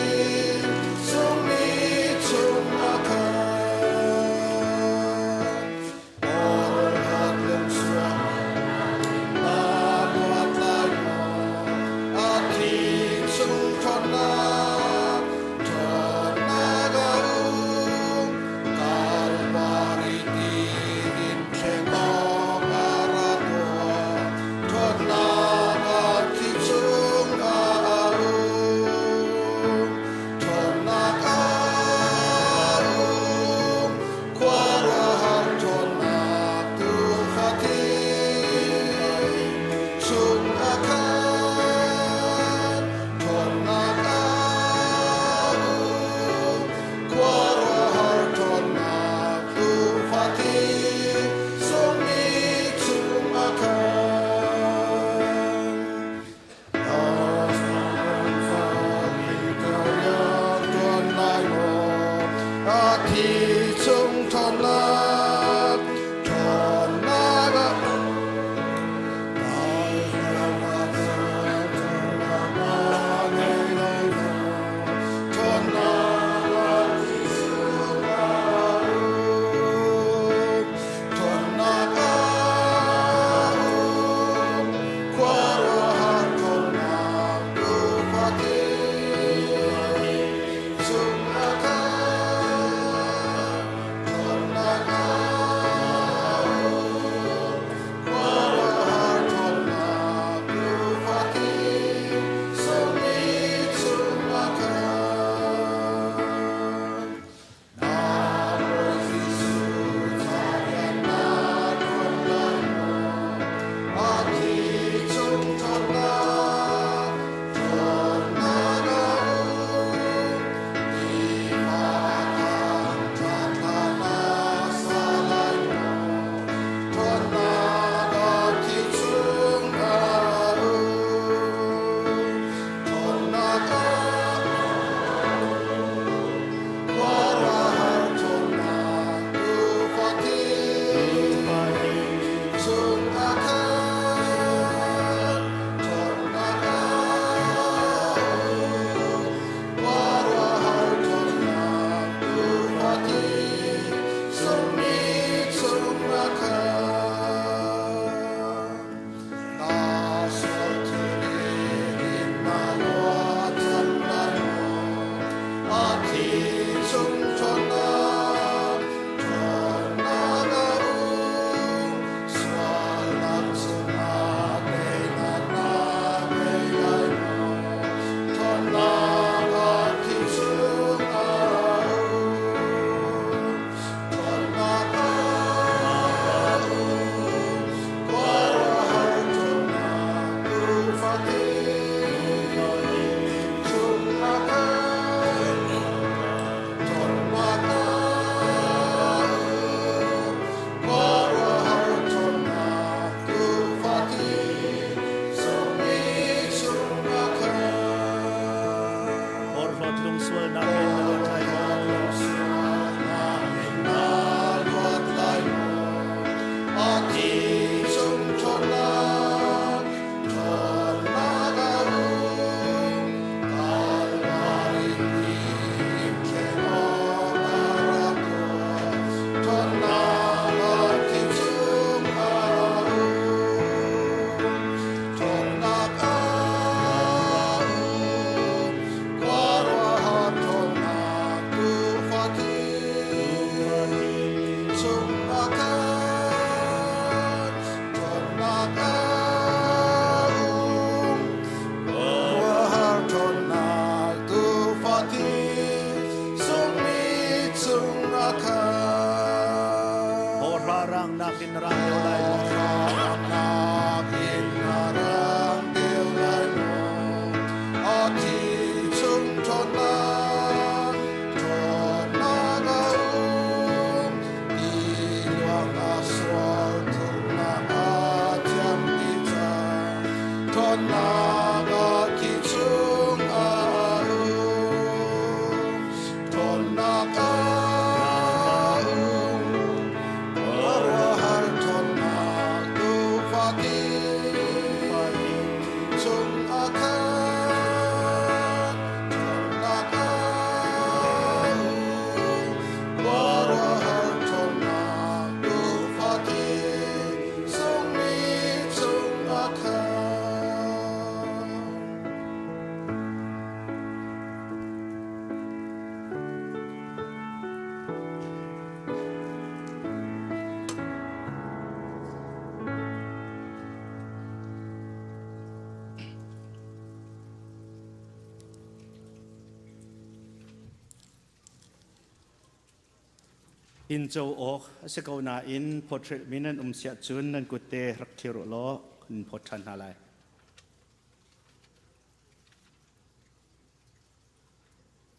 [SPEAKER 10] Tinco awk a si ko nain phawthrelh mi nan um siah cun nan kutte rak thlir u law kan phawt ṭhan hna lai.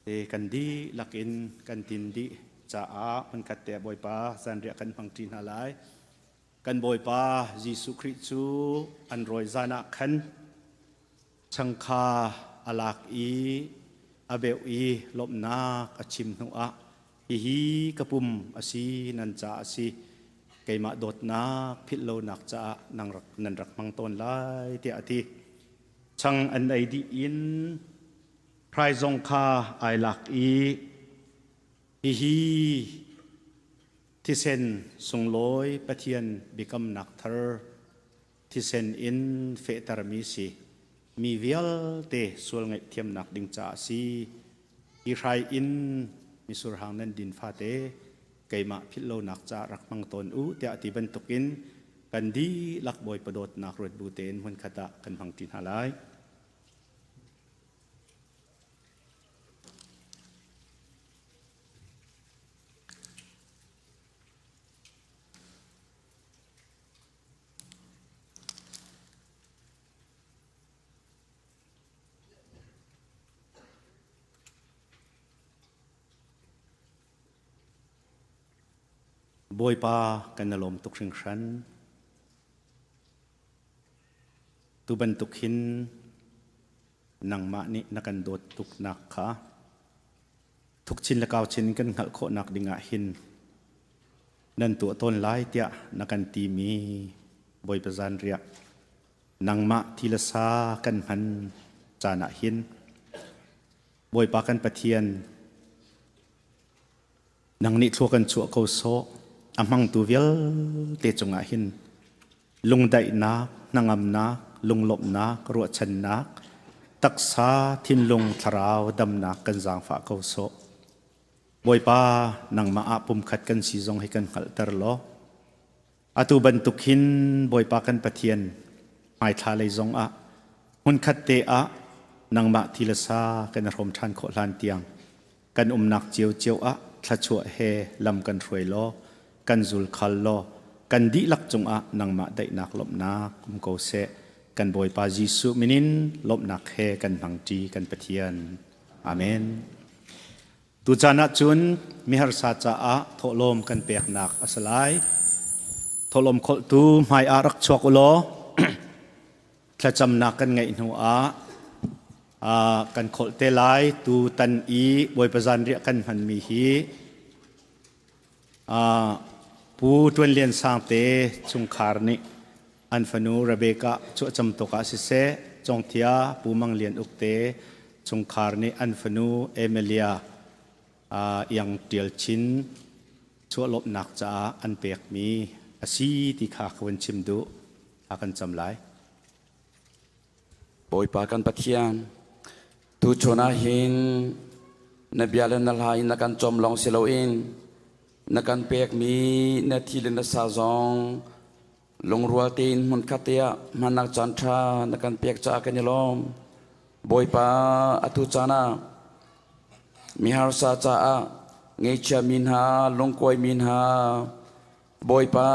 [SPEAKER 10] Te kan dihlak in kan tin dih caah hmunkhat te ah Bawipa zanriah kan hmang ṭi hna lai. Kan Bawipa Jesuh Khrih cu an rawi zan ah khan changkha a lak i a beuh i lawmhnak a chim hnuah hihi ka pum a si nan ca a si keimah dawtnak philh lonak caah nang rak nan rak hmang tawn lai tiah a ti. Chang an ei dih in hrai zong kha ai lak i hihi thisen sunglawi Pathian biakamnak thar thisen in fehtermi si mi vialte sual ngaihthiamnak ding caah a si. Hi hrai in misurhang nan din fate keimah philh lonak caah rak hmang tawn u tiah ti bantukin kan dihlak Bawipa dawtnak ruat bu tein hmunkhat ah kan hmang ṭi hna lai. Bawipa kan na lawm tuk hringhran. Tu bantuk hin nangmah nih na kan dawt tuknak kha thukchin le kauchin in kan hngalh khawhnak dingah hin nan tuah tawn lai tiah na kan timi Bawipa zanriah nangmah thi le sa kan hman caan ah hin Bawipa kan Pathian nang nih thlua kan chuah ko sawh a hmangtu vialte cungah hin lungdaihnak hnangamnak lunglawmhnak ruahchannak taksa thinlung thlarau damnak kan zaangfah ko sawh Bawipa nangmah ah pumkhat kan si zong hi kan hngalhter law atu bantuk hin Bawipa kan Pathian hmaithla lei zong ah hmunkhat te ah nangmah thi le sa kan i hrawm ṭhan khawh hlan tiang kan umnak ciocio ah thluachuah he lam kan hruai law kan zul khal law kan dihlak cungah nangmah daihnak lawmhnak um ko seh. Kan Bawipa Jesuh minin lawmhnak he kan hmangṭi kan Pathian. Amen. Tucaan ah cun miharsa caah thawhlawm kan peknak a si lai. Thawhlawm kholhtu hmai ah rak chuak u law thlacamnak kan ngeih hnu ah kan kholh te lai. Tu tan i Bawipa zanriah kan hmanmi hi Pu Ṭuan Lian Sang te chungkhar nih an fanu Rebecca chuahcam tuk ah siseh, Congthia Pu Mang Lian Uk te chungkhar nih an fanu Emilia Iang Ṭial Chin chuahlawmhnak caah an pekmi a si ti kha ka vun chim duh. Thla kan cam lai.
[SPEAKER 5] Bawipa kan Pathian, tuchun ah hin na bia le na hla in na kan cawm lawng si loin na kan pekmi na thi le na sa zong lungrual tein hmunkhat te ah hmannak caan ṭha na kan pek caah kan i lawm. Bawipa, atu caan ah miharsa caah ngeichia mi hna, lungkuai mi hna, Bawipa,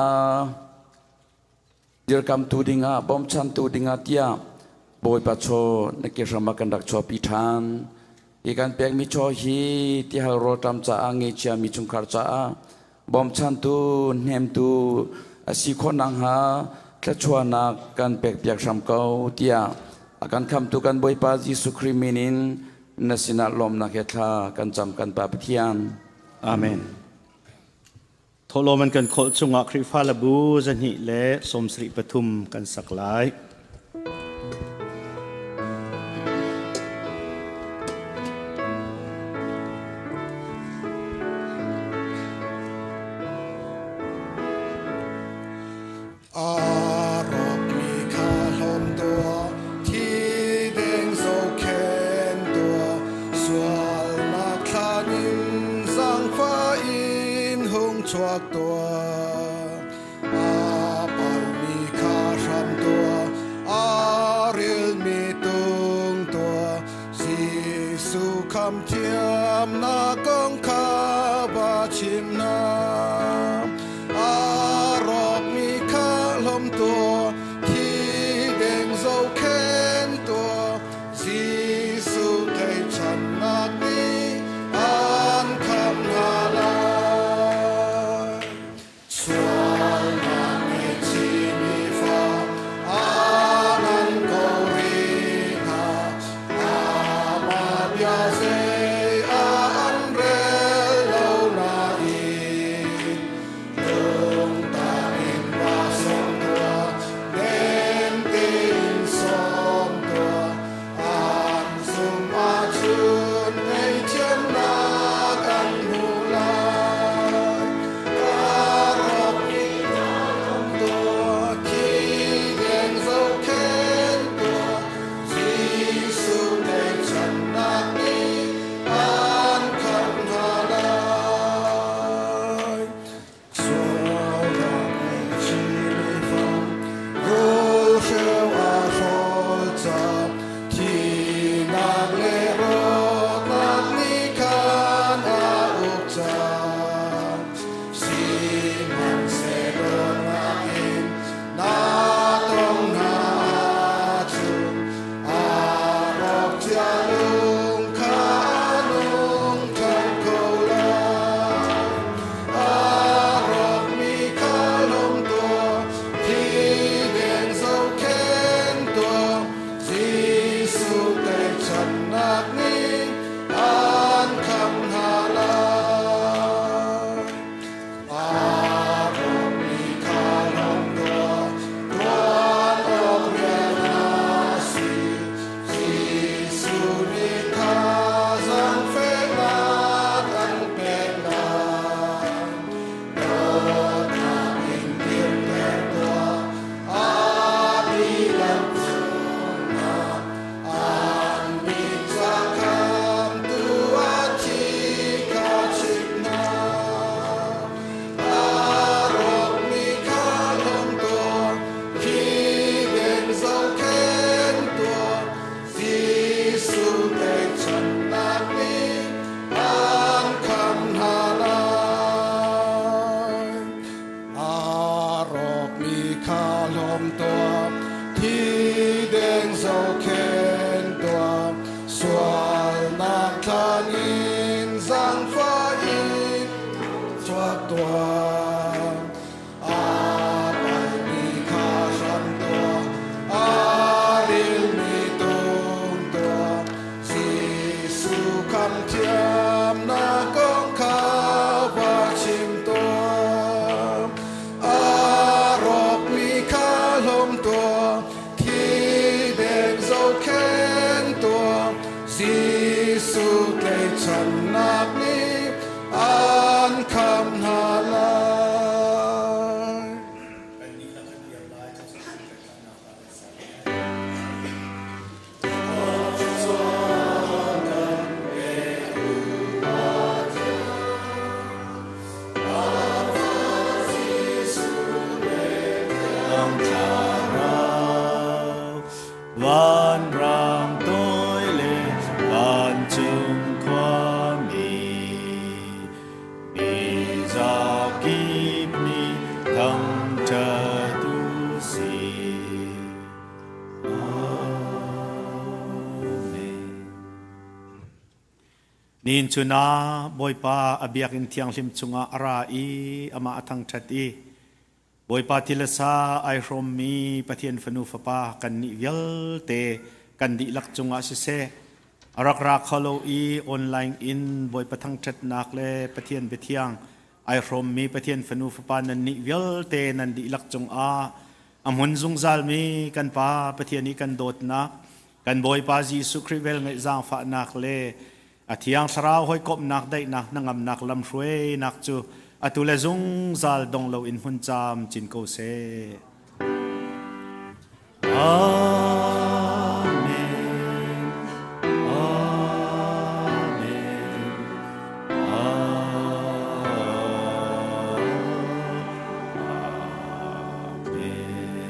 [SPEAKER 5] dirkamtu dingah bawmchantu dingah tiah Bawipa chaw na ke hram ah kan rak chuahpi ṭhan. Hi kan pekmi chaw hi tihal rawlṭam caah ngeichia mi chungkhar caah bawmchantu hnemtu a si khawh nakhnga thluachuahnak kan pekpiak hram ko tiah a kan khamtu kan Bawipa Jesuh Khrih min in na sinah lawmnak he thla kan cam kan Pa Pathian.
[SPEAKER 10] Amen. Thawhlawm an kan khawlh chungah Khrihfa le bu 273 kan sak lai.
[SPEAKER 13] A rawkmi kha hlawm tuah, thi deng zohkhenh tuah, sualnak thlan in zaangfah in hung chuak tuah. A palmi kha hram tuah, a rilmi tung tuah, Jesuh khamthiamnak kong kha va chim hna. Jesuh tleichannak nih an kham hna lai.
[SPEAKER 3] Vanrang toi le vancung khuami mi zakip nih thangṭhat u sih. Amen.
[SPEAKER 10] Nin chun ah Bawipa a biakinn thianghlim chungah a ra i amah a thangṭhat i Bawipa thil le sa ai hrawmmi Pathian fanu fapa kannih vialte kan dihlak cungah siseh a rak ra kho lo i online in Bawipa thangṭhatnak le Pathian biathiang ai hrawmmi Pathian fanu fapa nannih vialte nan dihlak cungah a hmun zungzalmi kan Pa Pathian i kan dawtnak kan Bawipa Jesuh Khrih velngeih zaangfahnak le a thiang thlarau hawikomhnak daihnak hnangamnak lamhruainak cu atu le zungzal dong loin hmun caam cin ko seh.
[SPEAKER 3] Amen.